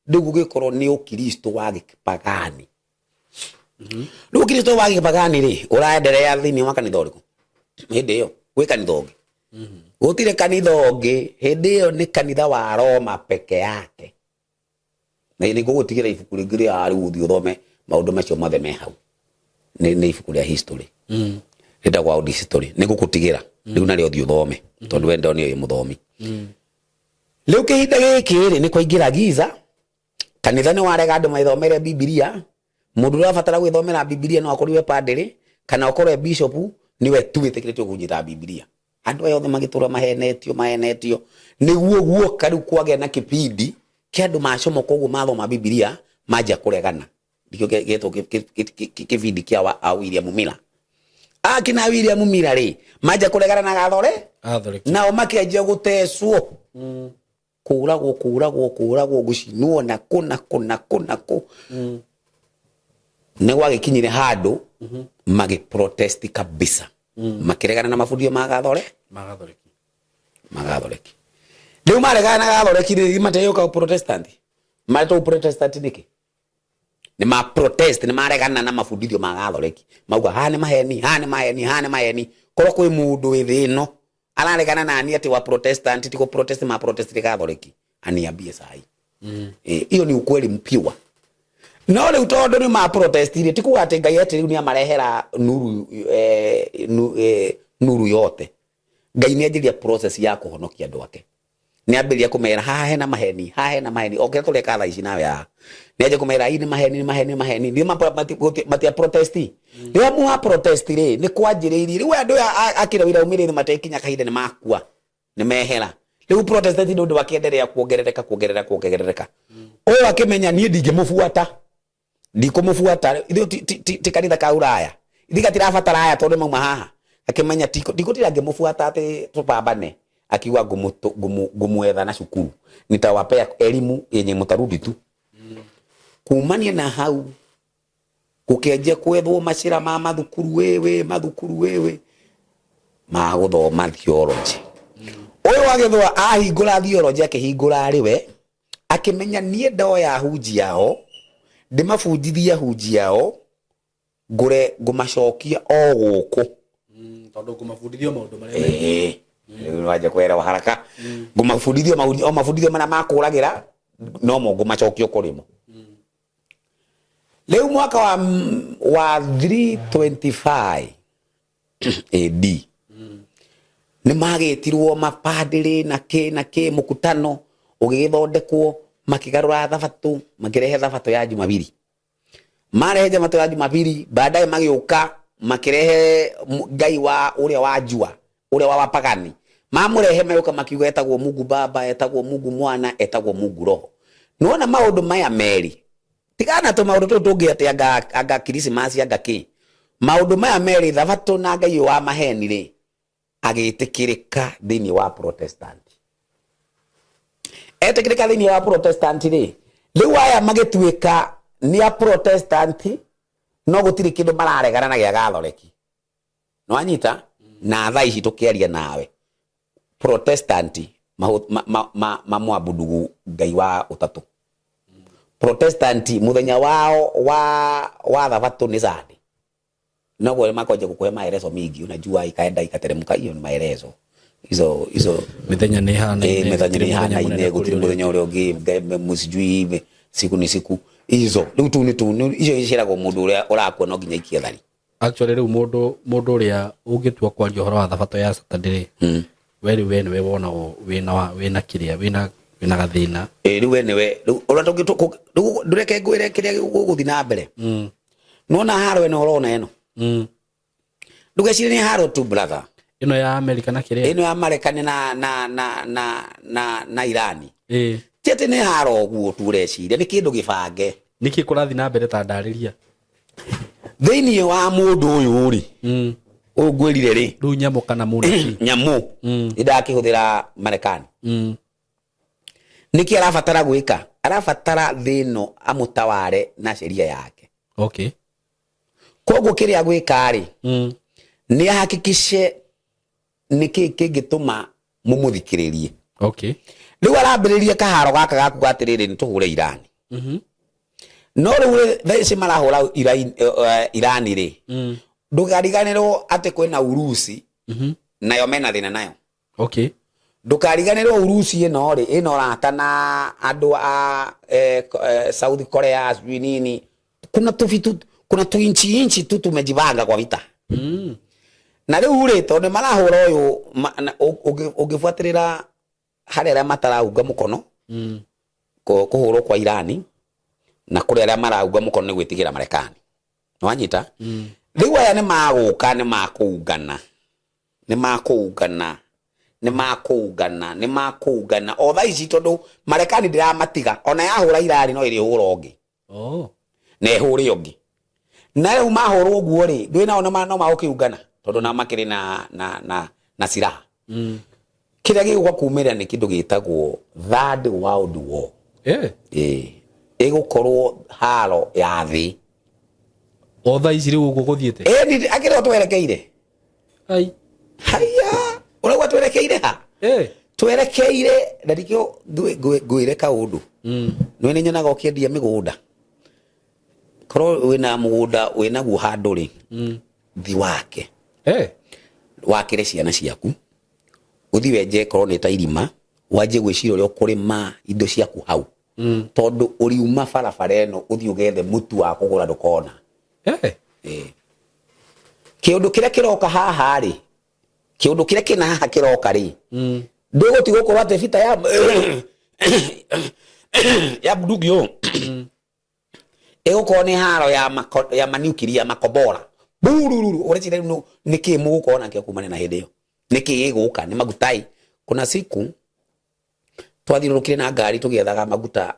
Rĩu gũgĩkorwo nĩ ũkristo wa gĩpagani. Rĩu ũkristo wa gĩpagani rĩ, ũraenderea thĩinĩ wa kanitha ũrĩkũ? Hĩndĩ ĩyo gwĩ kanitha ũngĩ? Gũtirĩ kanitha ũngĩ. Hĩndĩ ĩyo nĩ kanitha wa Roma peke yake. Na nĩ ngũgũtigĩra ibuku rĩngĩ rĩa rĩu ũthiĩ ũthome maũndũ macio mothe me hau. Nĩ ibuku rĩa history. Rĩtagwo World History. Nĩ ngũgũtigĩra. Rĩu narĩo ũthiĩ ũthome. Tondũ we ndonio wĩ mũthomi. Rĩu kĩhinda gĩkĩ rĩ, nĩ kwaingĩra giza. Kanitha nĩ warega andũ maithomere Bibilia. Mũndũ ũrabatara gwĩthomera Bibilia no akorirwe padĩrĩ kana okorwo e bishop, nĩwe tu wĩtĩkĩrĩtio kũnyita Bibilia. Andũ aya othe magĩtũra mahenetio mahenetio, nĩguo guoka rĩu kwagĩa na kĩbindi kĩa andũ macomoka ũguo mathoma Bibilia manjia kũregana. Nĩkĩo gĩetwo kĩbindi kĩa a William Miller. Akina William Miller rĩ, manjia kũregana na gathore, Gathoreki. Nao makĩanjia gũtecwo, kũragwo kũragwo kũragwo, gũcinwo na kũ na kũ na kũ na kũ. Nĩ gwagĩkinyire handũ magĩ protest kabisa, makĩregana na mabundio ma gathore Magathoreki. Magathoreki. Rĩu maregana na gathoreki rĩ, mateyũka Protestant, maretwo Protestant nĩkĩ? Nĩ ma protest, nĩ maregana na mabundithio ma gathoreki, mauga haha nĩ maheni, haha nĩ maheni, haha nĩ maheni. Korwo kwĩ mũndũ wĩ thĩ ĩno araregana nani atĩ wa Protestant ti kũ protest, ma protest gathoreki, aniambie sahi. Hiyo ni ukweli mpure. No rĩu tondũ nĩ ma protest rĩ, ti kuga atĩ Ngai atĩ rĩu nĩ amarehera nuru, nuru yote. Ngai nĩ anjĩria process ya kũhonokia andũ ake. Nĩ ambĩrĩria kũmera haha hena maheni, haha hena maheni, o kĩrĩa tũreka thaa ici nawe haha. Nĩ anjia kũmera hii nĩ maheni, nĩ maheni, nĩ maheni. Nĩ matia protest. Rĩrĩa mwa protest rĩ, nĩ kwanjĩrĩirie rĩu andũ aya akĩra wĩra umĩrĩre matekinya kahinda nĩ makua, nĩ mehera. Rĩu protestant nĩ ũndũ wakĩenderea kuongerereka, kuongerereka, kuongerereka. Ũyũ akĩmenya niĩ ndingĩmũbuata, ndikũmũbuata, ithuĩ ti kanitha ka Ulaya, ithuĩ gatirabatara aya tondũ mauma haha. Akĩmenya ndikũtira ngĩmũbuata atĩ tũpambane. Akiuga ngũmwetha na cukuru, nitawapea elimu yenye mũtarudi tu. Kumania na hau gũkĩanjia kwethwo macĩra ma mathukuru, wĩwĩ mathukuru wĩwĩ ma gũthoma theology. Ũyũ agĩthwa ahingũra theology, akĩhingũra arĩ we, akĩmenya niĩ ndoya hunji yao, ndĩmabundithie hunji yao, ngũre ngũmacokia o gũkũ. Tondũ ngũmabundithio maũndũ marĩa Ĩĩ, rĩu nĩwanjia kũerewa haraka. Ngũmabundithio o mabundithio marĩa makũragĩra nomo ngũmacokia kũrĩ mo. Rĩu mwaka wa 325 AD nĩ magĩtirwo mapadĩrĩ na kĩ na kĩ, mũkutano ũgĩgĩthondekwo, makĩgarũra thabatũ, makĩrehe thabatũ ya Jumapili. Marehe thabatũ ya Jumapili, baadaye magĩũka makĩrehe ngai wa ũrĩa wa njua, ũrĩa wa wapagani. Mamũrehe megũka makiuga etagwo Mungu Baba, etagwo Mungu Mwana, etagwo Mungu Roho. Nĩwona maũndũ maya merĩ, tigana tũ maũndũ tũtũ tũngĩ atĩ anga anga Christmas anga kĩ. Maũndũ maya merĩ, thabatũ na Ngai ũyũ wa maheni rĩ, agĩtĩkĩrĩka thĩinĩ wa Protestant. Etĩkĩrĩka thĩinĩ wa Protestant rĩ, rĩu aya magĩtuĩka nĩ a Protestant, no gũtirĩ kĩndũ mararegana na gĩa Gathoreki. Nĩwanyita? Na thaa ici tũkĩaria nawe, Protestant mamwabudugu Ngai wa ũtatũ. Protestant mũthenya wao wa thabatũ nĩ Sunday. Noguo makonja gũkũhe maelezo mingi, unajua ikaenda ikateremka, hiyo ni maelezo hizo hizo. Mĩthenya nĩ ĩhanaine. Mĩthenya gũtirĩ nĩ mũthenya ĩhanaine mũnene gũtirĩ kũrĩ ũrĩa mũthenya ũrĩa ũngĩ, sijui siku ni siku hizo. Rĩu tu nĩ tu icio ciĩragwo mũndũ ũrĩa ũrakua no nginya ikie thari. Actually rĩu mũndũ ũrĩa ũngĩtua kwaria ũhoro wa thabatũ ya Saturday rĩ, we rĩu we nĩwe wonagwo wĩna kĩrĩa wĩna gathĩna. Ĩ, rĩu we nĩwe rĩu ũrĩa rĩu ndũreke ngwĩre kĩrĩa gũgũthiĩ na mbere. Nĩwona haro ĩno ũrona ĩno, ndũgecirie nĩ haro tu, brother. Ĩno ya Amerika na kĩrĩa? Ĩno ya Marekani na Irani. Ti atĩ nĩ haro ũguo tu ũreciria, nĩ kĩndũ gĩbange. Nĩkĩ kũrathiĩ na mbere? Ta ndarĩria. Thĩinĩ wa mũndũ ũyũ rĩ, ũyũ ngwĩrire rĩ, Rĩu nyamũ kana mũnabii? Nyamũ ĩndakĩhũthĩra Marekani. Nĩkĩ arabatara gwĩka? Arabatara thĩ ĩno amũtaware na sheria yake. Koguo kĩrĩa gwĩka rĩ, nĩ ahakikishe nĩkĩ kĩngĩtũma mũmũthikĩrĩrie. Rĩu arambĩrĩria kaharo gaka gakuga atĩrĩrĩ, nĩ tũhũre Irani. No rĩu rĩ, thaa ici marahũra Irani rĩ, ndũkariganĩrwo atĩ kwĩna Urusi, nayo mena thĩna nayo. Ndũkariganĩrwo Urusi ĩno rĩ, ĩna ũrata na andũ a South Korea, sijui nini. Kuna tuvitu, kuna tuinchi inchi tu tumejipanga kwa vita. Na rĩu rĩ, tondũ nĩ marahũra ũyũ, ũngĩbuatĩrĩra harĩ arĩa mataraunga mũkono kũhũrwo kwa Irani, na kũrĩ arĩa maraunga mũkono nĩ gwĩtigĩra Marekani. Nĩwanyita? Rĩu aya nĩ magũka, nĩ makũungana, nĩ makũungana, nĩ makũungana, nĩ makũungana o thaa ici, tondũ Marekani ndĩramatiga. Ona yahũra Irani, no ĩrĩhũra ũngĩ. Na ĩhũre ũngĩ. Na rĩu mahũrwo ũguo rĩ, ndũĩ nao no magũkĩungana, tondũ nao makĩrĩ na silaha. Kĩrĩa gĩgũka kumĩra nĩ kĩndũ gĩtagwo Third World War. Ĩĩ, ĩgũkorwo haro ya thĩ. O thaa ici rĩu ũguo gũthiĩte? Ĩni, akĩrĩ o twerekeire. Ai. Haya, ũraigua twerekeire ha? Twerekeire na nikĩo ngwĩre kaũndũ. Nĩ nĩ nyonaga ũkĩendia mĩgũnda. Korwo wĩna mũgũnda wĩnaguo handũ rĩ, thi wake, wakĩre ciana ciaku, ũthi wenje korwo nĩ ta irima, wanjie gwĩciria ũrĩa ũkũrĩma indo ciaku hau, tondũ ũriuma barabara ĩno ũthiĩ ũgethe mũtu wa kũgũra ndũkona. Ĩĩ. Kĩũndũ kĩrĩa kĩroka haha rĩ, kĩũndũ kĩrĩa kĩna haha kĩroka rĩ, ndĩgũti gũkorwo atĩ bita ya bunduki ũũ ĩgũkorwo nĩ haro ya manukiria makombora burururu. Ũreciria rĩu nĩkĩ mũgũkorwo nakĩo kumania na hĩndĩ ĩyo? Nĩkĩ gĩgũka? Nĩ maguta ĩ. Kuna siku twathiũrũrũkire na ngari tũgĩethaga maguta,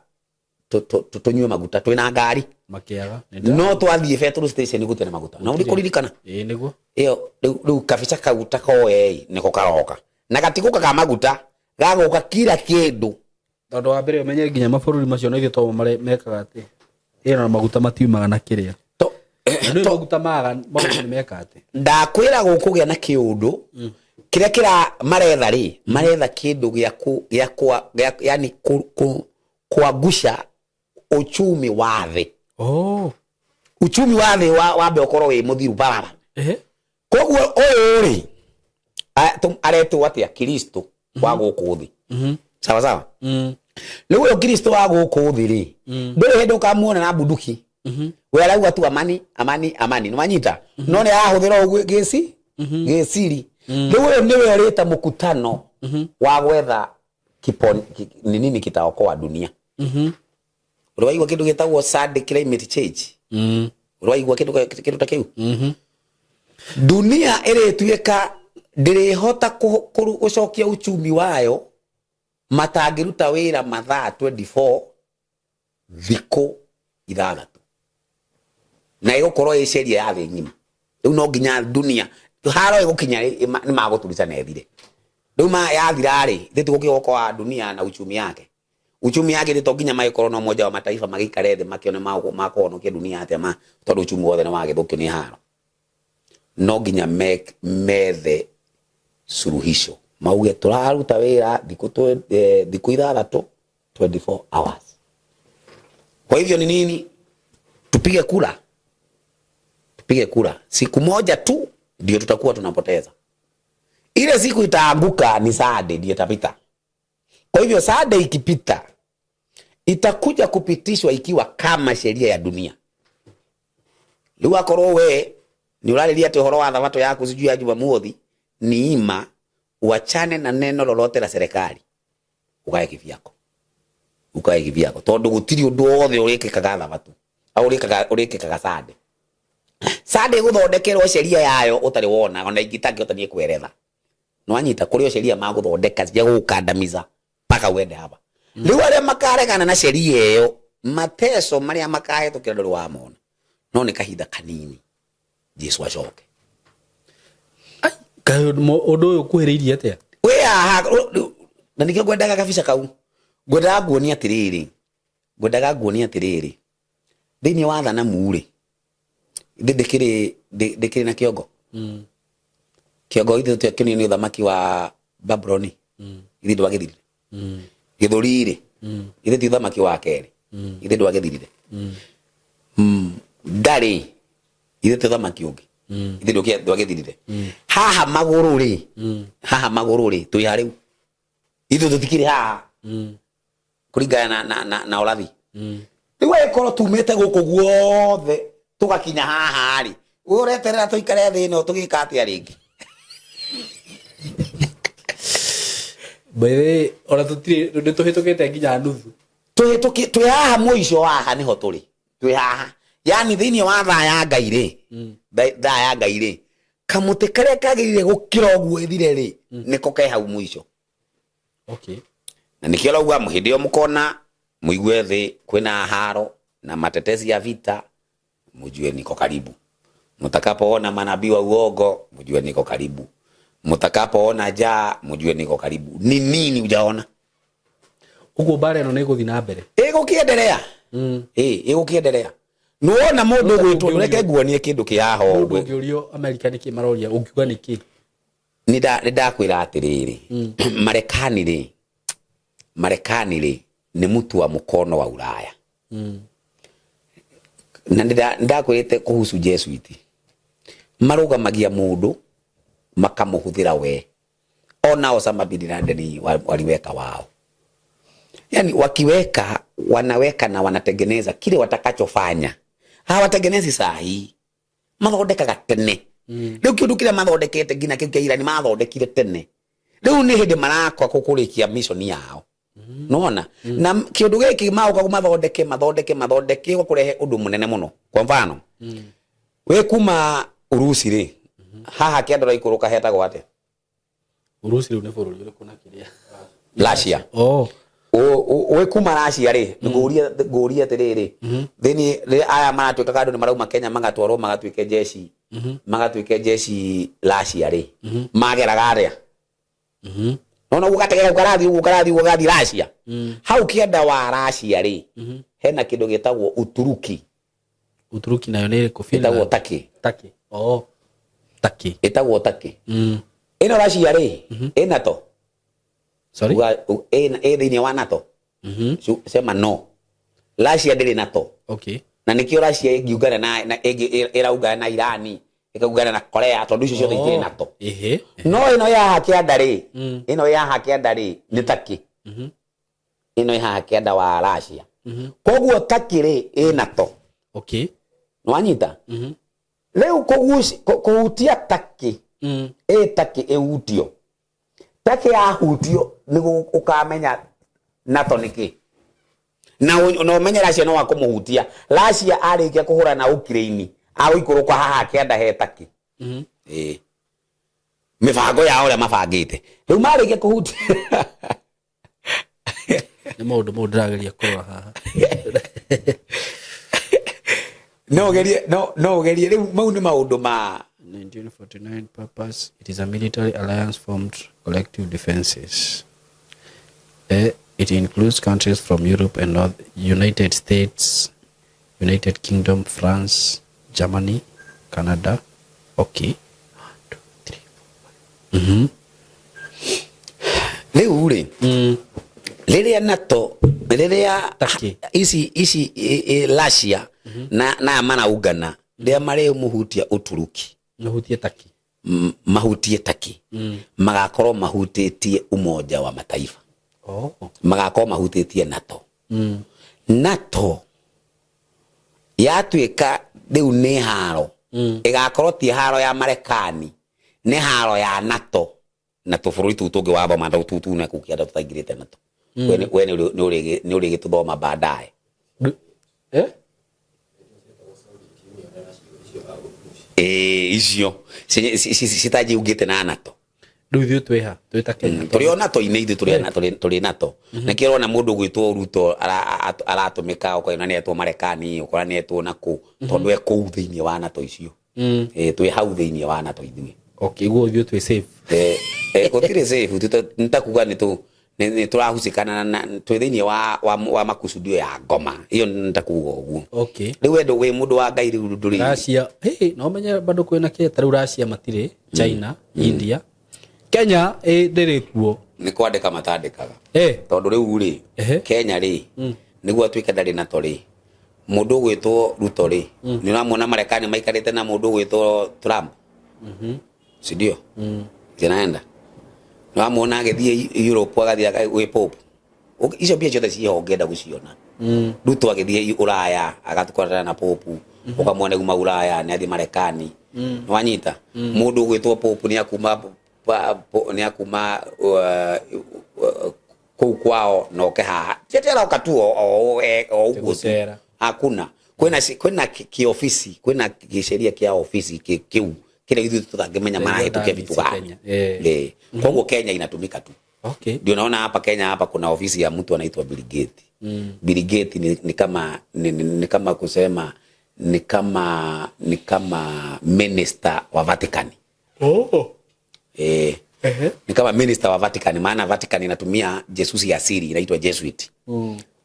tũnyue maguta twĩna ngari. Makĩaga. No twathiĩ petrol station gũtirĩ na maguta na ũrĩ kũririkana. Ĩĩ, nĩguo. Ĩyo rĩu kabica kau ta koe nĩko karoka, na gatigũka ka maguta, gagũka kila kĩndũ. Tondũ wa mbere ũmenye nginya mabũrũri macio na ithuĩ to mekaga atĩ ĩno maguta matiumaga na kĩrĩa. Na nĩ maguta maga maũndũ nĩ meka atĩ. Ndakwĩra gũkũgĩa na kĩũndũ kĩrĩa kĩra maretha rĩ, maretha kĩndũ gĩa ku gĩa kwa gĩa yani ku kuangusha uchumi wa thĩ. Uchumi wa thĩ wambe ũkorwo wĩ mũthiru barara. Koguo ũyũ rĩ, aretwo atĩa? Kristo wa gũkũ thĩ. Sawa sawa. Rĩu ũyũ Kristo wa gũkũ thĩ rĩ, ndũrĩ hĩndĩ ũkamuona na bunduki. We arauga tu amani, amani, amani. Nĩwanyita? No nĩ arahũthĩra ũguo gĩci gĩciri. Rĩu ũyũ nĩwe ũrĩta mũkutano wa gwetha ni nini kitaokoa dunia. Ũrĩ waigua kĩndũ gĩtagwo sad climate change? Ũrĩ waigua kĩndũ ta kĩu? Dunia ĩrĩtuĩka Ndĩrĩhota gũcokia uchumi wayo matangĩruta wĩra mathaa 24 thikũ 6, na ĩgũkorwo ĩ sheria ya thĩ ng'ima. Rĩu no nginya dunia haro ĩgũkinya nĩ magũturica na ĩthire. Rĩu ma yathira rĩ, ithuĩ tũgũkĩgoka wa dunia na uchumi yake, uchumi yake to nginya magĩkorwo na Umoja wa Mataifa magĩikare thĩ makĩone makũhonokia dunia atĩa ma tondũ uchumi wothe nĩ wagĩthũkio nĩ haro. No nginya methe suluhisho, mauge tũraruta wĩra thikũ thikũ 6, 24 hours. Kwa hivyo ni nini? Tupige kura, tupige kura siku moja tu ndio tutakuwa tunapoteza. Ile siku itaanguka ni Sunday ndio itapita. Kwa hivyo Sunday ikipita itakuja kupitishwa ikiwa kama sheria ya dunia. Rĩu akorwo we nĩ ũrarĩria atĩ ũhoro wa thabato yaku sijui ya Jumamothi ni ima, uachane na neno lolote la serikali, ukae kivyako, ukae kivyako, tondu gutiri undu wothe urikikaga thabato au urikikaga Sunday. Sunday guthondekerwo sheria yayo utari wona ona ingitangihota nie kweretha. Nwanyita kuri o sheria maguthondeka cia gugukandamiza mpaka uende hapa. Riu aria makaregana na sheria iyo, mateso maria makahetũkĩra ndũrĩ wamona, no nĩ kahinda kanini Jesu acoke. Kaĩ ũndũ ũyũ ũkuhĩrĩirie atĩa? Wĩ haha na nĩkĩo ngwendaga kabica kau, ngwendaga nguonie atĩrĩrĩ, ngwendaga nguonie atĩrĩrĩ, thĩinĩ wa thanamu rĩ, ithe ndĩkĩrĩ na kĩongo. Kĩongo ithe tũtiakĩonio nĩ ũthamaki wa Babuloni. Ithe ndwagĩthirire. Gĩthũri rĩ, ithe ti ũthamaki wa kerĩ, ithe ndwagĩthirire. Ndarĩ ithe ti ũthamaki ũngĩ, ithe ndwagĩthirire. Haha magũrũ rĩ, haha magũrũ rĩ, twĩ ha rĩu? Ithuĩ tũtikĩrĩ haha kũringana na ũrathi. Rĩu agĩkorwo tumĩte gũkũ guothe tũgakinya haha rĩ, we ũreterera tũikare thĩ ĩno tũgĩka atĩa rĩngĩ? By the way, ona tũtirĩ nĩ tũhĩtũkĩte nginya nuthu. Tũhĩtũki twĩ haha mũico haha nĩho tũrĩ, twĩ haha yani thĩinĩ wa thaa ya Ngai rĩ, thaa ya Ngai rĩ, kamũtĩ karĩa kagĩrĩire gũkĩra ũguo ĩthire rĩ, nĩko ke hau mũico. Na nĩkĩo rauga hĩndĩ ĩyo mũkona mũigue thĩ kwĩna haro na matetezi ya vita, mujue niko karibu. Mtakapoona manabii wa uongo, mjue niko karibu. Mtakapoona njaa, mjue niko karibu. Ni nini hujaona? Ũguo mbara ĩno nĩ ĩgũthiĩ na mbere. Ĩgũkĩenderea. Ĩ ĩgũkĩenderea. Nĩwona mũndũ Mũndũ ũgwĩtwo, ũngĩũrio. Reke nguonie kĩndũ kĩ haha Mũndũ ũguo. ũngĩũrio Amerika nĩkĩ maroria, ũngiuga nĩkĩ? Nĩ ndakwĩra atĩrĩrĩ, Marekani rĩ, Marekani rĩ nĩ mũtu wa mũkono wa Ulaya. Na nĩ ndakwĩrĩte kuhusu Jesuit, marũgamagia mũndũ makamũhũthĩra we. Ona Osama bin Laden waliweka wao, yani wakiweka wanaweka na wanatengeneza kile watakachofanya. Hawatengenezi saa hii, mathondekaga tene. Rĩu kĩndũ kĩrĩa mathondekete nginya kĩu kĩa Irani mathondekire tene, rĩu nĩ hĩndĩ marakwa kũrĩkia mission yao. Nona na kĩndũ gĩkĩ maũka mathondeke mathondeke mathondeke gwa kũrehe ũndũ mũnene mũno. Kwa mfano, wĩ kuma Urusi rĩ, haha kĩandora ikũrũka hetagwo atĩa? Urusi rĩu nĩ bũrũri ũrĩkũ na kĩrĩa? Russia. Oh. Wĩ kuma Russia rĩ, ngũrie ngũrie atĩrĩrĩ, thĩinĩ rĩrĩa aya maratuĩkaga andũ nĩ marauma Kenya magatwarwo magatuĩke jeshi, magatuĩke jeshi Russia rĩ, mageraga atĩa? Nona ũguo gatege kau karathiĩ ũguo, karathiĩ ũguo, gathiĩ Russia. Hau kĩanda wa Russia rĩ, hena kĩndũ gĩtagwo Uturuki. Uturuki nayo nĩ ĩrĩkũ? Ĩtagwo Finland? Turkey. Turkey. Oh. Turkey. Ĩtagwo Turkey. Ĩno Russia rĩ, ĩ NATO? Sorry? Ĩ thĩinĩ wa NATO? Sema no. Russia ndĩrĩ NATO. Na nĩkĩo Russia ĩngiungana na ĩngĩ ĩraungana na Irani, ĩkaungana na Korea, tondũ icio ciothe itirĩ NATO. No ĩno ya haha kĩanda rĩ, ĩno ya haha kĩanda rĩ, nĩ Turkey. Ĩno ĩ haha kĩanda wa Russia. Koguo Turkey rĩ, ĩ NATO. Nĩwanyita? Rĩu kũhutia Turkey, ĩ Turkey ĩhutio. Turkey yahutio nĩguo ũkamenya NATO nĩ kĩ. Na ũmenye Russia no akũmũhutia. Russia arĩkia kũhũra na Ukraine, agũikũrũka haha kĩanda he Turkey. Ĩĩ. Mĩbango yao ũrĩa mabangĩte rĩu marĩkia kũhutia. Nĩ maũndũ mau ndĩrageria kũrora haha. No ũgerie, no ũgerie rĩu mau nĩ maũndũ ma 1949. Purpose: it is a military alliance formed collective defenses. It includes countries from Europe and North United States, United Kingdom, France, Germany, Canada. Okay. One, two, three, four, five. Rĩu rĩ, rĩrĩa NATO, rĩrĩa Turkey. Ici Russia na aya maraungana, rĩrĩa marĩmũhutia Ũturuki, Mahutie Turkey. Mahutie Turkey, magakorwo mahutĩtie Umoja wa Mataifa. Magakorwo mahutĩtie NATO. NATO yatuĩka rĩu nĩ haro, ĩgakorwo ti haro ya Marekani, nĩ haro ya NATO na tũbũrũri tũu tũngĩ wathoma tũu tũu na kũu kĩanda tũtaingĩrĩte NATO. We nĩ ũrĩgĩtũthoma baadaye. Eh? Ĩĩ, icio citajiungĩte na NATO. Rĩu ithuĩ twĩha twĩ ta Kenya? Tũrĩ o NATO-inĩ ithuĩ, tũrĩ NATO. Nĩkĩo ũrona mũndũ ũgwĩtwo Ruto aratũmĩka, ũkona nĩ etwo Marekani, ũkona nĩ etwo nakũ, tondũ e kũu thĩinĩ wa NATO icio. Ĩĩ, twĩ hau thĩinĩ wa NATO ithuĩ. Okay, guo ithuĩ twĩ safe. Gũtirĩ safe, nĩ ta kuga nĩ tũrahucikana na twĩ thĩinĩ wa makusudio ya ngoma iyo, nĩ ta kuga ũguo. Rĩu we wĩ mũndũ wa Ngai rĩu ndũrĩ Russia, hey, no menye bado kwĩna kĩ ta rĩu Russia matirĩ, China, India, Kenya ndĩrĩ kuo. Nĩ kwandĩka matandĩkaga. Tondũ rĩu rĩ, Kenya rĩ, nĩguo atuĩke ndarĩ NATO rĩ, mũndũ ũgwĩtwo Ruto rĩ, nĩ ũramuona Marekani maikarĩte na mũndũ ũgwĩtwo Trump, si ndio? Zinaenda, nĩ wamuona agĩthiĩ Europe, agathiĩ gwĩ Pope. Icio mbia ciothe ciĩho ũngĩenda gũciona. Ruto agĩthiĩ Ũraya agatwarana na Pope, ũkamuona kuma Ũraya nĩ athiĩ Marekani. Nĩ wanyita mũndũ ũgwĩtwo Pope nĩ akuma nĩ akuma kũu kwao na oke haha, ti atĩ aroka tu o ũguo tu. Gũcera. Hakuna, kwĩna kwĩna kĩobici, kwĩna gĩceria kĩa obici kĩu kĩrĩa ithuĩ tũtangĩmenya marahĩtũkia vitu gani. Kenya. Koguo Kenya inatumika tu. Ndio naona hapa Kenya, hapa kuna ofisi ya mtu anaitwa Bill Gates. Bill Gates ni kama kusema ni kama minister wa Vatican. Ni kama minister wa Vatican, maana Vatican inatumia jesusi ya siri inaitwa Jesuit.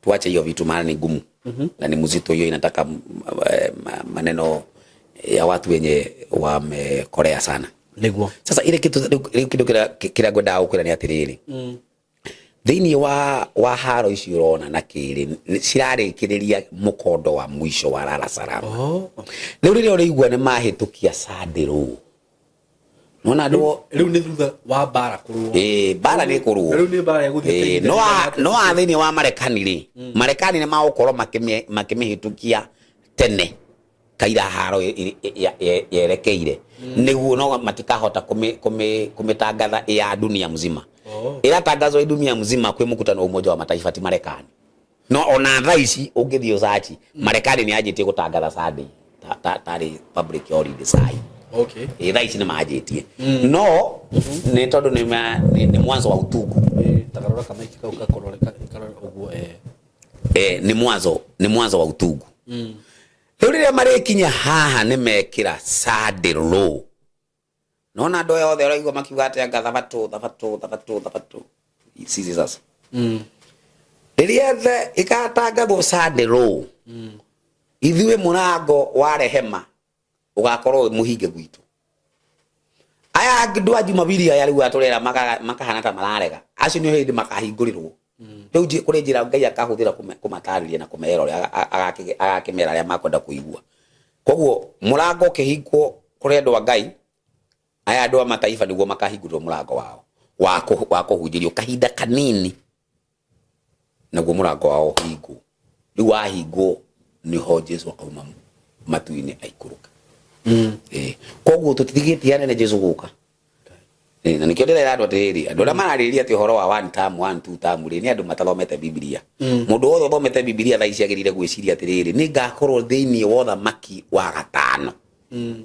Tuache hiyo vitu maana ni ngumu na ni mzito, hiyo inataka maneno ya watu wenye wamekorea sana. Sasa ile kitu rĩu, kĩndũ kĩrĩa ngwendaga gũkwĩra nĩ atĩrĩrĩ, thĩinĩ wa haro ici ũrona na kĩrĩ cirarĩkĩrĩria mũkondo wa mwisho wa lala salama. Rĩu rĩrĩa ũrĩigua nĩ mahĩtũkia Sunday law, nona andũ Rĩu nĩ thutha wa mbara kũrũo. Ĩĩ, mbara nĩ kũrũo. Rĩu nĩ mbara ĩgũthiĩ Ĩĩ, no a thĩinĩ wa Marekani rĩ, Marekani nĩ magũkorwo makĩmĩhĩtũkia tene kaira haro yerekeire nĩguo no matikahota kũmĩtangatha ya dunia mzima. Ĩratangazwo dunia mzima kwĩ mkutano wa Umoja wa Mataifa, ti Marekani. No ona thaa ici ũngĩthiĩ ũcaci, Marekani nĩ yanjĩtie gũtangatha Sunday tarĩ public holiday sai. Ĩ, thaa ici nĩ manjĩtie, no nĩ tondũ nĩ mwanzo wa utungu. Tagarũra kamaiki kau gakorore karore ũguo. Nĩ mwanzo wa utungu. Rĩu rĩrĩa marĩkinya haha nĩ mekĩra Sunday law, nona andũ aya othe ũraigua makiuga atĩ anga thabatũ, thabatũ, thabatũ, thabatũ sisi sasa rĩrĩa the ĩgatangathwo Sunday law, ithuĩ mũrango wa rehema ũgakorwo wĩ mũhinge gwitũ. Aya andũ a Jumapili aya rĩu atũrera makahana ta mararega, acio nĩ hĩndĩ makahingũrĩrwo rĩu. Kũrĩ njĩra Ngai akahũthĩra kũmatarĩria na kũmera ũrĩa agakĩmera arĩa makwenda kũigua. Koguo mũrango ũkĩhingwo kũrĩ andũ a Ngai aya, andũ a mataifa nĩguo makahingũrĩrwo mũrango wao wa kũhunjĩrio kahinda kanini, naguo mũrango wao ũhingwo. Rĩu wahingwo nĩho Jesu akauma matu-inĩ aikũrũka. Koguo tũtitigĩtie hanene Jesu gũka. Na nĩkĩo ndĩrera andũ atĩrĩrĩ, andũ arĩa mararĩrĩria atĩ ũhoro wa one term, one two term rĩ, nĩ andũ matathomete Bibilia. Mũndũ wothe ũthomete Bibilia thaa ici agĩrĩire gwĩciria atĩrĩrĩ, nĩ ngakorwo thĩinĩ wa ũthamaki wa gatano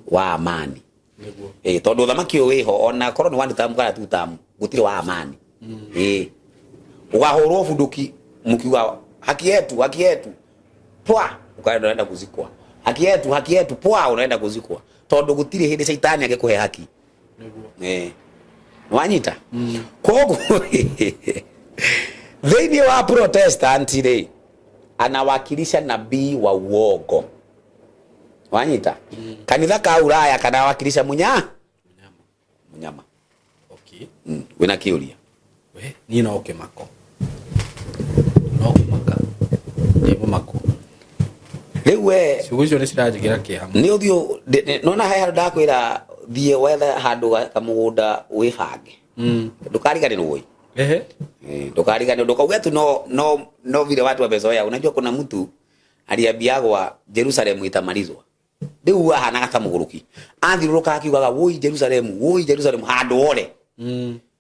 wa amani. Nĩguo. Ĩĩ, tondũ ũthamaki ũyũ wĩho ona korwo nĩ one term kana two term, gũtirĩ wa amani. Ĩĩ, ũgahũrwo bunduki mũkiuga haki yetu, haki yetu, pwa, ukaenda unaenda kuzikwa. Haki yetu, haki yetu, pwa, unaenda kuzikwa, tondũ gũtirĩ hĩndĩ caitani angĩkũhe haki. Nĩguo. Ĩĩ, wanyita? Koguo thĩinĩ wa Protestant rĩ, anawakilisha nabii wa uongo, wanyita? Kanitha ka Ulaya kanawakilisha munya Mũnyama. Munyama. Okay. Wĩna kĩũria? We niĩ no kĩmako, no kũmaka, ndĩ mũmaku. Rĩu we Ciugo icio nĩ ciranjĩkĩra kĩeha mũno. Nĩ ũthiũ nona he handũ ndakwĩra thiĩ wethe handũ kamũgũnda wĩbange. Ndũkariganĩrwo ĩ. Ehe. Ndũkariganĩrwo, ndũkauge tu no no no vile watu wamezoea. Unajua kuna mtu aliambiagwa Jerusalemu itamalizwa, rĩu ahanaga ta mũgũrũki, athiũrũrũka akiugaga, "Woi Jerusalemu, woi Jerusalemu," handũ ore.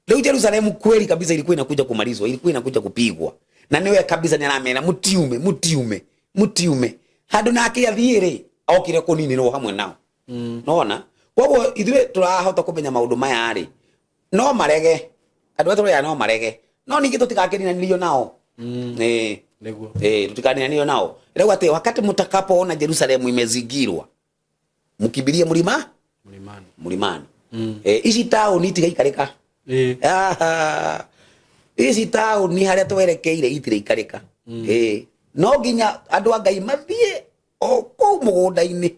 Rĩu Jerusalemu kweli kabisa ilikuwa inakuja kumalizwa, ilikuwa inakuja kupigwa, na niwe kabisa nĩ aramera mutiume, mutiume, mutiume handũ, nake athiĩ rĩ, okire kũninĩrwo hamwe nao. Nona koguo ithuĩ tũrahota kũmenya maũndũ maya rĩ, no marege andũ arĩa tũrĩa, no marege, no ningĩ tũtigakĩninanĩrio nao. Ĩĩ. Nĩguo. Eh, tutikaninanĩrio nao. Rĩu atĩ wakati mtakapoona Jerusalemu imezingirwa, mkimbilie mlima. Mlimani. Mlimani. Eh, ici taũni itigaikarĩka. Aha. Ici taũni harĩa twerekeire itiraikarĩka. Eh, no nginya andũ a Ngai mathiĩ o kũu mũgũnda-inĩ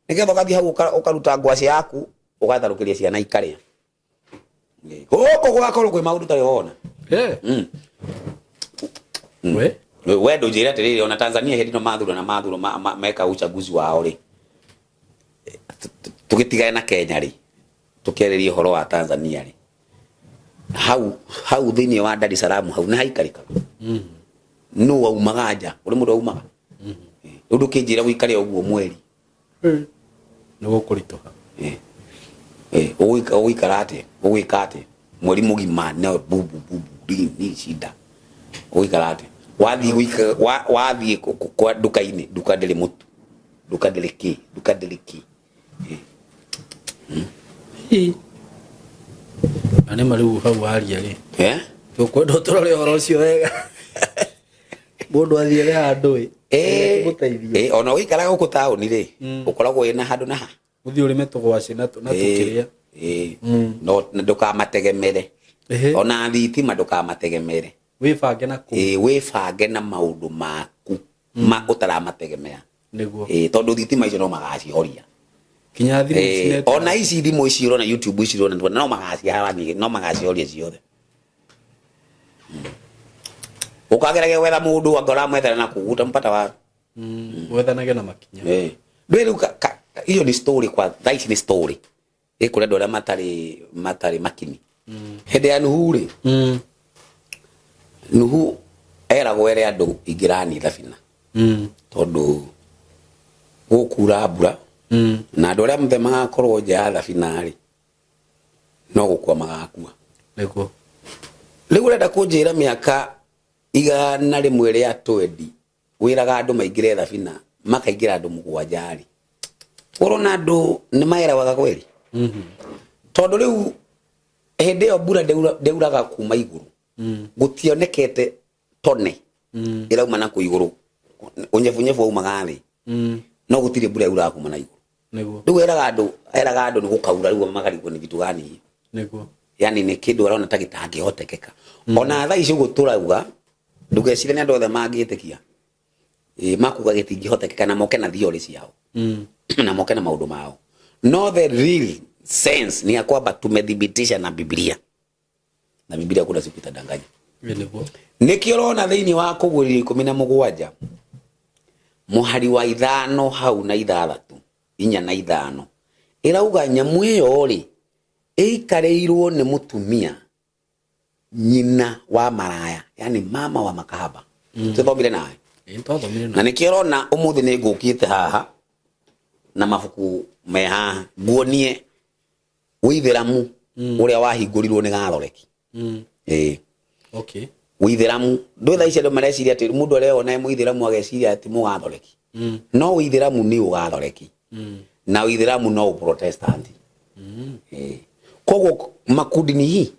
nĩgetha ũgathiĩ hau ũkaruta ngwacĩ yaku, ũgatharũkĩria ciana ikarĩa. Eh, gũkũ gwakorwo kwĩ maũndũ tarĩ wona. We We ndũnjĩre atĩrĩrĩ, ona Tanzania hĩndĩ ĩno mathura na mathura meka uchaguzi wao rĩ, tũgĩtigane na Kenya rĩ, tũkĩarĩria ũhoro wa Tanzania rĩ, hau hau thĩinĩ wa Dar es Salaam hau nĩ haikarĩkaga? Nũ waumaga nja? Kũrĩ mũndũ aumaga? Rĩu ndũkĩnjĩra gũikare ũguo mweri. Nĩ gũkũritũha. Eh. Eh, ũgũikara atĩa? Ũgwĩka atĩa mweri mũgima? No bubu bubu ni shida. Ũgũikara atĩa? Wathiĩ wathiĩ kwa nduka-inĩ, nduka ndĩrĩ mũtu, nduka ndĩrĩ kĩ, nduka ndĩrĩ kĩ. Ĩ. Na nĩ ma rĩu hau waria rĩ, Eh? tũkwenda ũtũrore ũhoro ũcio wega, mũndũ athiĩre handũ ĩ mũteithie. Eh, ona ũgĩikara gũkũ taũni rĩ, ũkoragwo wĩna handũ na ha Ũthiĩ ũrĩme tũgwacĩ na tũkĩrĩa. Eh, no na ndũkamategemere. Ona thitima ndũkamategemere. Wĩbange na kũu. Ĩ, wĩbange na maũndũ maku ma ũtaramategemea. Nĩguo. Ĩ, tondũ thitima icio no magacihoria. Kinya thimũ ici ona ici thimũ ici ũrona, YouTube ici ũrona, no magaciharania, no magacihoria ciothe. Ũkageragia gwetha mũndũ anga ũramwethera na kũu utampata wa Wethanage na makinya. Eh. Ndũĩ rĩu hiyo ni story, kwa thaa ici ni story ĩkũrĩ andũ arĩa matarĩ makini. Hĩndĩ ya Nuhu rĩ, Nuhu eragwo ere andũ ingĩrani thabina, tondũ gũkura mbura, na andũ arĩa mothe magakorwo nja ya thabina rĩ, no gũkua magakua. Rĩu ũrenda kũnjĩra mĩaka 120 wĩraga andũ maingĩre thabina, makaingĩra andũ 7 rĩ, ũrona andũ nĩ maerawaga kweri? Tondũ rĩu hĩndĩ ĩyo mbura ndĩuraga kuma igũrũ. Gũtionekete tone ĩrauma na kũ igũrũ, ũnyebunyebu waumaga thĩ, no gũtirĩ mbura yauraga kuma na igũrũ. Rĩu eraga andũ nĩ gũkaura, rĩu makarigwo nĩ vitu gani. Yani nĩ kĩndũ arona ta gĩtangĩhotekeka. Ona thaa ici ũguo tũrauga, ndũgecire nĩ andũ othe mangĩtĩkia. Ĩ, makuga gĩtingĩhotekeka na moke na theory ciao na moke na maũndũ mao, no the real sense ni ya kwamba tumethibitisha na Biblia, na Biblia kuna siku itadanganya. Nĩkĩo ũrona thĩinĩ wa Kũguũrĩrio 17 mũhari wa 5 hau na 6, 4 na 5, ĩrauga nyamũ ĩyo rĩ, ĩikarĩirwo nĩ mũtumia nyina wa maraya, yani mama wa makahaba. Tũthomire nawe. Ĩ, nĩtwathomire. Na nĩkĩo ũrona ũmũthĩ nĩ ngũkĩte haha na mabuku me haha nguonie ũithĩramu ũrĩa wahingũrirwo nĩ Gathoreki. Ĩĩ. Ũithĩramu ndũĩ thaa ici andũ mareciria atĩ mũndũ areyona e mũithĩramu, ageciria atĩ mũgathoreki. No ũithĩramu nĩ ũgathoreki, na ũithĩramu no ũprotestanti. Eh. Koguo makundi ni hii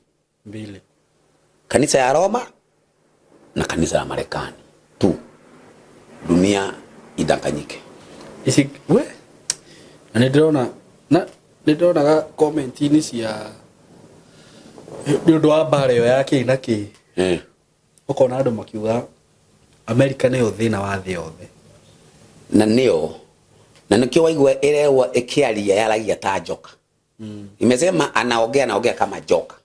Mbili. Kanisa ya Roma na kanisa la Marekani tu, dunia idanganyike. Ici we na nä ndärona na nä ndäronaga comment-inä cia nä å ndå wa mbara ä yo ya kä na kä Eh. ũkona andå makiuga Amerika nĩyo thĩna wa thĩ yothe. Na nio na nikio waigua ĩrerwo ĩkĩaria yaragia ta njoka. Imesema anaongea anaongea kama joka.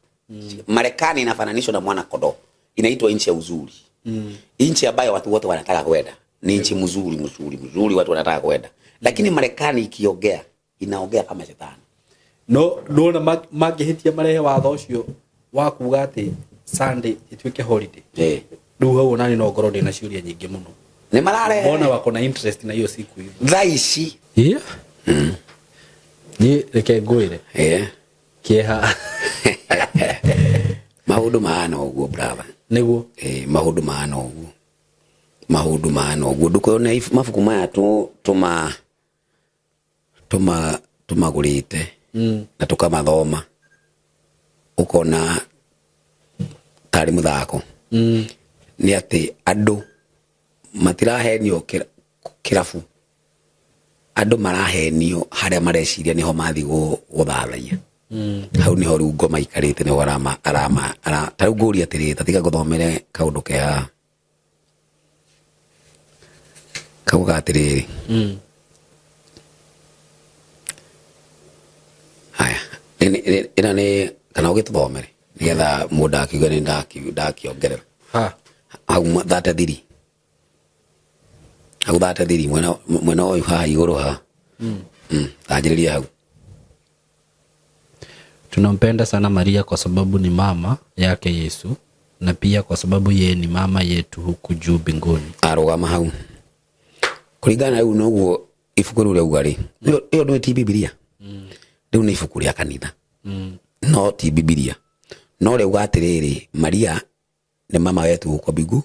Marekani inafananishwa na mwana kondoo, inaitwa nchi ya uzuri. Nchi ambayo watu wote wanataka kwenda, ni nchi mzuri mzuri mzuri, watu wanataka kwenda, lakini Marekani ikiongea inaongea kama shetani. No ndona mangĩhĩtia marehe watho ũcio wa kuga atĩ Sunday ĩtuĩke holiday. Eh. Rĩu hau onani no ngorwo ndĩna ciũria nyingĩ mũno. Nĩ marare Mbona wako na interest na hiyo siku hivyo? Thaa ici. Yeah. Niĩ reke ngwĩre Eh. kĩeha. Maũndũ mahana ũguo, brother. Nĩguo. Eh, maũndũ mahana ũguo, maũndũ mahana ũguo, ndũkone mabuku maya tu tuma tuma tumagũrĩte na tũkamathoma ũkona tarĩ mũthako. Nĩ atĩ andũ matirahenio kĩrabu, andũ marahenio harĩa mareciria nĩho mathiĩ gũthathaiya. Hau nĩho rĩu ngoma ikarĩte, nĩho arama arama ara ta rĩu ngũria atĩrĩrĩ, ta tiga ngũthomere kaũndũ ke haha kauga atĩrĩrĩ. Haya, ĩno nĩ kana ũgĩtũthomere nĩgetha mũndũ akiuge nĩ ndakĩongerera. Ha. Hau 33, hau 33, mwena mwena ũyũ haha igũrũ haha. Tanjĩrĩria hau. Tunampenda sana Maria kwa sababu ni mama yake Yesu na pia kwa sababu yeye ni mama yetu huku juu mbinguni. Arũgama hau kũringana na rĩu noguo ibuku rĩu rĩauga rĩ, ĩyo ndũĩ ti Bibilia, rĩu nĩ ibuku rĩa kanitha no ti Bibilia, no rĩauga atĩrĩrĩ, Maria nĩ mama wetu huko mbingu,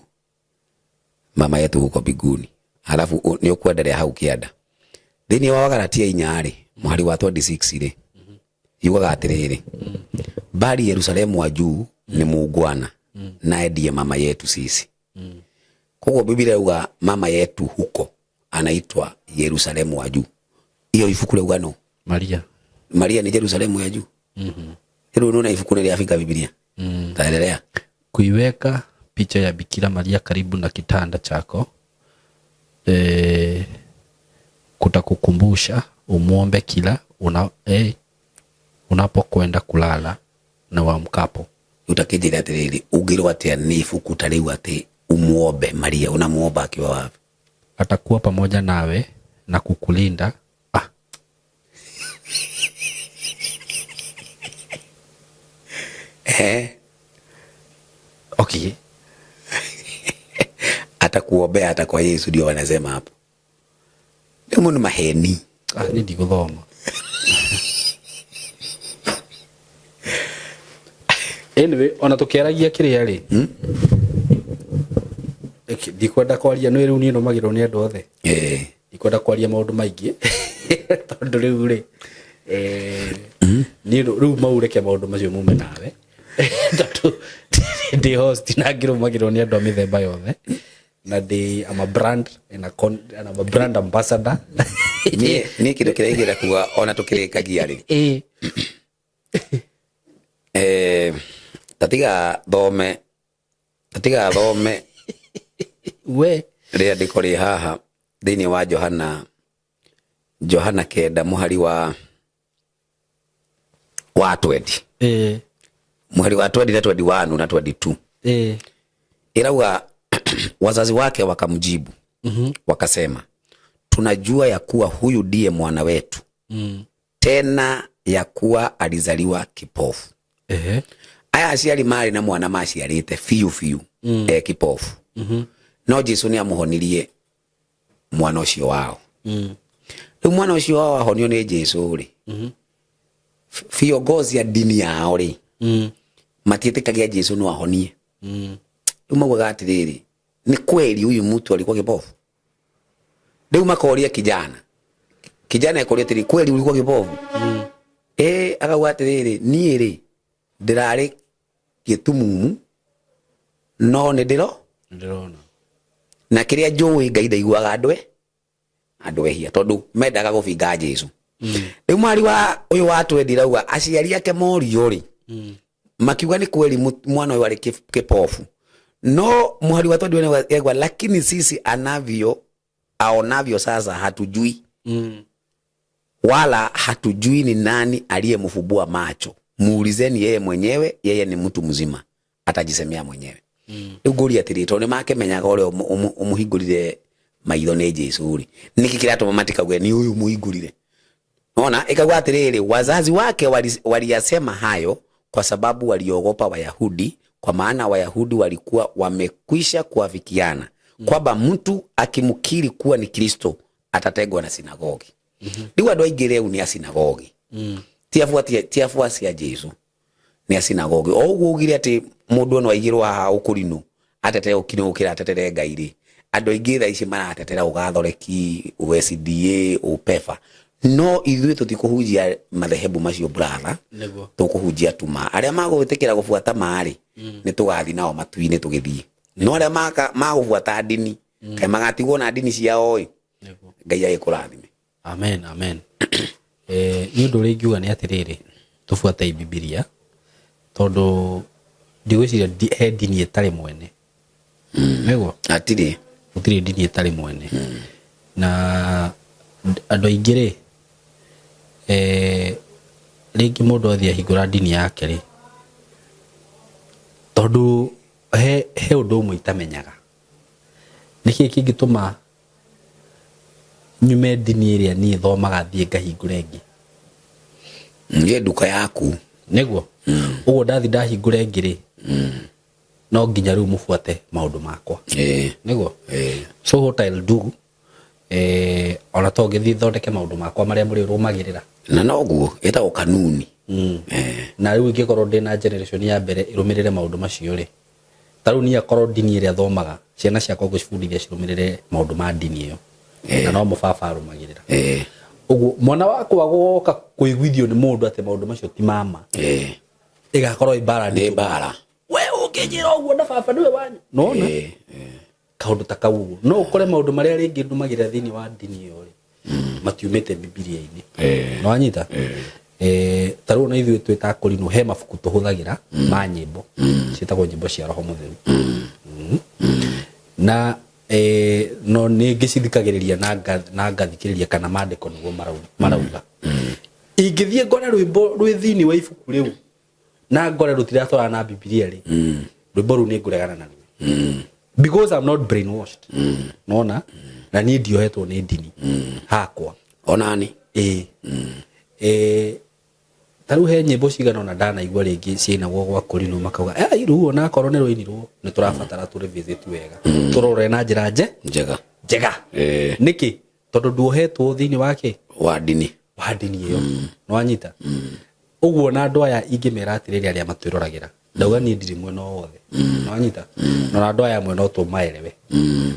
mama yetu huko mbinguni. Halafu nĩ ũkwenderea hau kĩanda thĩinĩ wa Wagalatia 4 rĩ, mũhari wa 26 rĩ, yugaga atĩrĩrĩ, bali Yerusalemu wa juu ni muungwana naye ndiye mama yetu sisi. Koguo Biblia yauga mama yetu huko anaitwa Yerusalemu wa juu. Iyo ibuku rĩauga no Maria. Maria ni Yerusalemu ya juu. Rĩu nona ibuku nĩ rĩabinga Biblia. Taendelea. Kuiweka picha ya Bikira Maria karibu na kitanda chako kutakukumbusha umuombe kila unapokwenda kulala na uamkapo. Utakĩnjĩra atĩrĩrĩ, ũngĩrwo atĩa nĩ ibuku ta rĩu atĩ umuombe Maria, unamuomba akiwa wapi? Atakuwa pamoja nawe na kukulinda. Ah. Eh. Okay. Atakuombea hata kwa Yesu, ndio wanasema hapo. Ndio ni maheni. Ah, ni ndiguthoma. Anyway, ona tukiaragia kiria ri. Ndikwenda kwaria nĩ rĩu niĩ nũmagĩrwo nĩ andũ othe. Eh. Ndikwenda kwaria maũndũ maingĩ tondũ rĩu rĩ, niĩ rĩu mau reke maũndũ macio mume nawe tondũ ndĩ host na ngĩrũmagĩrwo nĩ andũ a mĩthemba yothe na ndĩ I'm a brand and a con, and I'm a brand ambassador. Niĩ niĩ kĩndũ kĩrĩa ingĩenda kuga ona tũkĩrĩkagia rĩ. Eh, tatiga thome, tatiga thome We rĩandĩko rĩ haha thĩinĩ wa Johana, Johana 9 mũhari wa 20. Mũhari wa 20 na 21 na 22. Irauga wazazi wake wakamjibu. Wakasema tunajua ya kuwa huyu ndiye mwana wetu. Tena ya kuwa alizaliwa kipofu. Aya aciari marĩ na mwana maciarĩte biũ biũ, e kipofu. No Jesu nĩ amũhonirie mwana ũcio wao. Rĩu mwana ũcio wao ahonio nĩ Jesu rĩ, viongozi a dini yao rĩ, matiĩtĩkagia Jesu no ahonie. Rĩu maugaga atĩrĩrĩ, ni kweli huyu mtu alikuwa kipofu? Rĩu makoria kijana, kijana ekoria atĩrĩ, kweli ulikuwa kipofu? Rĩ akauga atĩrĩrĩ, niĩ rĩ ndĩrarĩ gĩtumumu no nĩ ndĩro Ndĩrona. Na kĩrĩa njũĩ, Ngai ndaiguaga andũ andũ ehia, tondũ mendaga gũbinga Jesu. Rĩu mwari wa ũyũ wa twendi rauga aciari ake morio rĩ, makiuga nĩ kweli mwana ũyũ arĩ kĩpofu, no mũhari wa twendi egwa, lakini sisi anavyo aonavyo sasa hatujui, wala hatujui ni nani aliyemfumbua macho. Muulizeni yeye mwenyewe, yeye ni mtu mzima, atajisemea mwenyewe. Rĩu ngũria atĩrĩ, tondũ nĩ makĩmenyaga ũrĩa ũmũhingũrire maitho nĩ Jesu rĩ, nĩkĩ kĩratũma matikauge nĩ ũyũ mũhingũrire? Ona ikauga atĩrĩrĩ, wazazi wake waliyasema hayo kwa sababu waliogopa Wayahudi, kwa maana Wayahudi walikuwa wamekwisha kuafikiana kwamba mtu akimkiri kuwa ni Kristo atategwa na sinagogi. Rĩu andũ aingĩ rĩu nĩ a sinagogi, ti afuasi a Jesu, nĩ a sinagogi. O ũguo ugire atĩ mũndũ no aigĩrwo haha ũkũrinũ atetere ũkinũ gũkĩra atetere Ngai rĩ, andũ aingĩ thaa ici maratetera ũgathoreki, ũSDA, ũpefa, no ithuĩ tũtikũhunjia madhehebu macio, brother. Tũkũhunjia tu ma. Arĩa magwĩtĩkĩra gũbuata ma rĩ, nĩ tũgathiĩ nao matu-inĩ tũgĩthiĩ, no arĩa magũbuata ndini, kaĩ magatigwo na ndini ciao ĩ. Ngai agĩkũrathime. Amen, amen. Nĩ ũndũ ũrĩa ingiuga nĩ atĩrĩrĩ, tũbuate Bibilia, tondũ ndigwĩciria he ndini ĩtarĩ mwene, nĩguo? Hatirĩ. Gũtirĩ ndini ĩtarĩ mwene. Na andũ aingĩ rĩ, rĩngĩ mũndũ athiĩ ahingũra ndini yake rĩ, tondũ he ũndũ ũmwe itamenyaga, nĩkĩ kĩngĩtũma nyume ndini ĩrĩa niĩ thomaga thiĩ ngahingũre ĩngĩ? Nĩ nduka yaku. Nĩguo, ũguo ndathi ndahingũra ĩngĩ rĩ, no nginya rĩu mũbuate maũndũ makwa. Nĩguo? Ĩĩ. So what I'll do, ona to ngĩthiĩ thondeke maũndũ makwa marĩa mũrĩrũmagĩrĩra. Na noguo ĩtagwo kanuni. Na rĩu ingĩkorwo ndĩna generation ya mbere ĩrũmĩrĩre maũndũ macio rĩ, ta rĩu niĩ akorwo ndini ĩrĩa thomaga, ciana ciakwa ngũcibundithia cirũmĩrĩre maũndũ ma ndini ĩyo, na no mũbaba arũmagĩrĩra. Ũguo mwana wakwa gũgoka kũiguithio nĩ mũndũ atĩ maũndũ macio ti mama, ĩgakorwo ĩ mbara. Nĩ mbara. We ũngĩnjĩra ũguo na baba nĩwe wanyu nona kaũndũ ta kau ũguo, no ũkore maũndũ marĩa rĩngĩ ndũmagĩrĩra thĩinĩ wa ndini ĩyo rĩ, matiumĩte Bibilia-inĩ. Nĩwanyita? Ta rĩu ona ithuĩ twĩ ta kũrinwo, he mabuku tũhũthagĩra ma nyĩmbo ciĩtagwo nyĩmbo cia Roho Mũtheru. Na no nĩ ngĩcithikagĩrĩria na ngathikĩrĩria kana maandĩko nĩguo marauga. Ingĩthiĩ ngore rwĩmbo rwĩ thĩinĩ wa ibuku rĩu na ngore rũtiratwarana na Bibilia rĩ, rwĩmbo rũu nĩ ngũregana naruo, because I'm not brainwashed. Nona na niĩ ndiohetwo nĩ ndini hakwa. Onani. Ĩĩ. Ta rĩu he nyĩmbo cigana ona ndanaigua rĩngĩ ciinagwo gwa kũrinwo, makauga, "Eh, rĩu ona akorwo nĩ rwainirwo, nĩ tũrabatara tũ revisit wega, tũrore na njĩra njega." Njega. Nĩkĩ? Tondũ nduohetwo thĩinĩ wake wa ndini. Wa ndini ĩyo. Nĩwanyita ũguo? Na andũ aya ingĩmera atĩrĩrĩ, arĩa matwĩroragĩra, ndauga niĩ ndirĩ mwena o wothe. Nĩwanyita? Na andũ aya amwe no tũmaerewe.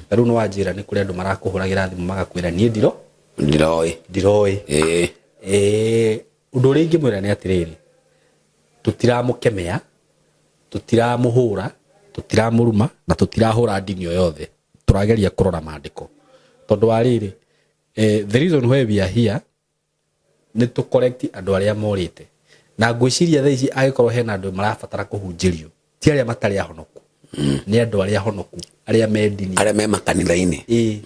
Ta rĩu nĩwanjĩra nĩ kũrĩ andũ marakũhũragĩra thimũ magakwĩra niĩ ndiro Ndiroĩ. Ndiroĩ. Ũndũ ũrĩa ingĩmwĩra nĩ atĩrĩrĩ, tũtiramũkemea, tũtiramũhũra, tũtiramũruma, na tũtirahũra ndini o yothe. Tũrageria kũrora maandĩko, tondũ wa rĩrĩ, the reason why we are here nĩ tũ correct andũ arĩa morĩte. Na ngwĩciria thaa ici angĩkorwo hena andũ marabatara kũhunjĩrio, ti arĩa matarĩ ahonoku, nĩ andũ arĩa ahonoku, arĩa me ndini. Arĩa me makanitha-inĩ. Ĩĩ,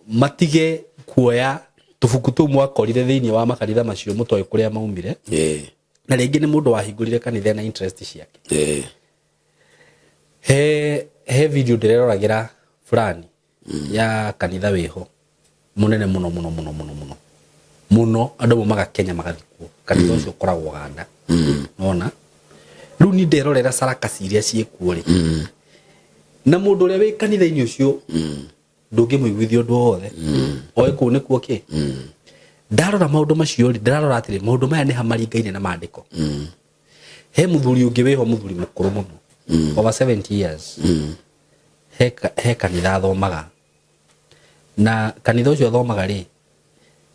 matige kuoya tũbuku tũu mwakorire thĩinĩ wa makanitha macio mũtoĩ kũrĩa maumire. Na rĩngĩ nĩ mũndũ wahingũrire kanitha na interest ciake. He video ndĩreroragĩra fulani ya kanitha wĩho mũnene mũno mũno mũno mũno mũno mũno, andũ maumaga Kenya magathiĩ kuo. Kanitha ũcio ũkoragwo Uganda. Nona rĩu ni nderorera sarakasi iria ciĩkuo rĩ, na mũndũ ũrĩa wĩ kanitha-inĩ ũcio ndũngĩmũiguithia ũndũ o wothe, oĩ kũu nĩkuo kĩ. Ndarora maũndũ macio rĩ, ndĩrarora atĩrĩ, maũndũ maya nĩ hamaringaine na maandĩko? He mũthuri ũngĩ wĩho, mũthuri mũkũrũ mũno, over 70 years. He kanitha athomaga, na kanitha ũcio athomaga rĩ,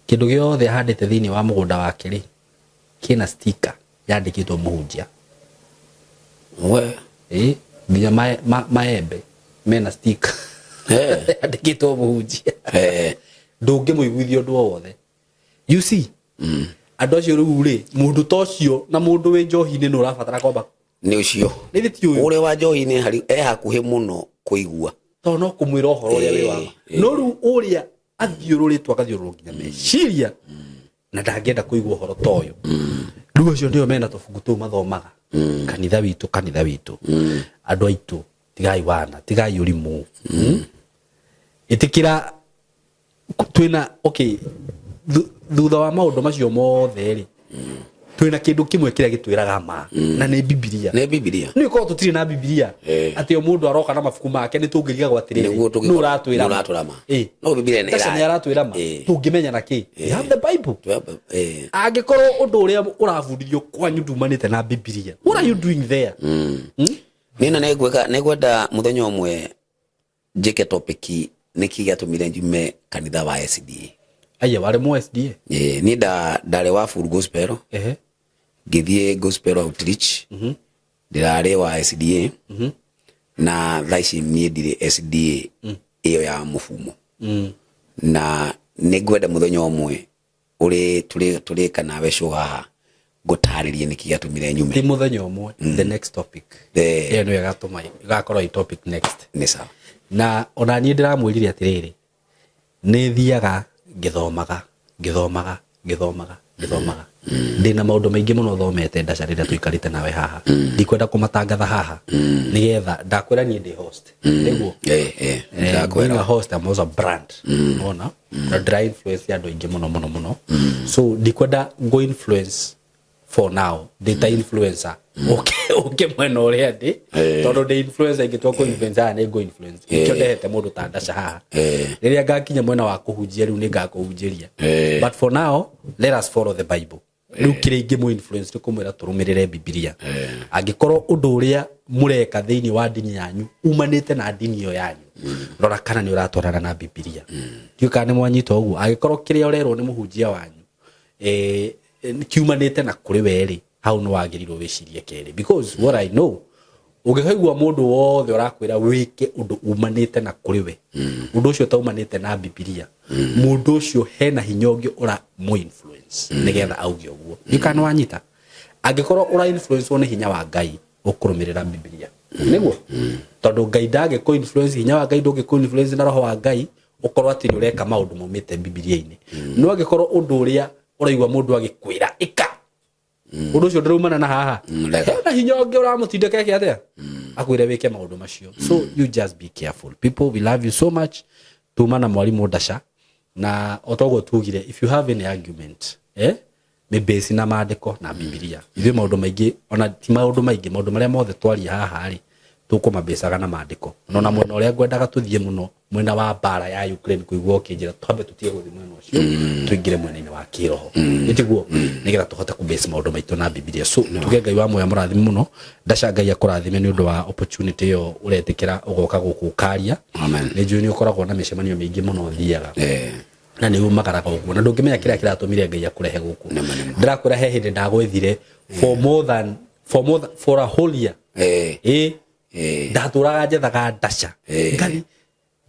kĩndũ gĩothe ahandĩte thĩinĩ wa mũgũnda wake rĩ, Kĩna sticker yandĩkĩtwo mũhunjia. We. Ĩ nginya maembe mena sticker yandĩkĩtwo mũhunjia. Ndũngĩmũiguithia ũndũ o wothe. You see, andũ acio rĩu rĩ, mũndũ ta ũcio na mũndũ wĩ njohi-inĩ nĩ ũrabatara kwamba Nĩ ũcio. Nĩ ti ũyũ. Ũrĩa wa njohi-inĩ harĩ e hakuhĩ mũno kũigua. Tondũ no kũmwĩra ũhoro ũrĩa wĩ wa ma. No rĩu ũrĩa athiũrũrĩtwo agathiũrũrwo nginya meciria na ndangĩenda kũigua ũhoro ta ũyũ. Rĩu acio nĩo mena tũbuku tũu mathomaga. Kanitha witũ, kanitha witũ. Andũ aitũ, tigai wana, tigai ũrimũ. Ĩtĩkĩra twĩna, okay, thutha wa maũndũ macio mothe rĩ, twĩna kĩndũ kĩmwe kĩrĩa gĩtwĩraga ma, na nĩ Bibilia. Nĩ Bibilia. Nĩ korwo tũtirĩ na Bibilia, atĩ o mũndũ aroka na mabuku make, nĩ tũngĩrigagwo atĩrĩrĩ, Nĩguo nũ ũratwĩra nũ ma? ũratwĩra ma? Ĩ. No Bibilia nĩ Tasha nĩ aratwĩra ma. Tũngĩmenya na kĩ? We have the Bible. Angĩkorwo ũndũ ũrĩa ũrabundithio kwanyu ndumanĩte na Bibilia, what are you doing there? Niĩ na nĩngwenda mũthenya ũmwe njĩke topic nĩkĩ gĩatũmire njume kanitha wa SDA. Aya, warĩ mu SDA? Ĩĩ, niĩ ndarĩ wa full gospel. Ngĩthiĩ gospel outreach. Ndĩrarĩ wa SDA. Na thaa ici niĩ ndirĩ SDA ĩyo ya mũbumo. Na nĩngwenda mũthenya ũmwe ũrĩ tũrĩka nawe show haha ngũtarĩrie nĩkĩ gĩatũmire nyume. Ti mũthenya ũmwe, the next topic. Ĩyo nĩyo ĩgatũma ĩgakorwo ĩ topic next. Nĩ sawa. Na ona niĩ ndĩramwĩrire atĩrĩrĩ, nĩ thiaga ngĩthomaga, ngĩthomaga, ngĩthomaga, ngĩthomaga. Ndĩna maũndũ maingĩ mũno thomete Ndaca rĩrĩa tũikarĩte nawe haha. Ndikwenda kũmatangatha haha. Nĩgetha ndakwĩra niĩ ndĩ host. Nĩguo? Ndakwĩra. Being a host, I'm also a brand. Ona? Na ndĩra influence andũ aingĩ mũno mũno mũno. So ndikwenda go influence for now. Ndĩ ta influencer. Ũke mwena ũrĩa ndĩ. Tondũ ndĩ influencer ingĩtua kũ influence haha nĩ ngũ influence. Nĩkĩo ndehete mũndũ ta Ndaca haha. Rĩrĩa ngakinya mwena wa kũhunjia rĩu nĩ ngakũhunjĩria. But for now, let us follow the Bible. Rĩu kĩrĩa ingĩmũ influence nĩ kũmwĩra tũrũmĩrĩre Bibilia. Angĩkorwo ũndũ ũrĩa mũreka thĩinĩ wa ndini yanyu umanĩte na ndini ĩyo yanyu, rora kana nĩ ũratwarana na Bibilia. Ndiũĩ kana nĩ mwanyita ũguo. Angĩkorwo kĩrĩa ũrerwo nĩ mũhunjia wanyu, kiumanĩte na kũrĩ we rĩ, hau nĩ wagĩrĩirwo wĩcirie kerĩ. Because what I know, ũngĩkaigua mũndũ wothe ũrakwĩra wĩke ũndũ umanĩte na kũrĩ we, ũndũ ũcio ũtaumanĩte na Bibilia, mũndũ ũcio hena hinya ũngĩ ũra mũ influence nĩgetha auge ũguo. Ndiũĩ kana nĩ wanyita. Angĩkorwo ũra influence nĩ hinya wa Ngai, ũkũrũmĩrĩra Bibilia. Nĩguo? Tondũ Ngai ndangĩkũ influence, hinya wa Ngai ndũngĩkũ influence na roho wa Ngai, ũkorwo atĩ nĩ ũreka maũndũ maumĩte Bibilia-inĩ. No angĩkorwo ũndũ ũrĩa ũraigua mũndũ agĩkwĩra ĩka, ũndũ ũcio ndũraumana na haha, Rega. hena hinya ũngĩ ũramũtindĩka eke atĩa, akwĩre wĩke maũndũ macio. So you just be careful people, we love you so much. Tuma na mwarimũ Ndaca, na o toguo tugire, if you have any argument, nĩ base na maandĩko na Bibilia. Ithuĩ maũndũ maingĩ, ona ti maũndũ maingĩ, maũndũ marĩa mothe twaria haha rĩ, tũkũmabecaga na maandĩko. No na mwena ũrĩa ngwendaga tũthiĩ mũno, mwena wa mbara ya Ukraine, kũigua ũkĩnjĩra twambe tũtige gũthiĩ mwena ũcio, tũingĩre mwena-inĩ wa kĩroho. Nĩtiguo? Nĩgetha tũhote kũbase maũndũ maitũ na Bibilia. So tuge Ngai wa muoyo mũrathime mũno. Ndaca Ngai akũrathime nĩ ũndũ wa opportunity ĩyo ũretĩkĩra ũgoka gũkũ ũkaria. Amen. Nĩ njũĩ nĩ ũkoragwo na mĩcemanio mĩingĩ mũno ũthiaga. Na nĩ umagaraga ũguo, na ndũngĩmenya kĩrĩa kĩratũmire Ngai akũrehe gũkũ. Nĩma, nĩma. Ndĩrakwĩra he hĩndĩ ndagwethire for more than, for more than, for a whole year. Ndatũraga njethaga Ndaca.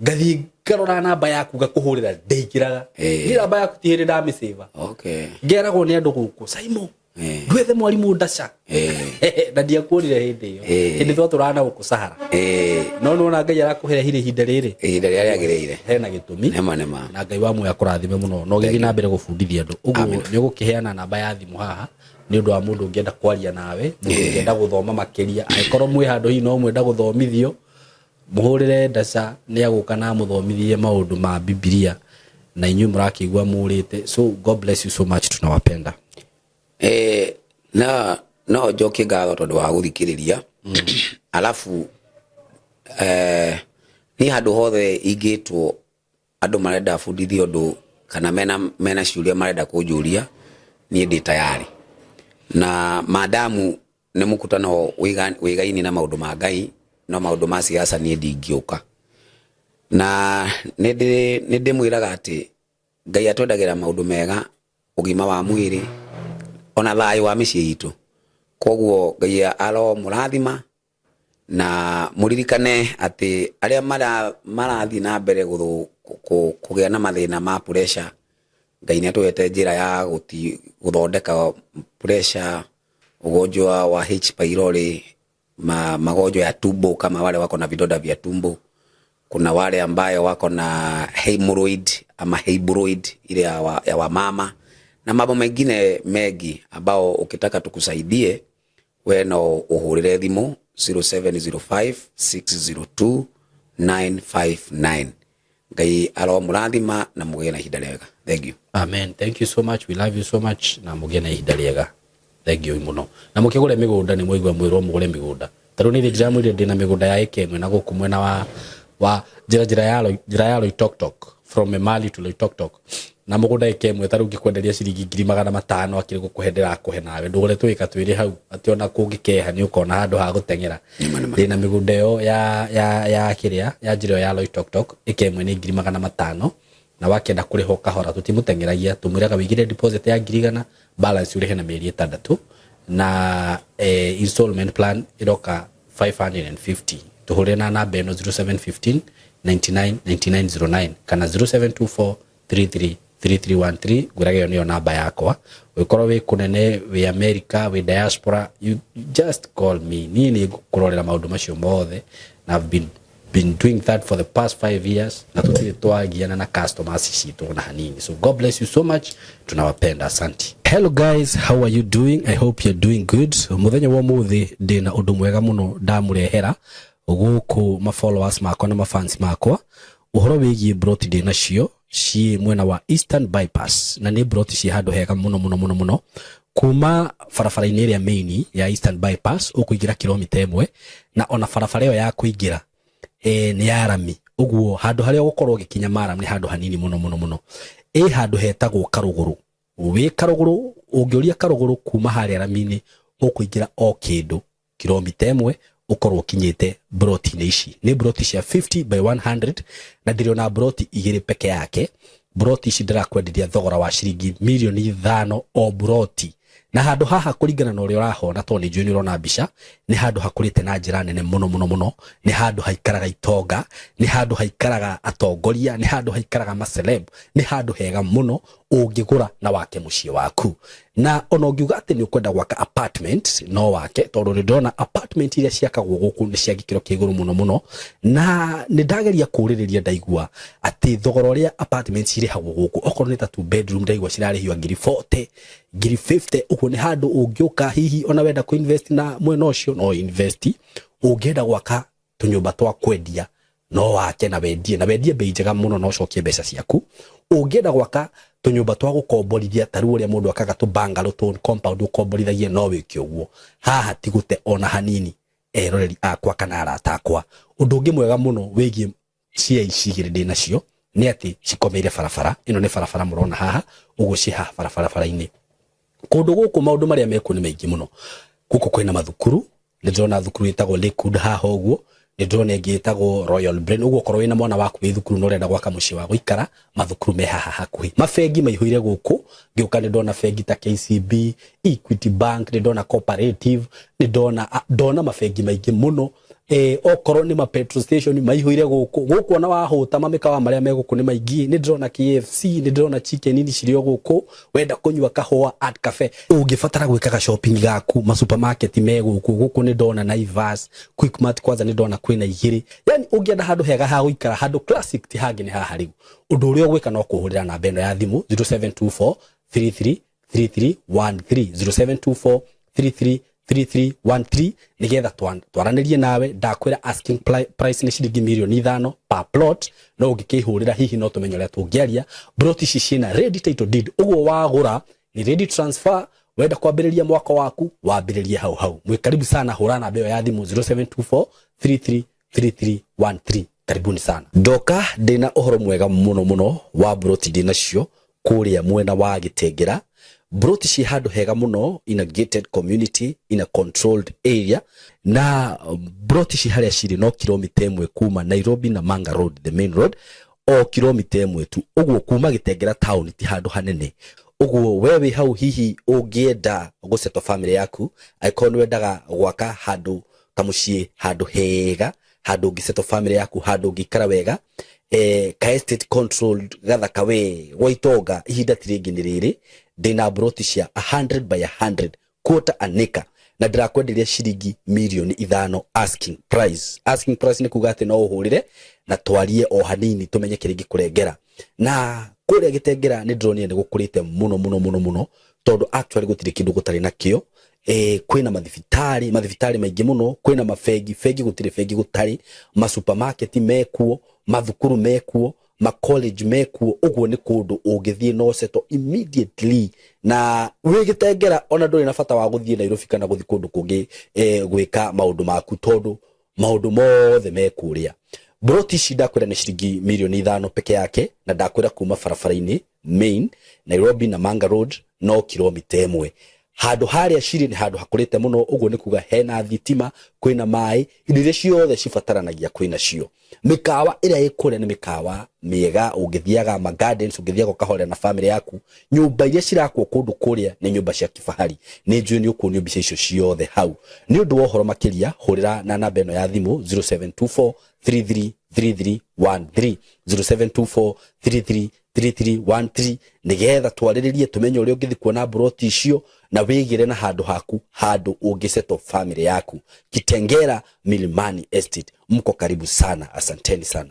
Ngathi ngarora namba yaku ngakũhũrĩra ndĩingĩraga. Niĩ namba yaku ti hĩndĩ ndamĩsave. Ngeragwo nĩ andũ gũkũ, Saimo, ndwethe mwarimũ Ndaca. Na ndiakuonire hĩndĩ ĩyo. Hĩndĩ twatũraga na gũkũ Sahara. No nĩwona Ngai arakũhe hiri ihinda rĩrĩ. Ihinda rĩrĩa rĩagĩrĩire. Hena gĩtũmi. Nĩma, nĩma. Na Ngai wa muoyo akũrathime mũno. Na ũgĩthiĩ na mbere gũbundithia andũ. Ũguo nĩ ũgũkĩheana namba ya thimũ haha nĩ ũndũ wa mũndũ ũngĩenda kwaria nawe, mũndũ ũngĩenda gũthoma makĩria. Angĩkorwo mwĩ handũ hihi no mwenda gũthomithio, mũhũrĩre Ndaca nĩ agũka na amũthomithie maũndũ ma Bibilia, na inyuĩ mũrakĩigua mũrĩte. So God bless you so much, tunawapenda. Na no njokie ngatho tondũ wa gũthikĩrĩria. Alafu niĩ handũ hothe ingĩtwo andũ marenda bundithie ũndũ kana mena ciũria marenda kũnjũria, niĩ ndĩ tayari. Na madamu nĩ mũkutano wĩgaine na maũndũ ma Ngai, no maũndũ ma siasa niĩ ndingĩũka. Na nĩ ndĩmwĩraga atĩ Ngai atwendagĩra maũndũ mega, ũgima wa mwĩrĩ, Ona thayũ wa mĩciĩ itũ. Koguo Ngai aromũrathima na mũririkane atĩ arĩa marathiĩ na mbere kũgĩa na mathĩna ma pressure, Ngai nĩ atũhete njĩra ya gũthondeka pressure, ugonjwa wa H pylori, magonjwa ya tumbo kama wale wako na vidonda vya tumbo. Kuna wale ambayo wako na hemorrhoid ama hemorrhoid ile ya wamama na mambo mengine mengi ambao ukitaka tukusaidie we no uhurire thimu 0705 602 959. Ngai aromũrathima na mũgĩe na ihinda rĩega. Thank you. Amen. Thank you so much. We love you so much. Na mũgĩe na ihinda rĩega. Thank you mũno. Na mũkĩgũre mĩgũnda nĩ mwaigua mwĩrwo mũgũre mĩgũnda. Ta rĩu nĩ ndĩramwĩrire ndĩna mĩgũnda ya ĩka ĩmwe na gũkũ mwena wa njĩra ya Loitoktok, from Emali to Loitoktok, na mũgũnda ĩka ĩmwe ta rĩu ngĩkwenderia ciringi 500,000 akĩrĩ gũkũhe ndĩrakũhe nawe ndũgũre twĩka twĩrĩ hau atĩ ona kũngĩkeha nĩ ũkona handũ ha gũteng'era. Ndĩna mĩgũnda ĩyo ya kĩrĩa ya njĩra ĩyo ya Loitoktok, ĩka ĩmwe nĩ 500,000, na wakĩenda kũrĩhwo kahora tũtimũteng'eragia, tũmwĩraga wĩigĩre deposit ya 100,000, balance ũrĩhe na mĩeri 6, na installment plan ĩroka 550. Tũhũrĩre na namba ĩno 0715 99 9909 kana 0724 33 3313. Ngwĩraga ĩyo nĩyo namba yakwa. Ũngĩkorwo wĩ kũnene, wĩ America, wĩ diaspora, you just call me, niĩ nĩ ngũkũrorera maũndũ macio mothe, na I've been doing that for the past 5 years na tutirĩ twagiana na customers citũ ona hanini. So God bless you so much, tunawapenda, asanti. Hello guys, how are you doing? I hope you're doing good. Muthenya wa mũthĩ ndĩna ũndũ mwega mũno ndamũrehera gũkũ ma followers makwa na mafans makwa, ũhoro wĩgiĩ broti ndĩ nacio ciĩ mwena wa Eastern Bypass, na nĩ broti ciĩ handũ hega mũno mũno mũno mũno. Kuma barabara-inĩ ĩrĩa main ya Eastern Bypass ũkũingĩra kilomita 1, na ona barabara ĩyo ya kũingĩra nĩ ya rami, ũguo handũ harĩa ũgũkorwo ũgĩkinya maram nĩ handũ hanini mũno mũno mũno. Ĩ handũ hetagwo Karũgũrũ. Wĩ Karũgũrũ, ũngĩũria Karũgũrũ kuma harĩa rami-inĩ, ũkũingĩra o kĩndũ kilomita 1 ũkorwo ũkinyĩte broti-inĩ ici. Nĩ broti cia 50 by 100 na ndĩrĩ broti igĩrĩ peke yake. Broti ici ndĩrakwenderia thogora wa ciringi 5 mirioni o broti, na handũ haha kũringana na ũrĩa ũrahona, tondũ nĩ njũĩ nĩ ũrona mbica, nĩ handũ hakũrĩte na njĩra nene mũno mũno mũno. Nĩ handũ haikaraga itonga, nĩ handũ haikaraga atongoria, nĩ handũ haikaraga maceleb, nĩ handũ hega mũno ũngĩgũra na wake mũciĩ waku. Na ona ũngiuga atĩ nĩ ũkwenda gwaka apartment no wake, tondũ nĩ ndĩrona apartment iria ciakagwo gũkũ nĩ cia gĩkĩro kĩa igũrũ mũno mũno, na nĩ ndageria kũũrĩrĩria ndaigua atĩ thogora ũrĩa apartment cirĩhagwo gũkũ, okorwo nĩ ta two bedroom, ndaigua cirarĩhio ngiri 40, ngiri 50. Ũguo nĩ handũ ũngĩũka hihi ona wenda kũ invest na mwena ũcio no invest, ũngĩenda gwaka tũnyũmba twa kwendia no wake na wendie bei njega mũno na ũcokie mbeca ciaku. Ũngĩenda gwaka tũnyũmba twa gũkomborithia, ta rĩu ũrĩa mũndũ akaga tũ bungalow, tũ compound ũkomborithagie, no wĩke ũguo. Haha ti gũte ona hanini, eroreri akwa kana arata akwa. Ũndũ ũngĩ mwega mũno wĩgiĩ cia ici igĩrĩ ndĩ nacio nĩ atĩ cikomeire barabara ĩno. Nĩ barabara mũrona haha ũguo, ciĩ haha barabara-inĩ. Kũndũ gũkũ maũndũ marĩa mekuo nĩ maingĩ mũno. Gũkũ kwĩna mathukuru, nĩ ndĩrona thukuru ĩtagwo Lakewood haha ũguo, nĩ ndĩrona ĩngĩ ĩtagwo Royal Brain. Ũguo okorwo wĩna mwana waku wĩ thukuru na ũrenda gwaka mũciĩ wa gũikara, mathukuru me haha hakuhĩ. Mabengi maihũire gũkũ, ngĩũka nĩ ndona bengi ta KCB, Equity Bank, nĩ ndona Cooperative, nĩ ndona mabengi maingĩ mũno. Okorwo nĩ ma petrol station maihũire gũkũ. Gũkũ ona wahũta, mamĩkawa marĩa me gũkũ nĩ maingĩ. Nĩ ndĩrona KFC, nĩ ndĩrona Chicken Inn cirĩ o gũkũ. Wenda kũnyua kahũa, Art Cafe. Ũngĩbatara gwĩkaga shopping gaku, ma supermarket me gũkũ. Gũkũ nĩ ndona Naivas, Quickmart, kwanza nĩ ndona kwĩna igĩrĩ. Yani ũngĩenda handũ hega ha gũikara, handũ classic, ti hangĩ nĩ haha. Rĩu ũndũ ũrĩa ũgwĩka no kũhũrĩra namba ĩno ya thimũ 0724 33 3313, 0724 33 3313, nigetha twaranĩrie nawe. Ndakwĩra asking price nĩ ciringi 5 mirioni per plot, no ũngĩkĩhũrĩra hihi no tũmenye ũrĩa tũngĩaria. Plot ici ciĩna ready title deed, ũguo wagũra nĩ ready transfer. Wenda kwambĩrĩria mwaka waku, wambĩrĩrie hau hau. Mwĩ karibu sana, hũra namba ĩyo ya thimũ 0724 33 3313. Karibuni sana. Ndoka ndĩna ũhoro mwega mũno mũno wa broti ndĩ nacio kũrĩa mwena wa Gĩtengera. Broti ciĩ handũ hega mũno, in a gated community, in a controlled area, na broti ci harĩa cirĩ no kilomita 1 kuma Nairobi na Manga Road, the main road, o kilomita 1 tu. Ũguo kuma Gĩtengera town ti handũ hanene. Ũguo we wĩ hau hihi ũngĩenda gũsettle family yaku, angĩkorwo nĩ wendaga gwaka handũ kamũciĩ, handũ hega, handũ ũngĩsettle family yaku, handũ ũngĩikara wega, ka estate controlled gathaka we gwa itonga, ihinda ti rĩngĩ nĩ rĩrĩ. Ndĩna broti cia 100 by 100 quarter an acre na ndĩrakwenderia ciringi mirioni 5 asking price. Asking price nĩ kuga atĩ no ũhũrĩre na twarie o hanini tũmenye kĩrĩa ingĩkũrengera. Na kũrĩa Gĩtengera nĩ ndĩronire nĩ gũkũrĩte mũno mũno mũno mũno, tondũ actually gũtirĩ kĩndũ gũtarĩ nakĩo. Kwĩna mathibitarĩ, mathibitarĩ maingĩ mũno, kwĩna mabengi, bengi gũtirĩ bengi gũtarĩ, masupermarket mekuo, mathukuru mekuo, macollege mekuo. Ũguo nĩ kũndũ ũngĩthiĩ no settle immediately na wĩ Gĩtengera, ona ndũrĩ na bata wa gũthiĩ Nairobi kana gũthiĩ kũndũ kũngĩ gwĩka maũndũ maku, tondũ maũndũ mothe me kũrĩa. Broti ici ndakwĩra nĩ ciringi mirioni 5 peke yake, na ndakwĩra kuma barabara-inĩ main Nairobi na Manga Road no kilomita 1. Handũ harĩa cirĩ nĩ handũ hakũrĩte mũno. Ũguo nĩ kuga hena thitima, kwĩna maĩ, indo iria ciothe cibataranagia kwĩna cio. Mĩkawa ĩrĩa ĩ kũrĩa nĩ mĩkawa mĩega, ũngĩthiaga ma gardens, ũngĩthiaga ũkahorera na family yaku. Nyũmba iria cirakwo kũndũ kũrĩa nĩ nyũmba cia kifahari. Nĩ njũĩ nĩ ũkuonio mbica icio ciothe hau. Nĩ ũndũ wa ũhoro makĩria, hũrĩra na namba ĩno ya thimũ 0724 333313, 0724 333313, nĩgetha twarĩrĩrie tũmenye ũrĩa ũngĩthiĩ kuona mburoti icio na wĩgĩre na handũ haku, handũ ũngĩsettle family yaku. Kitengera Milimani Estate, mko karibu sana. Asanteni sana.